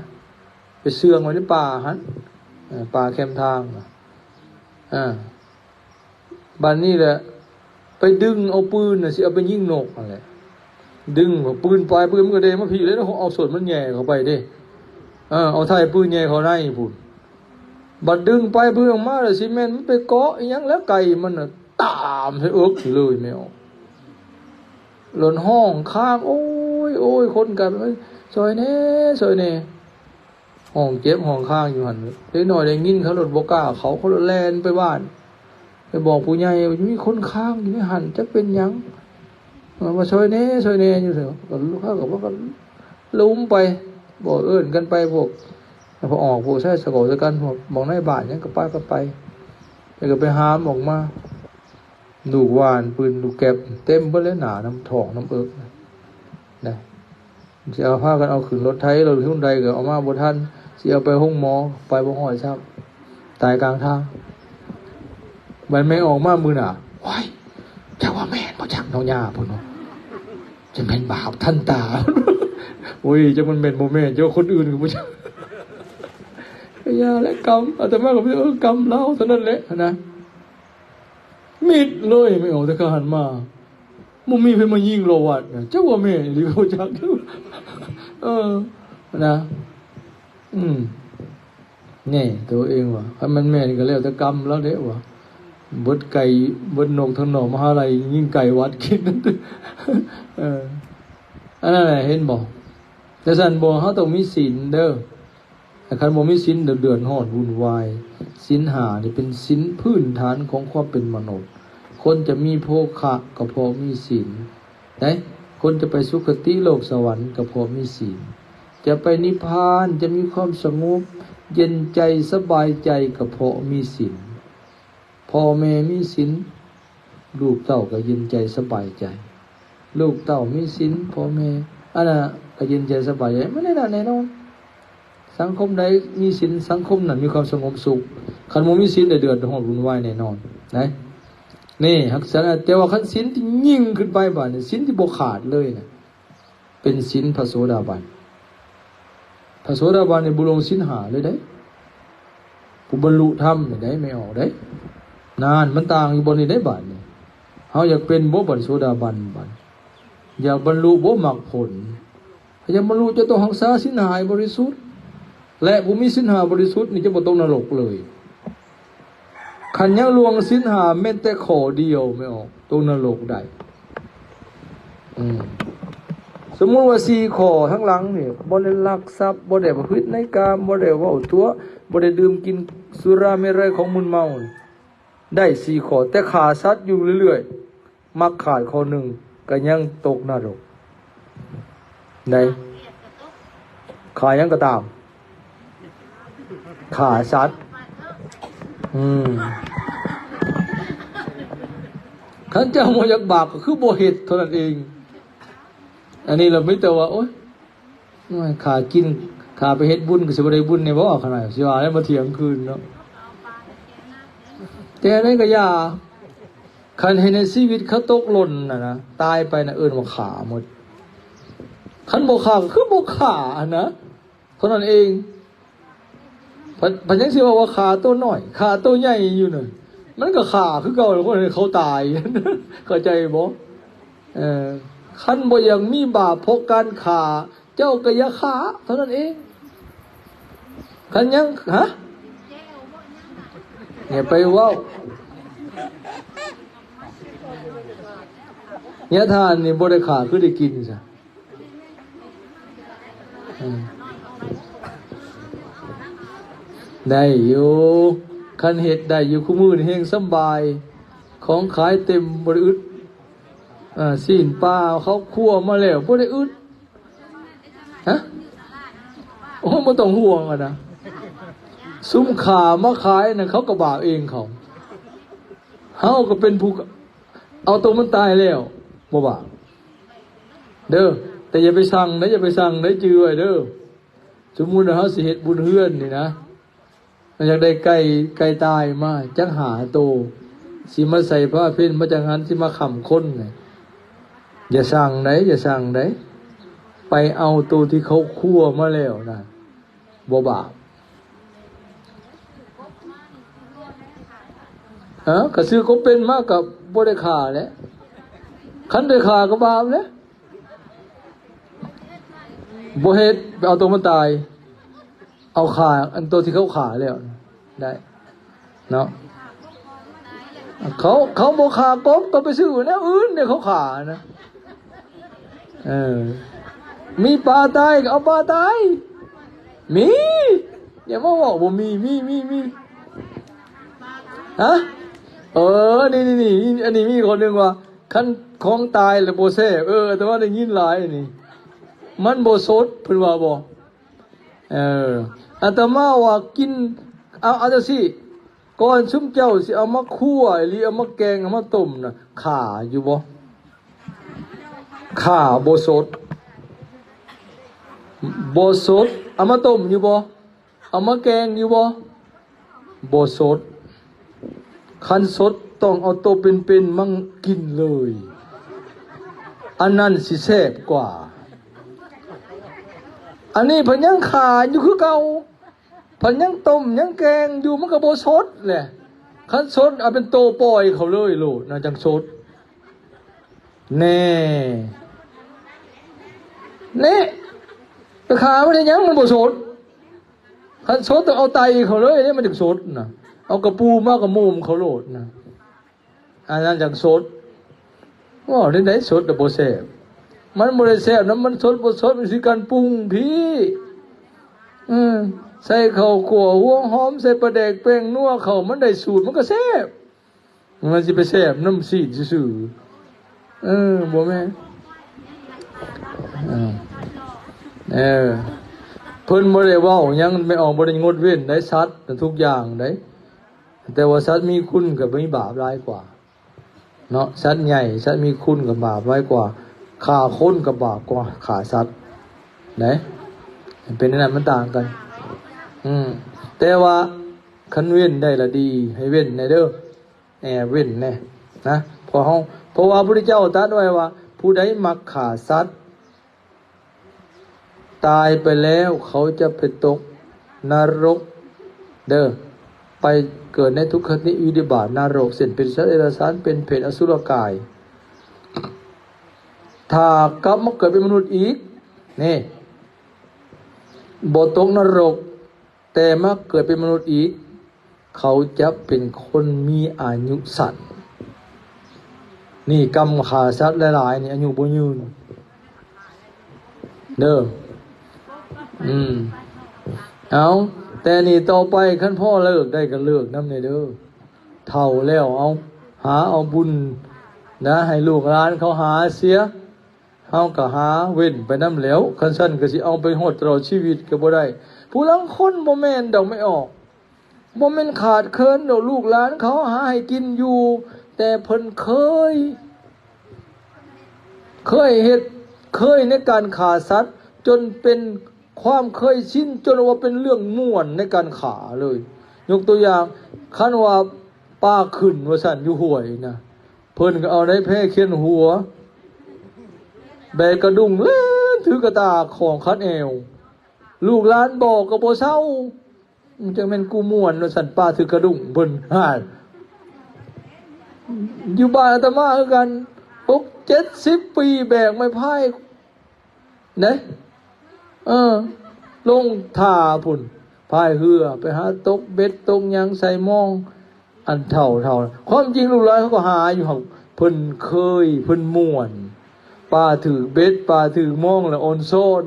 ໄປເຊື່ອງໄວ້ໃນປ່າຫັ້ນ ເອີ ປ່າແຄມທາງນະ. ອ່າ ບາດນີ້ແຫຼະ ໄປດຶງເອົາປືນນະ ຊິເອົາໄປຍິງນົກຫັ້ນແຫຼະ ດຶງເອົາປືນ ປາຍປືນມັນກະເດນມາພີ້ເລີຍ ເອົາສົ້ນມັນແຫຍ່ເຂົ້າໄປເດ້ ເອີ ເອົາທ້າຍປືນແຫຍ່ເຂົ້າໃນພຸ້ນ. ບັດດຶງປາຍປືນອອກມາແລ້ວ ຊິແມ່ນມັນໄປເກາະອີ່ຫຍັງແລ້ວ ໄກ່ມັນນະຕາມໃສ່ເອິກເລີຍແມ່ອອກ ແລ້ວຮ້ອງຄາງ ໂອ້ຍ ໂອ້ຍ ຄົນກະ ເອີຍ ຊ່ອຍແດ່ ຊ່ອຍແດ່. ຮ້ອງເຈັບຮ້ອງຄາງຢູ່ຫັ້ນ ເດັກນ້ອຍໄດ້ຍິນເຂົາໂລດບໍ່ກ້າເຂົ້າ ເຂົາໂລດແລ່ນໄປບ້ານ ໄປບອກຜູ້ໃຫຍ່ວ່າມີຄົນຄາງຢູ່ໃນຫັ້ນ ຈັກເປັນຫຍັງ ເອີ ວ່າຊ່ອຍແດ່ ຊ່ອຍແດ່ຢູ່ ເຂົາກໍ ເຂົາກໍວ່າກັນ ລຸມໄປ ບອກເອີ້ນກັນໄປ ພວກ ພວກອອກ ພວກຊາຍສະກອສະກັນ ພວກບອກນາຍບ້ານຫຍັງກໍໄປ ກໍໄປ ແລ້ວກໍໄປຫາມອອກມາ ລູກຫວ່ານປືນ ລູກແກັບ ເຕັມເບິດເລີຍ ໜ້ານຳທ້ອງນຳເອິກນະ. ຊິເອົາ ພາກັນເອົາຂຶ້ນລົດໄຖ ລົດຮຸນໃດກໍເອົາມາບໍ່ທັນ ຊິເອົາໄປໂຮງໝໍ ໄປບໍ່ຮອດຊ້ຳ ຕາຍກາງທາງ. ບັດແມ່ອອກມາມື້ໜ້າ ໂອ້ຍ ຈັກວ່າແມ່ນບໍ່ຈັກເນາະ ຍ່າເພິ່ນວ່າ ຈະແມ່ນບາບທັນຕາ. ໂອ້ຍ ຈັກມັນແມ່ນບໍ່ແມ່ນ ເຈົ້າຄົນອື່ນກໍບໍ່ຈັກ ກໍຢ່າແຫຼະ ກຳ ອາດຕະມາກໍມີແຕ່ ເອີ ກຳລາວເທົ່ານັ້ນແຫຼະນະ. ມິດເລີຍ ແມ່ອອກແຕ່ກະຫັນມາ ບໍ່ມີໃຜມາຍິງລາວວັດນະ ຈັກວ່າແມ່ນອີ່ຫຼີບໍ່ຈັກ. ເອີ ນະ ອືມ ແນ່ ໂຕເອງວ່າ ຄັນມັນແມ່ນກໍແລ້ວແຕ່ກຳລາວເດ້ວ່າ ເບິດໄກ່ເບິດນົກທາງນອກມະຫາໄລ ຍິງໄກ່ວັດກິນ. ເອີ ອັນນັ້ນແຫຼະ ເຫັນບໍ່? ຈັ່ງຊັ້ນບໍ່ ເຮົາຕ້ອງມີສິນເດີ. ຄັນບໍ່ມີສິນ ເດືອດຮ້ອນວຸ່ນວາຍ. ສິນຫ້ານີ້ເປັນສິນພື້ນຖານຂອງຄວາມເປັນມະນຸດ. ຄົນຈະມີໂພຄະກໍເພາະມີສິນ ໄດ໋. ຄົນຈະໄປສຸຄະຕິໂລກສະຫວັນກໍເພາະມີສິນ. ຈະໄປນິບພານ ຈະມີຄວາມສະຫງົບເຢັນໃຈສະບາຍໃຈກໍເພາະມີສິນ. ພໍ່ແມ່ມີສິນ ລູກເຕົ້າກໍເຢັນໃຈສະບາຍໃຈ. ລູກເຕົ້າມີສິນ ພໍ່ແມ່ ອັນນັ້ນນະ ກໍເຢັນໃຈສະບາຍໃຈ. ມັນແນ່ນອນ ແນ່ນອນ. ສັງຄົມໃດມີສິນ ສັງຄົມນັ້ນມີຄວາມສະຫງົບສຸກ. ຄັນບໍ່ມີສິນ ເດືອດຮ້ອນວຸ່ນວາຍແນ່ນອນ ນະ. ນີ້ ຮັກສະນະ ແຕ່ວ່າຄັນສິນທີ່ຍິ່ງຂຶ້ນໄປບາດນີ້ ສິນທີ່ບໍ່ຂາດເລີຍນະ ເປັນສິນພະໂສດາບັນ. ພະໂສດາບັນນີ້ບໍ່ລົງສິນຫ້າເລີຍເດ້. ຜູ້ບັນລຸທຳນີ້ໄດ໋ ແມ່ອອກໄດ໋. ນານ ມັນຕ່າງຢູ່ບ່ອນນີ້ໄດ໋ບາດນີ້. ເຮົາຢາກເປັນບໍ່ບັນໂສດາບັນ ບັດ ຢາກບັນລຸບໍ່ມັກຜົນ. ຖ້າຢາກບັນລຸ ເຈົ້າຕ້ອງຮັກສາສິນຫ້າໃຫ້ບໍລິສຸດ ແລະ ຜູ້ມີສິນຫ້າບໍລິສຸດນີ້ຈະບໍ່ຕົກນະລົກເລີຍ. ຄັນຍັງລ່ວງສິນຫ້າແມ່ນແຕ່ຂໍ້ດຽວ ແມ່ອອກ ຕົກນະລົກໄດ້. ອືມ ສົມມຸດວ່າສີ່ຂໍ້ທາງຫຼັງນີ້ ບໍ່ໄດ້ລັກຊັບ ບໍ່ໄດ້ປະພຶດໃນກາມ ບໍ່ໄດ້ເວົ້າຕົວະ ບໍ່ໄດ້ດື່ມກິນສຸລາເມໄຣຂອງມຶນເມົາ ໄດ້ສີ່ຂໍ້ ແຕ່ຂ້າສັດຢູ່ເລື້ອຍໆ ມັກຂາດຂໍ້ໜຶ່ງ ກໍຍັງຕົກນະລົກ. ໃດ ຂ້າຫຍັງກໍຕາມ ຂ້າສັດ. ອືມ ຄັນເຈົ້າບໍ່ຢາກບາບກໍຄືບໍ່ເຮັດເທົ່ານັ້ນເອງ. ອັນນີ້ລະມີແຕ່ວ່າ ໂອ້ຍ ຂ້າກິນ ຂ້າໄປເຮັດບຸນກໍຊິບໍ່ໄດ້ບຸນແດ່ບໍ່ ຂະໜາດຊິວ່າແລ້ວມາຖຽງຄືນເນາະ. ແຕ່ໃດກໍຢ່າ ຄັນເຮັດໃຫ້ຊີວິດເຂົາຕົກຫຼົ່ນນະນະ ຕາຍໄປນະ ເອີ້ນວ່າຂ້າໝົດ. ຄັນບໍ່ຂ້າກໍຄືບໍ່ຂ້າຫັ້ນນະ ເທົ່ານັ້ນເອງ. ເພິ່ນ ເພິ່ນຍັງຊິເວົ້າວ່າຂ້າໂຕນ້ອຍ ຂ້າໂຕໃຫຍ່ຢູ່ນັ້ນ ມັນກໍຂ້າຄືເກົ່າ ຄົນໃຫ້ເຂົາຕາຍ ເຂົ້າໃຈບໍ່? ເອີ ຄັນບໍ່ຢາກມີບາບເພາະການຂ້າ ເຈົ້າກໍຢ່າຂ້າ ເທົ່ານັ້ນເອງ. ຄັນຍັງ ຮະ? ຢ່າໄປເວົ້າ ຍາທ່ານນີ້ບໍ່ໄດ້ຂ້າ ຄືໄດ້ກິນຊະ. ອືມ ໄດ້ຢູ່ ຄັນເຮັດໄດ້ຢູ່ ຄູ່ມື້ນີ້ແຮ່ງສຳບາຍ ຂອງຂາຍເຕັມ ບໍ່ໄດ້ອຶດ. ອ່າ ຊີ້ນປາເຂົາຄົວມາແລ້ວ ບໍ່ໄດ້ອຶດ. ຮະ? ໂອ້ ບໍ່ຕ້ອງຫ່ວງຫັ້ນນະ ຊຸມຂ້າມາຂາຍນະ ເຂົາກໍບາບເອງເຂົາ ເຮົາກໍເປັນຜູ້ເອົາໂຕມັນຕາຍແລ້ວ ບໍ່ບາບເດີ. ແຕ່ຢ່າໄປສັ່ງເດີ ຢ່າໄປສັ່ງເດີ ຈື່ໄວ້ເດີ. ສົມມຸດວ່າເຮົາຊິເຮັດບຸນເຮືອນນີ້ນະ ເຮົາຢາກໄດ້ໄກ່ ໄກ່ຕາຍມາຈັກຫ້າໂຕ ຊິມາໃສ່ຜ້າເພັນ ມາຈັກຫັ້ນ ຊິມາຄ້ຳຄົນນະ ຢ່າສັ່ງເດີ ຢ່າສັ່ງເດີ. ໄປເອົາໂຕທີ່ເຂົາຄົວມາແລ້ວນະ ບໍ່ບາບ. ເອີ ກໍຊື້ກົບເປັນມາກໍບໍ່ໄດ້ຂ້າແຫຼະ ຄັນໄດ້ຂ້າກໍບາບແຫຼະ. ບໍ່ເຮັດ ໄປເອົາໂຕມັນຕາຍ ເອົາຂ້າ ອັນໂຕທີ່ເຂົາຂ້າແລ້ວໄດ້ເນາະ. ເຂົາ ເຂົາບໍ່ຂ້າກົບ ກໍໄປຊື້ແນວອື່ນເດ້ ເຂົາຂ້ານະ. ເອີ ມີປາຕາຍກໍເອົາປາຕາຍ ມີ ຢ່າມາເວົ້າບໍ່ມີ ມີ ມີ ມີ ຮະ? ເອີ ນີ້ ນີ້ ນີ້ ອັນນີ້ມີຄົນໜຶ່ງວ່າ ຄັນຂອງຕາຍແລ້ວບໍ່ແຊບ. ເອີ ອາດຕະມາໄດ້ຍິນຫຼາຍອັນນີ້ ມັນບໍ່ສົດ ເພິ່ນວ່າບໍ່. ເອີ ອາດຕະມາວ່າກິນ ເອົາ ເອົາຈັ່ງຊີ້ ກ່ອນຊຸມເຈົ້າຊິເອົາມາຄົວ ຫຼື ເອົາມາແກງ ເອົາມາຕົ້ມນະ ຂ້າຢູ່ບໍ່? ຂ້າບໍ່ສົດ ບໍ່ສົດ ເອົາມາຕົ້ມຢູ່ບໍ່? ເອົາມາແກງຢູ່ບໍ່? ບໍ່ສົດ. ຄັນສົດຕ້ອງເອົາໂຕເປັນໆມາກິນເລີຍ ອັນນັ້ນຊິແຊບກວ່າ. ອັນນີ້ເພິ່ນຍັງຂ້າຢູ່ຄືເກົ່າ ເພິ່ນຍັງຕົ້ມຍັງແກງຢູ່ ມັນກໍບໍ່ສົດແຫຼະ. ຄັນສົດເອົາເປັນໂຕປ່ອຍເຂົາເລີຍໂລດນະ ຈັ່ງສົດ. ແນ່ ແນ່ ໄປຂ້າມັນເຮັດຫຍັງ ມັນບໍ່ສົດ. ຄັນສົດຕ້ອງເອົາໄຕເຂົາເລີຍເດ້ ມັນຈຶ່ງສົດນະ ເອົາກະປູມາກະໂມມເຂົາໂລດນະ ອັນນັ້ນຈັ່ງສົດ. ເວົ້າແນວໃດ ສົດແລ້ວບໍ່ແຊບ? ມັນບໍ່ໄດ້ແຊບນຳ ມັນສົດບໍ່ສົດ ມັນຊິການປຸງພີ້. ອືມ ໃສ່ເຂົ້າຂົ້ວ ຫົວຫອມ ໃສ່ປາແດກ ແປ້ງນົວ ເຂົ້າມັນໄດ້ສູດ ມັນກໍແຊບ. ມັນຊິໄປແຊບນຳຊີ້ນຊື່ໆ ເອີ ບໍ່ແມ່ນ. ເອີ ເອີ ເພິ່ນບໍ່ໄດ້ເວົ້າຫຍັງ ແມ່ອອກບໍ່ໄດ້ງົດເວັ້ນໃດ໋ ສັດນະ ທຸກຢ່າງໃດ໋ ແຕ່ວ່າສັດມີຄຸນກໍມີບາບຫຼາຍກວ່າເນາະ. ສັດໃຫຍ່ ສັດມີຄຸນກໍບາບຫຼາຍກວ່າ ຂ້າຄົນກໍບາບກວ່າຂ້າສັດໃດ໋ ເປັນແນວນັ້ນ ມັນຕ່າງກັນ. ອືມ ແຕ່ວ່າຄັນເວັ້ນໄດ້ລະດີ ໃຫ້ເວັ້ນແດ່ເດີ. ແອເວັ້ນແດ່ນະ ເພາະເຮົາ ເພາະວ່າພະພຸດທະເຈົ້າຕັດໄວ້ວ່າ ຜູ້ໃດມັກຂ້າສັດ ຕາຍໄປແລ້ວເຂົາຈະໄປຕົກນະລົກເດີ ໄປເກີດໃນທຸກຄະຕິວິນິບາດນະລົກ ເຊັ່ນ ເປັນສັດເດຍລະສານ ເປັນເປດ ອະສຸລະກາຍ ຖ້າກັບມາເກີດເປັນມະນຸດອີກ ນີ້ ບໍ່ຕົກນະລົກ ແຕ່ມາເກີດເປັນມະນຸດອີກ ເຂົາຈະເປັນຄົນມີອາຍຸສັ້ນ. ນີ້ກຳຂ້າສັດຫຼາຍໆນີ້ອາຍຸບໍ່ຍືນເດີ. ອືມ ເອົາ ແຕ່ນີ້ຕໍ່ໄປ ຄັນພໍເລີກໄດ້ກໍເລີກນຳແດ່ເດີ. ເຖົ້າແລ້ວ ເອົາ ຫາເອົາບຸນນະ ໃຫ້ລູກຫຼານເຂົາຫາເສຍ. ເຮົາກໍຫາເວັ້ນໄປນຳແຫຼວ ຄັນຊັ້ນກໍຊິເອົາໄປຮອດຕະຫຼອດຊີວິດກໍບໍ່ໄດ້. ຜູ້ລາງຄົນບໍ່ແມ່ນດອກ ແມ່ອອກ ບໍ່ແມ່ນຂາດເຂີນດອກ ລູກຫຼານເຂົາຫາໃຫ້ກິນຢູ່ ແຕ່ເພິ່ນເຄີຍ ເຄີຍເຮັດ ເຄີຍໃນການຂ້າສັດ ຈົນເປັນຄວາມເຄີຍຊິນ ຈົນວ່າເປັນເລື່ອງມ່ວນໃນການຂ້າເລີຍ. ຍົກຕົວຢ່າງ ຄັນວ່າປາຂຶ້ນວ່າຊັ້ນ ຢູ່ຫ້ວຍນະ ເພິ່ນກໍເອົາໄມ້ແພຂຽນຫົວ ແບກກະດຸ້ງແລ່ນ ຖືກະຕ່າຂອງຄັດແອວ ລູກຫຼານບອກກໍບໍ່ເຊົາ. ຈັ່ງແມ່ນກູມ່ວນວ່າຊັ້ນ ປາຖືກກະດຸ້ງເພິ່ນ ຫາຍ. ຢູ່ບ້ານອາດຕະມາຄືກັນ ຫົກເຈັດສິບປີ ແບກໄມ້ພາຍເດ້ ເອີ ລົງທ່າພຸ້ນ ພາຍເຮືອໄປຫາຕົກເບັດຕົກຫຍັງໃສ່ມອງ. ອັນເຖົ້າໆ ຄວາມຈິງລູກຫຼານເຂົາກໍຫາຢູ່ ເພິ່ນເຄີຍ ເພິ່ນມ່ວນ ປາຖືກເບັດ ປາຖືກມອງ ແລະ ອອນຊອນ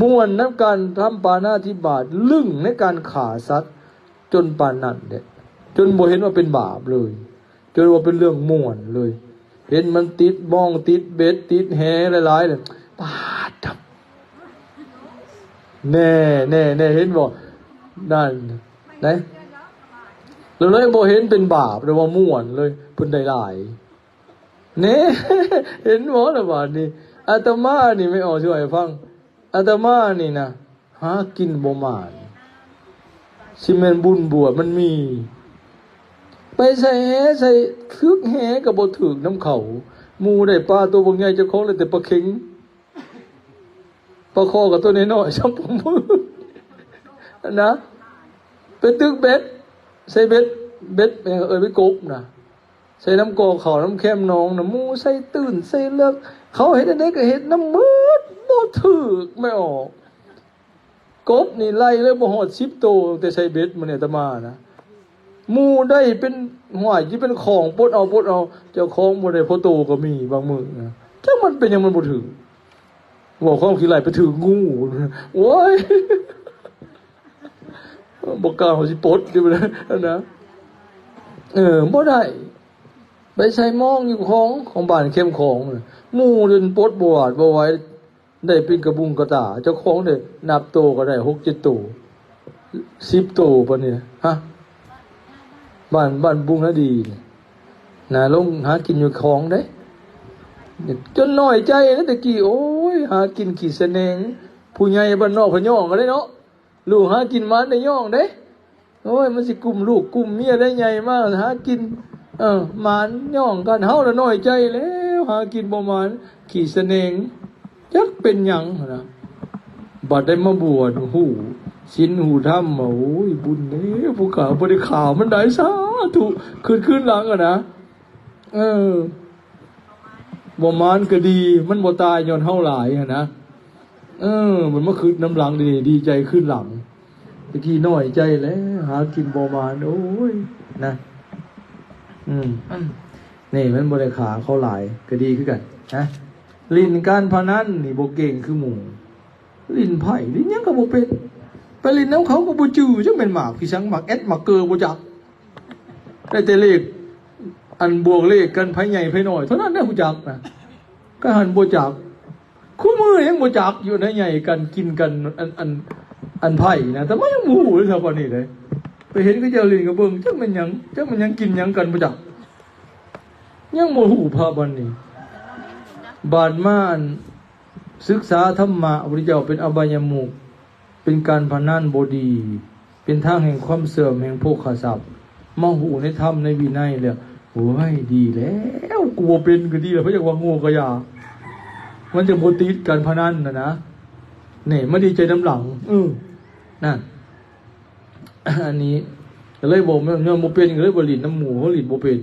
ມ່ວນນຳການທຳປານາທິບາດ ລຶ້ງໃນການຂ້າສັດ ຈົນປານນັ້ນເດ້ ຈົນບໍ່ເຫັນວ່າເປັນບາບເລີຍ ຈົນວ່າເປັນເລື່ອງມ່ວນເລີຍ. ເຫັນມັນຕິດມອງ ຕິດເບັດ ຕິດແຫຫຼາຍໆ ເລີຍ ປາດ ແນ່ໆໆ ເຫັນບໍ່? ນັ້ນ ເດ້ ເລີຍບໍ່ເຫັນເປັນບາບ ເລີຍວ່າມ່ວນເລີຍ ເພິ່ນໄດ້ຫຼາຍ. ແນ່ ເຫັນບໍ່ລະບາດນີ້? ອາດຕະມານີ້ ແມ່ອອກຊິເວົ້າໃຫ້ຟັງ ອາດຕະມານີ້ນະ ຫາກິນບໍ່ໝານ ຊິແມ່ນບຸນບວດມັນມີ ໄປໃສ່ແຫ ໃສ່ຖືກແຫກໍບໍ່ຖືກນຳເຂົາ. ໝູ່ໄດ້ປາໂຕບັກໃຫຍ່ ເຈົ້າຂອງໄດ້ແຕ່ປາເຂັງ ປາຄໍ່ກໍໂຕນ້ອຍໆ ຊ່ຳປາໝຶກນະ. ໄປຕຶກເບັດ ໃສ່ເບັດ ເບັດ ເອີ້ນເປັນກົບນະ ໃສ່ນຳກໍເຂົ້ານຳແຄມໜອງນະ ໝູ່ໃສ່ຕື້ນໃສ່ເລິກ ເຂົາເຮັດແນວໃດກໍເຮັດນຳໝົດ ບໍ່ຖືກ ແມ່ອອກ. ກົບນີ້ໄລ່ເລີຍບໍ່ຮອດສິບໂຕ ແຕ່ໃສ່ເບັດມານີ້ອາດຕະມານະ. ໝູ່ໄດ້ເປັນ ຫ້ວຍ ຊິເປັນຂອງ ປົດເອົາ ປົດເອົາ ເຈົ້າຂອງບໍ່ໄດ້ພໍໂຕກໍມີບາງມື້ນະ. ຈັກມັນເປັນຫຍັງມັນບໍ່ຖືກ ເວົ້າຄວາມຂີ້ໄລ່ໄປຖືກງູ ໂອ້ຍ ບໍ່ກ້າ ເຮົາຊິປົດຢູ່ນະ ເອີ ບໍ່ໄດ້ ໄປໃສ່ມອງຢູ່ຂອງ ຂອງບ້ານເຂັ້ມຂອງ ໝູ່ຈົນປົດບໍ່ຫວາດບໍ່ໄຫວ ໄດ້ເປັນກະບຸງກະຕາ ເຈົ້າຂອງໄດ້ນັບໂຕກໍໄດ້ຫົກເຈັດໂຕ ສິບໂຕປານນີ້ ຮະ ບ້ານ ບ້ານບຸງນາດີນະ ລົງຫາກິນຢູ່ຂອງເດ້ ຈົນນ້ອຍໃຈນະ ແຕ່ກີ້ ໂອ້ຍ ຫາກິນຂີ້ສະແໜງ ຜູ້ໃຫຍ່ບ້ານນອກເພິ່ນຍ້ອງກັນເດ້ເນາະ ລູກຫາກິນມາໄດ້ຍ້ອງເດ້ ໂອ້ຍ ມັນຊິກຸ້ມລູກກຸ້ມເມຍໄດ້ ໃຫຍ່ມາຫາກິນ ເອີ ໝານຍ້ອງກັນ ເຮົາລະນ້ອຍໃຈແລ້ວ ຫາກິນບໍ່ໝານ ຂີ້ສະແໜງ ຈັກເປັນຫຍັງຫັ້ນນະ. ບັດໄດ້ມາບວດ ຮູ້ສິນຮູ້ທຳ ໂອ້ຍ ບຸນເດ້ ຜູ້ຂ້າບໍ່ໄດ້ຂ້າມັນໄດ້ ສາທຸ ຄືນ ຄືນຫຼັງຫັ້ນນະ. ເອີ ບໍ່ໝານກໍດີ ມັນບໍ່ຕາຍຍ້ອນເຮົາຫຼາຍຫັ້ນນະ. ເອີ ມັນມາຄຶດນຳຫຼັງ ດີ ດີໃຈຄືນຫຼັງ ແຕ່ກີ້ນ້ອຍໃຈແຫຼະ ຫາກິນບໍ່ໝານ ໂອ້ຍ ນະ. ອືມ ນີ້ມັນບໍ່ໄດ້ຂ້າເຂົາຫຼາຍ ກໍດີຄືກັນນະ. ຫຼິ້ນການພະນັນນີ້ບໍ່ເກັ່ງຄືໝູ່ ຫຼິ້ນໄພ້ຫຼິ້ນຫຍັງກໍບໍ່ເປັນ ໄປຫຼິ້ນນຳເຂົາກໍບໍ່ຈື່ ຈັກແມ່ນໝາກອີ່ຫຍັງ ໝາກແອັດ ໝາກເກີ ບໍ່ຈັກ ໄດ້ແຕ່ເລກ ອັນບວກເລກກັນ ໃຜໃຫຍ່ໃຜນ້ອຍເທົ່ານັ້ນແຫຼະຮູ້ຈັກນະ. ກະຫັ້ນບໍ່ຈັກ ຄູ່ມື້ຍັງບໍ່ຈັກຢູ່ນະ ໃຫຍ່ກັນກິນກັນ ອັນ ອັນ ອັນໄພ້ນະ ແຕ່ມັນຍັງບໍ່ຮູ້ເລີຍເທົ່າປານນີ້ເດ້. ໄປເຫັນເຂົາເຈົ້າຫຼິ້ນກໍເບິ່ງ ຈັກແມ່ນຫຍັງ ຈັກແມ່ນຫຍັງກິນຫຍັງກັນບໍ່ຈັກ ຍັງບໍ່ຮູ້ພະປານນີ້. ບາດມາອັນ ສຶກສາທຳມະ ພະພຸດທະເຈົ້າເປັນອະບາຍະມຸກ ເປັນການພະນັນບໍ່ດີ ເປັນທາງແຫ່ງຄວາມເສື່ອມແຫ່ງໂພຄະຊັບ ມາຮູ້ໃນທຳໃນວິໄນແລ້ວ ໂອ້ຍ ດີແລ້ວ ກູບໍ່ເປັນກໍດີແລ້ວ ເພາະຢາກວ່າໂງ່ກໍຢ່າ ມັນຈະບໍ່ຕິດການພະນັນນະນະ. ນີ້ມາດີໃຈນຳຫຼັງ ເອີ ນັ້ນ ອັນນີ້ກໍເລີຍບໍ່ ຍ້ອນບໍ່ເປັນກໍເລີຍບໍ່ຫຼິ້ນນຳໝູ່ ເຮົາຫຼິ້ນບໍ່ເປັນ.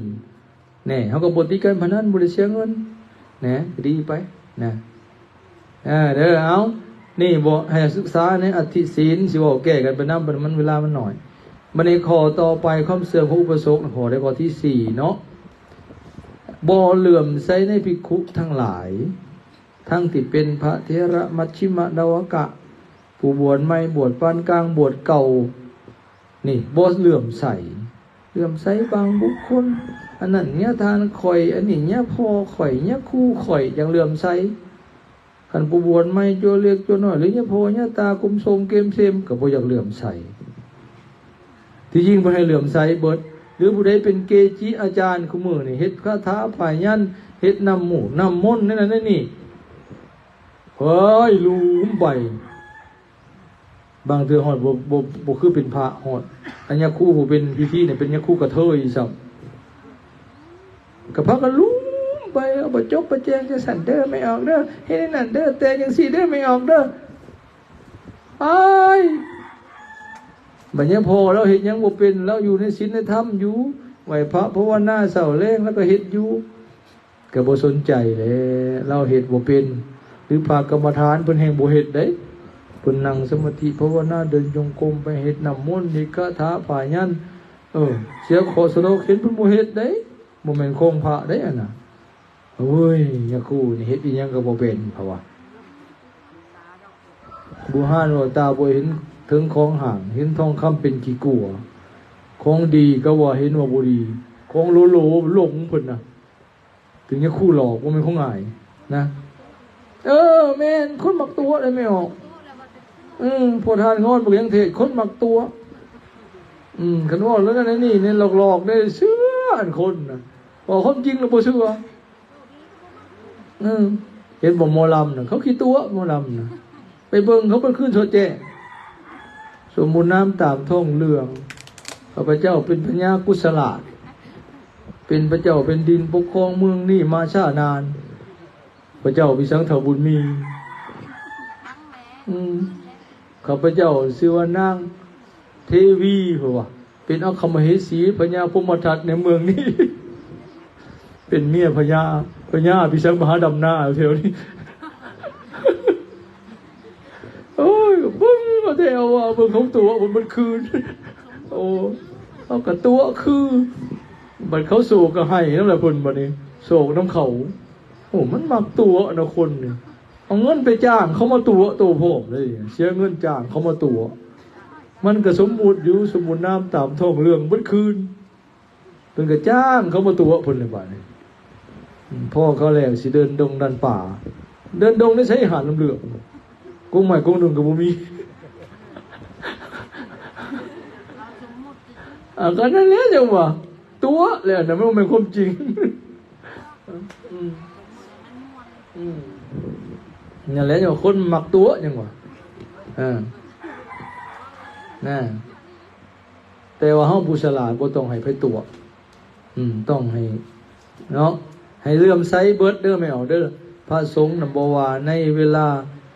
ແນ່ ເຮົາກໍບໍ່ຕິດການພະນັນ ບໍ່ໄດ້ເສຍເງິນ ແນ່ ກໍດີໄປນະ. ເອີ ເດີ ເອົາ ນີ້ບໍ່ໃຫ້ສຶກສາໃນອະທິສິນ ຊິເວົ້າແກ້ກັນໄປນຳ ມັນເວລາມັນໜ້ອຍ. ບັດນີ້ຂໍ້ຕໍ່ໄປ ຄວາມເຊື່ອຂອງອຸບາສົກ ຂໍ້ໃດ ຂໍ້ທີສີ່ເນາະ. ບໍ່ເຫຼື້ອມໃສໃນພິກຂຸທັງຫຼາຍ ທັງທີ່ເປັນພະເຖລະ ມັດຊິມະ ນະວະກະ ຜູ້ບວດໃໝ່ ບວດປານກາງ ບວດເກົ່າ ນີ້ບໍ່ເຫຼື້ອມໃສ ເຫຼື້ອມໃສບາງບຸກຄົນ ອັນນັ້ນຍາທ່ານຂ້ອຍ ອັນນີ້ຍາພໍ່ຂ້ອຍ ຍາຄູຂ້ອຍ ຈັ່ງເຫຼື້ອມໃສ. ຄັນຜູ້ບວດໃໝ່ ຈົວເລັກຈົວນ້ອຍ ຫຼືຍາພໍ່ຍາຕາ ກຸມໂສມເກມເຊມ ກໍບໍ່ຢາກເຫຼື້ອມໃສ. ທີ່ຈິງບໍ່ໃຫ້ເຫຼື້ອມໃສເບິດ ຫຼືຜູ້ໃດເປັນເກຈິອາຈານ ຄູ່ມື້ນີ້ເຮັດຄາຖາພະຍັນ ເຮັດນ້ຳມູກນ້ຳມົນ ແນວນັ້ນແນວນີ້ ເຮີ້ຍ ລືມໄປ. ບາງເທື່ອຮອດບໍ່ ບໍ່ ບໍ່ຄືເປັນພະ ຮອດອັນຍາຄູຜູ້ເປັນພິທີນີ້ ເປັນຍາຄູກະເທີຍຊ້ຳ ກໍພາກັນລືມ ໄປ ເອົາປະຈົບປະແຈງຈັ່ງຊັ້ນເດີແມ່ອອກເດີ ເຮັດອັນນັ້ນເດີ ແຕ່ຈັ່ງຊີ້ເດີແມ່ອອກເດີ. ອ້າຍ ບັດຍາມພໍ່ລາວເຮັດຫຍັງບໍ່ເປັນ ລາວຢູ່ໃນສິນໃນທຳຢູ່ ໄຫວ້ພະພາວະນາເຊົ້າແລງ ລາວກໍເຮັດຢູ່ ກໍບໍ່ສົນໃຈແຫຼະ ລາວເຮັດບໍ່ເປັນ ຫຼືພະກຳມະຖານເພິ່ນແຮ່ງບໍ່ເຮັດເດ້ ເພິ່ນນັ່ງສະມາທິພາວະນາ ເດີນຈົງກົມໄປ ເຮັດນ້ຳມົນ ເຮັດຄາຖາພະຍັນ ເອີ ເສຍເຄາະສະເດາະເຂັນ ເພິ່ນບໍ່ເຮັດເດ້ ບໍ່ແມ່ນຂອງພະເດ້ອັນນະ. ໂອ້ຍ ຍາຄູນີ້ເຮັດອີ່ຫຍັງກໍບໍ່ເປັນ ເຂົາວ່າ. ບູຮານວ່າ ຕາບໍ່ເຫັນເຖິງຂອງຫ້າງ ເຫັນທອງຄຳເປັນຂີ້ກົວ ຂອງດີກໍວ່າເຫັນວ່າບໍ່ດີ ຂອງໂຫຼໆຫຼົງເພິ່ນນະ ຖືກຍາຄູຫຼອກ ບໍ່ແມ່ນຂອງງ່າຍນະ. ເອີ ແມ່ນ ຄົນມັກຕົວະເດ້ແມ່ອອກ ອືມ ພວກທ່ານງອນບໍ່ຍັງເທດ ຄົນມັກຕົວະ ອືມ ຄັນເວົ້າແນວນັ້ນແນວນີ້ນີ້ ຫຼອກໆເດ້ ເຊື່ອອັນຄົນນະ ເວົ້າຄວາມຈິງແລ້ວບໍ່ເຊື່ອ. ເອີ ເຫັນບໍ່ ໝໍລຳນະ ເຂົາຂີ້ຕົວະ ໝໍລຳນະ ໄປເບິ່ງເຂົາເບິ່ງຄືນໂຊແຈ້ ສົມມຸນນາມຕາມທ້ອງເລື່ອງ ຂ້າພະເຈົ້າເປັນພະຍາກຸສະລາດ ເປັນພະເຈົ້າແຜ່ນດິນປົກຄອງເມືອງນີ້ມາຊ້ານານ ພະເຈົ້າພິສັງເຖົ້າບຸນມີ ອືມ ຂ້າພະເຈົ້າຊື່ວ່ານາງເທວີ ເພິ່ນວ່າ ເປັນອັກຄະມະເຫສີພະຍາພົມມະທັດໃນເມືອງນີ້ ເປັນເມຍພະຍາ ພະຍາພິສັງມະຫາດຳນາແຖວນີ້. ໂອ້ຍ ເບິ່ງເອົາແທ້ວ່າ ເບິ່ງເຂົາຕົວະເພິ່ນເບິດຄືນ ໂອ້ ເຂົາກໍຕົວະຄື ບັດເຂົາໂສກກໍໄຫ້ນຳແຫຼະເພິ່ນ ບັດນີ້ໂສກນຳເຂົາ. ໂອ້ ມັນມັກຕົວະນະຄົນນີ້ ເອົາເງິນໄປຈ້າງເຂົາມາຕົວະໂຕພ້ອມເດ້ ເສຍເງິນຈ້າງເຂົາມາຕົວະ ມັນກໍສົມມຸດຢູ່ ສົມມຸນນາມຕາມທ້ອງເລື່ອງເບິດຄືນ ເພິ່ນກໍຈ້າງເຂົາມາຕົວະເພິ່ນແຫຼະບາດນີ້. ພໍເຂົາແລ້ວຊິເດີນດົງດັນປ່າ ເດີນດົງໄດ້ໃສຫານນຳເລື່ອງ ກົງໄມ້ກົງໜຶ່ງກໍບໍ່ມີ ອ່າ ກໍນັ້ນແຫຼະຈັ່ງວ່າຕົວະແຫຼະ ອັນນັ້ນມັນບໍ່ແມ່ນຄວາມຈິງ. ອືມ ອືມ ນັ້ນແຫຼະ ຈັ່ງວ່າຄົນມັກຕົວະ ຈັ່ງວ່າ ເອີ ນະ ແຕ່ວ່າເຮົາຜູ້ສະຫຼາດບໍ່ຕ້ອງໃຫ້ໃຜຕົວະ ອືມ ຕ້ອງໃຫ້ ເນາະ ໃຫ້ເຫຼື້ອມໃສເບິດເດີແມ່ອອກເດີ. ພະສົງນະ ບໍ່ວ່າໃນເວລາ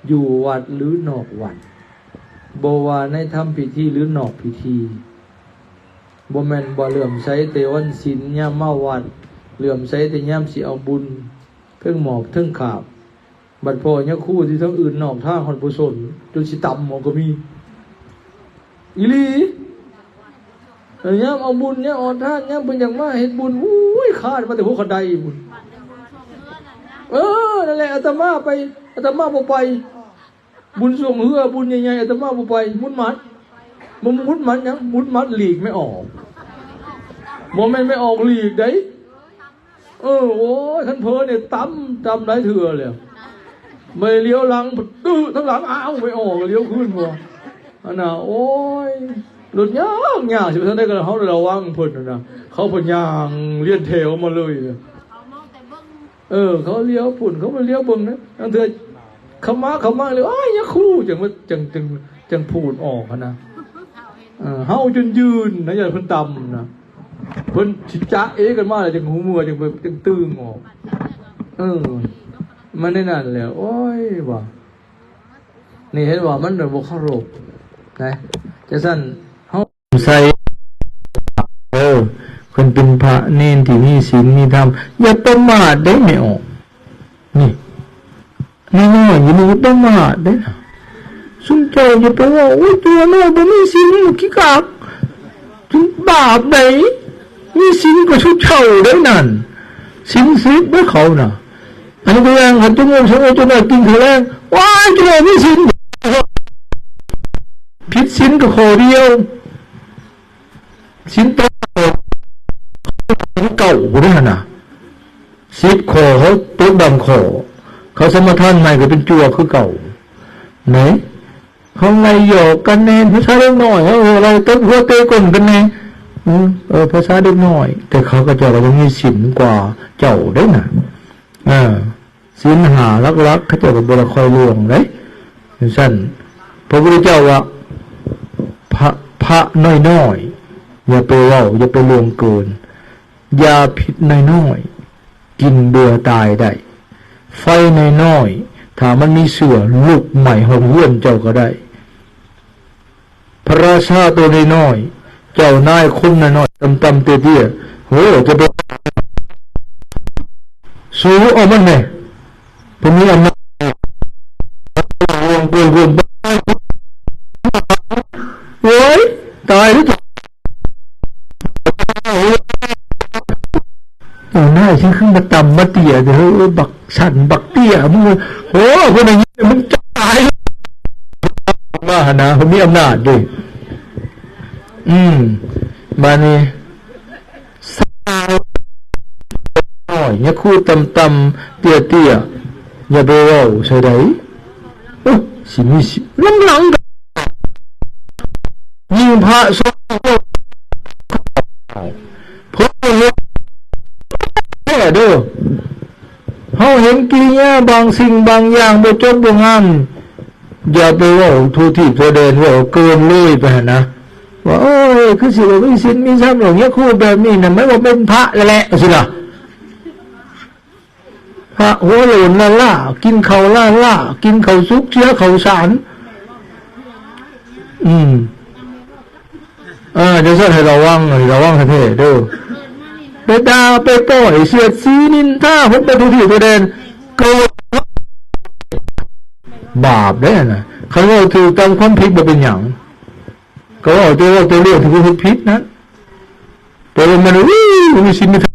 ຢູ່ວັດ ຫຼື ນອກວັດ ບໍ່ວ່າໃນທຳພິທີ ຫຼື ນອກພິທີ ບໍ່ແມ່ນວ່າເຫຼື້ອມໃສແຕ່ວັນສິນຍາມມາວັດ ເຫຼື້ອມໃສແຕ່ຍາມຊິເອົາບຸນ ເທິງໝອບເທິງຂາບ ບັດພໍຍາຄູທີ່ທາງອື່ນນອກທາງ ຮອດບໍ່ສົນ ຈົນຊິຕຳເອົາກໍມີ ອີ່ຫຼີ. ເອີ ຍາມເອົາບຸນ ຍາມອອກທານ ຍາມເພິ່ນຢາກມາເຮັດບຸນ ໂອ້ຍ ຄາດມາແຕ່ຫົວຂັ້ນໄດພຸ້ນ ເອີ ນັ້ນແຫຼະ ອາດຕະມາໄປ ອາດຕະມາບໍ່ໄປ. ບຸນຊ່ວງເຮືອ ບຸນໃຫຍ່ໆ ອາດຕະມາບໍ່ໄປ ໝຸດໝັດ ບໍ່ໝຸດໝັດຫຍັງ ໝຸດໝັດຫຼີກແມ່ອອກ ບໍ່ແມ່ນແມ່ອອກຫຼີກໃດ. ເອີ ໂອ້ຍ ຄັນເຜີນີ້ຕຳ ຕຳຫຼາຍເທື່ອແລ້ວ ໄປຫຼຽວຫຼັງ ຕື້ທາງຫຼັງ ອ້າວ ແມ່ອອກຫຼຽວຄືນບໍ່ ອັນນ່າ ໂອ້ຍ ລົດຍາກ ຍາກ ຊິໄປທາງໃດກໍເຮົາລະວັງເພິ່ນຫັ້ນນະ ເຂົາເພິ່ນຍ່າງລຽນແຖວມາເລີຍ. ເອີ ເຂົາຫຼຽວພຸ້ນ ເຂົາບໍ່ຫຼຽວເບິ່ງນະ ລາງເທື່ອເຂົາມາ ເຂົາມາເລີຍ ອ້າຍ ຍາຄູ ຈັ່ງວ່າ ຈັ່ງ ຈັ່ງ ຈັ່ງພູດອອກຫັ້ນນະ ເອີ ເຮົາຈົນຢືນນະ ຢ້ານເພິ່ນຕຳນະ ເພິ່ນຊິຈະເອກັນມາແລ້ວ ຈັ່ງຮູ້ເມືອ ຈັ່ງ ຈັ່ງຕຶງອອກ ເອີ ມັນໃນນັ້ນແຫຼະ ໂອ້ຍ ວ່າ ນີ້ເຫັນວ່າມັນບໍ່ເຄົາລົບນະ ຈັ່ງຊັ້ນເຮົາ ໃສ່ ເອີ ເພິ່ນເປັນພະເນນທີ່ມີສິນມີທຳ ຢ່າປະໝາດເດ້ແມ່ອອກ ນີ້ ນ້ອຍໆຢູ່ນີ້ຢ່າປະໝາດເດ້ນະ ຊຸມເຈົ້າຢ່າໄປເວົ້າ ໂອ້ຍ ຕົວນ້ອຍບໍ່ມີສິນ ຂີ້ກາກ ເປັນບາບໃດ ມີສິນກວ່າຊຸມເຈົ້າໃດນັ້ນ ສິນສິບເດ້ເຂົານະ. ອັນນີ້ກໍຢ່າງ ຄັນຈຸໂມງ ຊົ່ວໂມງ ຈົນວ່າກິນເຂົ້າແລງ ວ້າຍ ຈຸໂມງມີສິນ ຜິດສິນກໍຂໍ້ດຽວ ສິນແປດ ເກົ້າພຸ້ນຫັ້ນນະ ສິບຂໍ້ ເຂົາຕົກດຳຂໍ້ ເຂົາສະມາທານໃໝ່ກໍເປັນຈົວຄືເກົ່າ ແມ່ນ ເຂົາໄລ່ຫຍອກກັນແດ່ ພາສາເດັກນ້ອຍ ເຮົາໄລ່ຕົບຫົວເຕະກົ້ນກັນແດ່ ເອີ ພາສາເດັກນ້ອຍ ແຕ່ເຂົາ ເຂົາເຈົ້າກໍຍັງມີສິນກວ່າເຈົ້າເດ້ນະ ເອີ ສິນຫ້າຫຼັກໆ ເຂົາເຈົ້າກໍບໍ່ໄດ້ຄ່ອຍລ່ວງເດ້ ຈັ່ງຊັ້ນ ພະພຸດທະເຈົ້າວ່າ ພະ ພະນ້ອຍໆ ຢ່າໄປເວົ້າ ຢ່າໄປລ່ວງເກີນ ຢ່າຜິດນ້ອຍໆ ກິນເບື່ອຕາຍໄດ້. ໄຟນ້ອຍໆ ຖ້າມັນມີເຊື້ອ ລຸກໄໝ້ຫ້ອງເຮືອນເຈົ້າກໍໄດ້. ພະລາຊາໂຕນ້ອຍໆ ເຈົ້ານາຍຄົນນ້ອຍໆ ຕ່ຳໆ ເຕ້ຍໆ ໂຫ ຈະໄປ ສູ້ເອົາມັນແດ່. ເພິ່ນມີອຳນາດ ໂອ້ຍ ຕາຍແລ້ວ ເຈົ້ານາຍຊິຄືມາຕ່ຳມາເຕ້ຍແທ້ ເຮີ້ຍ ບັກ ສັນບັກເຕ້ຍ ມຶງ ໂອ້ ຄົນຢ່າງນີ້ ມຶງຈະຕາຍ ມາຫັ້ນນະ ເພິ່ນມີອຳນາດເດ້. ອືມ ບາດນີ້ ຊາວນ້ອຍ ຍາຄູຕ່ຳໆ ເຕ້ຍໆ ຢ່າໄປເວົ້າໃສ່ໃດ. ໂອ້ ຊິມີ ຊິ ນຳຫຼັງ ຍິງພະສົງ ເພິ່ນເຮັດແທ້ເດີ້. ເຮົາເຫັນກິລິຍາບາງສິ່ງບາງຢ່າງບໍ່ຈົບບໍ່ງາມ ຢ່າໄປເວົ້າທົ່ວທີບທົ່ວແດນ ເວົ້າເກີນເລີຍໄປຫັ້ນນະ ວ່າ ໂອ້ຍ ຄືຊິບໍ່ມີສິນມີທຳດອກ ຍາຄູແບບນີ້ນະ ມັນບໍ່ເປັນພະແລ້ວແຫຼະ ຈັ່ງຊີ້ນະ. ພະຫົວໂຫຼນລ້າໆ ກິນເຂົ້າລ້າໆ ກິນເຂົ້າສຸກ ເສຍເຂົ້າສານ. ອືມ ເອີ ຈັ່ງຊັ້ນໃຫ້ລະວັງ ໃຫ້ລະວັງແທ້ໆເດີ້. ໄປດ່າໄປປ້ອຍ ສຽດສີນິນທາ ຫົກປະຕູທີ່ຕົວແດນ ເກີດບາບເດ້ນະ. ຄັນເວົ້າຖືກຕາມຄວາມຜິດບໍ່ເປັນຫຍັງ ກໍເວົ້າແຕ່ ເວົ້າແຕ່ເລື່ອງທີ່ເຮັດຜິດນັ້ນ. ແຕ່ວ່າມັນ ໂອ້ຍ ມີສິນມີທຳ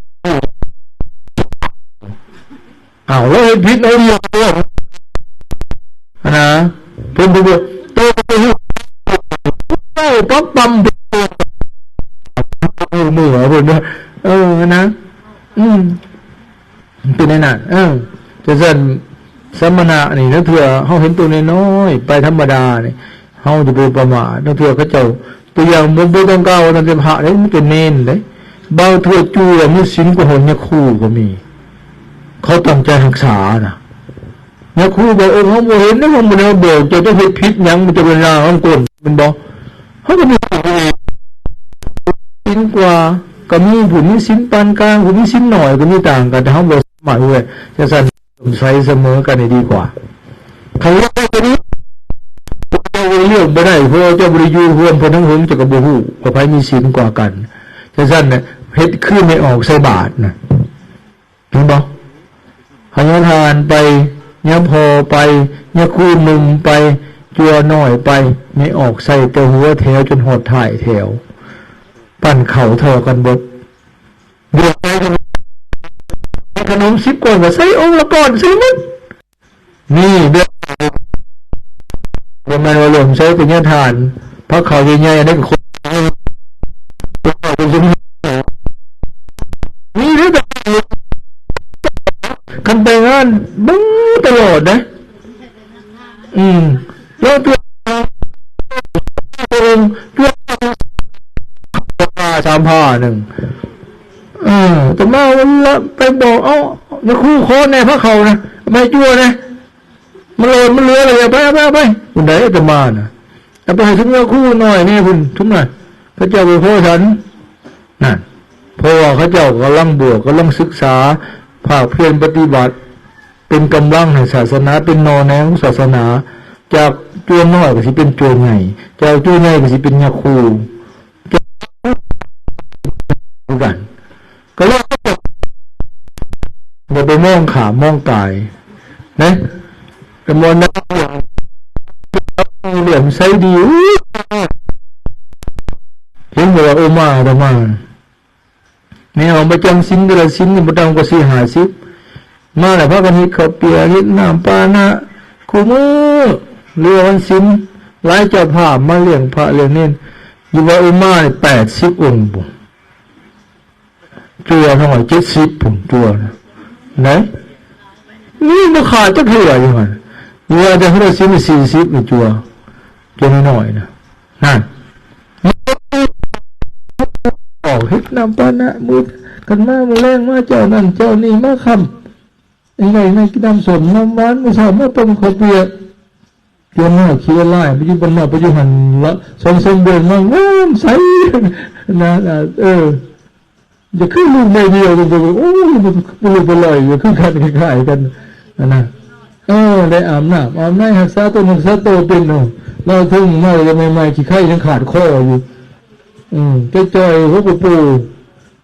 ອ້າວ ລາວເຮັດຜິດ ເອົາດຽວ ຫັ້ນນະ ເພິ່ນ ເພິ່ນ ເພິ່ນ ເອົາປັບປຳ ເອີ ເພິ່ນນະ ເອີ ນະ ອືມ ເປັນແນວນັ້ນ ເອີ ຈັ່ງຊັ້ນ ສະມະນະນີ້ ລາງເທື່ອເຮົາເຫັນໂຕນ້ອຍໆ ໄປທຳມະດານີ້ ເຮົາຈະບໍ່ປະໝາດ. ລາງເທື່ອເຂົາເຈົ້າ ຕົວຢ່າງ ບໍ່ ບໍ່ຕ້ອງກ່າວວ່າຕັ້ງແຕ່ພະເດ້ ມີແຕ່ເນນເດ້. ບາງເທື່ອຈົວມີສິນກວ່າຮອດຍາຄູກໍມີ ເຂົາຕັ້ງໃຈຮັກສານະ. ຍາຄູບາງອົງເຮົາບໍ່ເຫັນເດ້ ເຮົາບໍ່ໄດ້ບອກ ເຈົ້າຈະເຮັດຜິດຫຍັງ ມັນຈະເປັນລາງນຳກົ້ນ ແມ່ນບໍ່? ເຮົາກໍມີສິນກວ່າ ກໍມີ ຜູ້ມີສິນປານກາງ ຜູ້ມີສິນໜ້ອຍ ກໍມີຕ່າງກັນ ແຕ່ເຮົາບໍ່ສາມາດເວົ້າ ຈັ່ງຊັ້ນ ສົມໃສສະເໝີກັນໃຫ້ດີກວ່າ. ຄັນເລືອກໄດ້ຕົວນີ້ ເຈົ້າເລືອກບໍ່ໄດ້ ເພາະວ່າເຈົ້າບໍ່ໄດ້ຢູ່ຮ່ວມເພິ່ນທັງເທິງ ເຈົ້າກໍບໍ່ຮູ້ວ່າໃຜມີສິນກວ່າກັນ. ຈັ່ງຊັ້ນນະ ເຮັດຄືແມ່ອອກໃສ່ບາດນະ ເຫັນບໍ່? ພະຍາທ່ານໄປ ຍາພໍ່ໄປ ຍາຄູໜຸ່ມໄປ ຈົວນ້ອຍໄປ ແມ່ອອກໃສ່ແຕ່ຫົວແຖວຈົນຮອດທ້າຍແຖວ ປັ້ນເຂົ້າທໍ່ກັນເບິດ. ດວງໃຈຂະໜົມສິບກ້ອນກໍໃສ່ອົງລະກ້ອນໃສ່ໝົດ. ນີ້ແບບ ບໍ່ແມ່ນວ່າຫຼວງໃສ່ແຕ່ຍາທ່ານ ພະເຂົ້າໃຫຍ່ໆ ອັນນີ້ກໍຄົນ ມີເດ້ ແບບ ຄັນໄປງານເບິ່ງຕະຫຼອດເດ້. ອືມ ລາວເທື່ອ ເທື່ອສາມພາໜຶ່ງ ເອີ ອາດຕະມາໄປບອກ ເອົາ ຍາຄູຂໍແດ່ພະເຂົ້ານະ ໄປຈົວແດ່ ມັນຫຼອນມັນເຫຼືອແລ້ວ ເອົາໄປ ເອົາໄປ ເອົາໄປ ພຸ້ນໃດ ອາດຕະມານະ ເອົາໄປໃຫ້ເຖິງຍາຄູໜ້ອຍແດ່ພຸ້ນ ທຸມນະ ເຂົາເຈົ້າໄປຂໍສັນ ນັ້ນ ເພາະວ່າເຂົາເຈົ້າກຳລັງບວກ ກຳລັງສຶກສາ ພາກພຽນປະຕິບັດ ເປັນກຳລັງໃຫ້ສາສະໜາ ເປັນໜໍ່ແໜງຂອງສາສະໜາ ຈາກຈົວນ້ອຍກໍຊິເປັນຈົວໃຫຍ່ ຈາກຈົວໃຫຍ່ກໍຊິເປັນຍາຄູ ຄືກັນ ກໍເລີຍຢ່າໄປມອງຂ້າມມອງກາຍນະ ກະມວນນະ ເຫຼື້ອມໃສດີ ເຫັນບໍ່ວ່າໂອມາອາດຕະມາ ແມ່ອອກປະຈຳສິນແຕ່ລະສິນນີ້ບໍ່ຕ່ຳກວ່າສີ່ຫ້າສິບ ມາແລ້ວພາກັນເຮັດເຂົ້າປຽກ ເຮັດນ້ຳປານະ ຄູ່ມື້ ເຫຼືອວັນສິນ ຫຼາຍເຈົ້າພາບມາລ້ຽງພະລ້ຽງເນນ ຢູ່ວັດອຸມານີ້ແປດສິບອົງພຸ້ນ ຈົວນ້ອຍເຈັດສິບພຸ້ນ ຈົວນະ ໄດ້ ມີບໍ່ຂາດຈັກເທື່ອຢູ່ຫັ້ນ ຢູ່ວ່າແຕ່ພຸດທະສິນສີ່ສິບນີ້ ຈົວ ຈົວນ້ອຍໆນະ ນັ້ນ ອອກເຮັດນ້ຳປານະ ມື້ ຄັນມາມື້ແລງມາເຈົ້ານັ້ນເຈົ້ານີ້ ມາຄ່ຳ ໄດ້ ໄດ້ກິນນ້ຳສົ້ມນ້ຳຫວານ ມື້ເຊົ້າມາຕົ້ມເຂົ້າປຽກ ຈົວນ້ອຍຂີ້ລາຍ ໄປຢູ່ບ້ານນອກ ໄປຢູ່ຫັ້ນລະສອງສາມເດືອນ ມາງາມໃສ ນະ ເອີ. ຢ່າຄືລູກແມ່ດຽວ ໂອ້ຍ ມັນບໍ່ຮູ້ບໍ່ລອຍ ຄືກັນ ຄ້າຍໆກັນຫັ້ນນະ. ເອີ ໄດ້ອາບນ້ຳອາບໃນ ຮັກສາຕົນຮັກສາໂຕເປັນເນາະ. ລາວເຖິງມາແຕ່ໃໝ່ໆ ຂີ້ໄຄຍັງຂາດຄໍຢູ່. ອືມ ແຕ່ຈ່ອຍ ໂອ້ໂ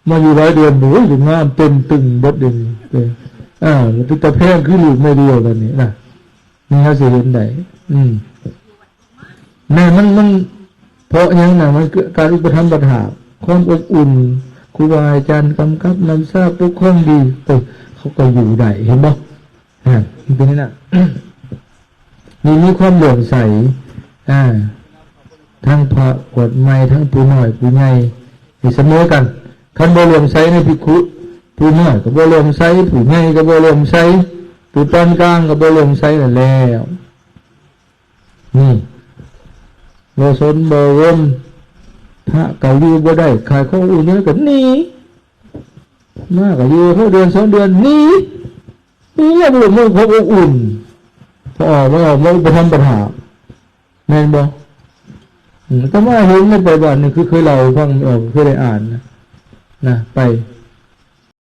ຫ ມາຢູ່ຫຼາຍເດືອນ ໂອ້ຍ ງາມເຕັມຕຶງເບິດເດ. ເອີ ເປັນຕາແພງຄືລູກແມ່ດຽວແລ້ວນີ້ນະ. ນີ້ເຮົາຊິເຫັນໄດ້ ອືມ ແມ່ນ ມັນ ມັນເພາະຫຍັງນະ? ມັນຄືການອຸປະຖຳປະຖາ ຄວາມອົບອຸ່ນ ຄູບາອາຈານກຳກັບນຳຊາ ປົກຄອງດີ ເອີ ເຂົາກໍຢູ່ໄດ້ ເຫັນບໍ່? ຫັ້ນ ມັນເປັນນັ້ນນະ ມີ ມີຄວາມເຫຼື້ອມໃສ ອາ ທັງພະບວດໃໝ່ ທັງຜູ້ນ້ອຍຜູ້ໃຫຍ່ ໃຫ້ສະເໝີກັນ. ຄັນບໍ່ເຫຼື້ອມໃສໃນພິກຂຸ ຜູ້ນ້ອຍກໍບໍ່ເຫຼື້ອມໃສ ຜູ້ໃຫຍ່ກໍບໍ່ເຫຼື້ອມໃສ ຜູ້ປານກາງກໍບໍ່ເຫຼື້ອມໃສແລ້ວ. ນີ້ ບໍ່ສົນບໍ່ວົນ ພະກໍຢູ່ບໍ່ໄດ້ ຂາຍຂອງອຸດໜູນກໍໜີ ມາກໍຢູ່ເທົ່າເດືອນສອງເດືອນໜີ ໜີ ບໍ່ມີຄວາມອົບອຸ່ນ ພໍອອກມາ ອອກມາອຸປະຖຳປະຖາ ແມ່ນບໍ່? ອືມ ອາດຕະມາເຫັນໃນໄປບ້ານນີ້ ຄືເຄີຍເລົ່າໃຫ້ຟັງ ເອີ ເຄີຍໄດ້ອ່ານນະ ນະ ໄປ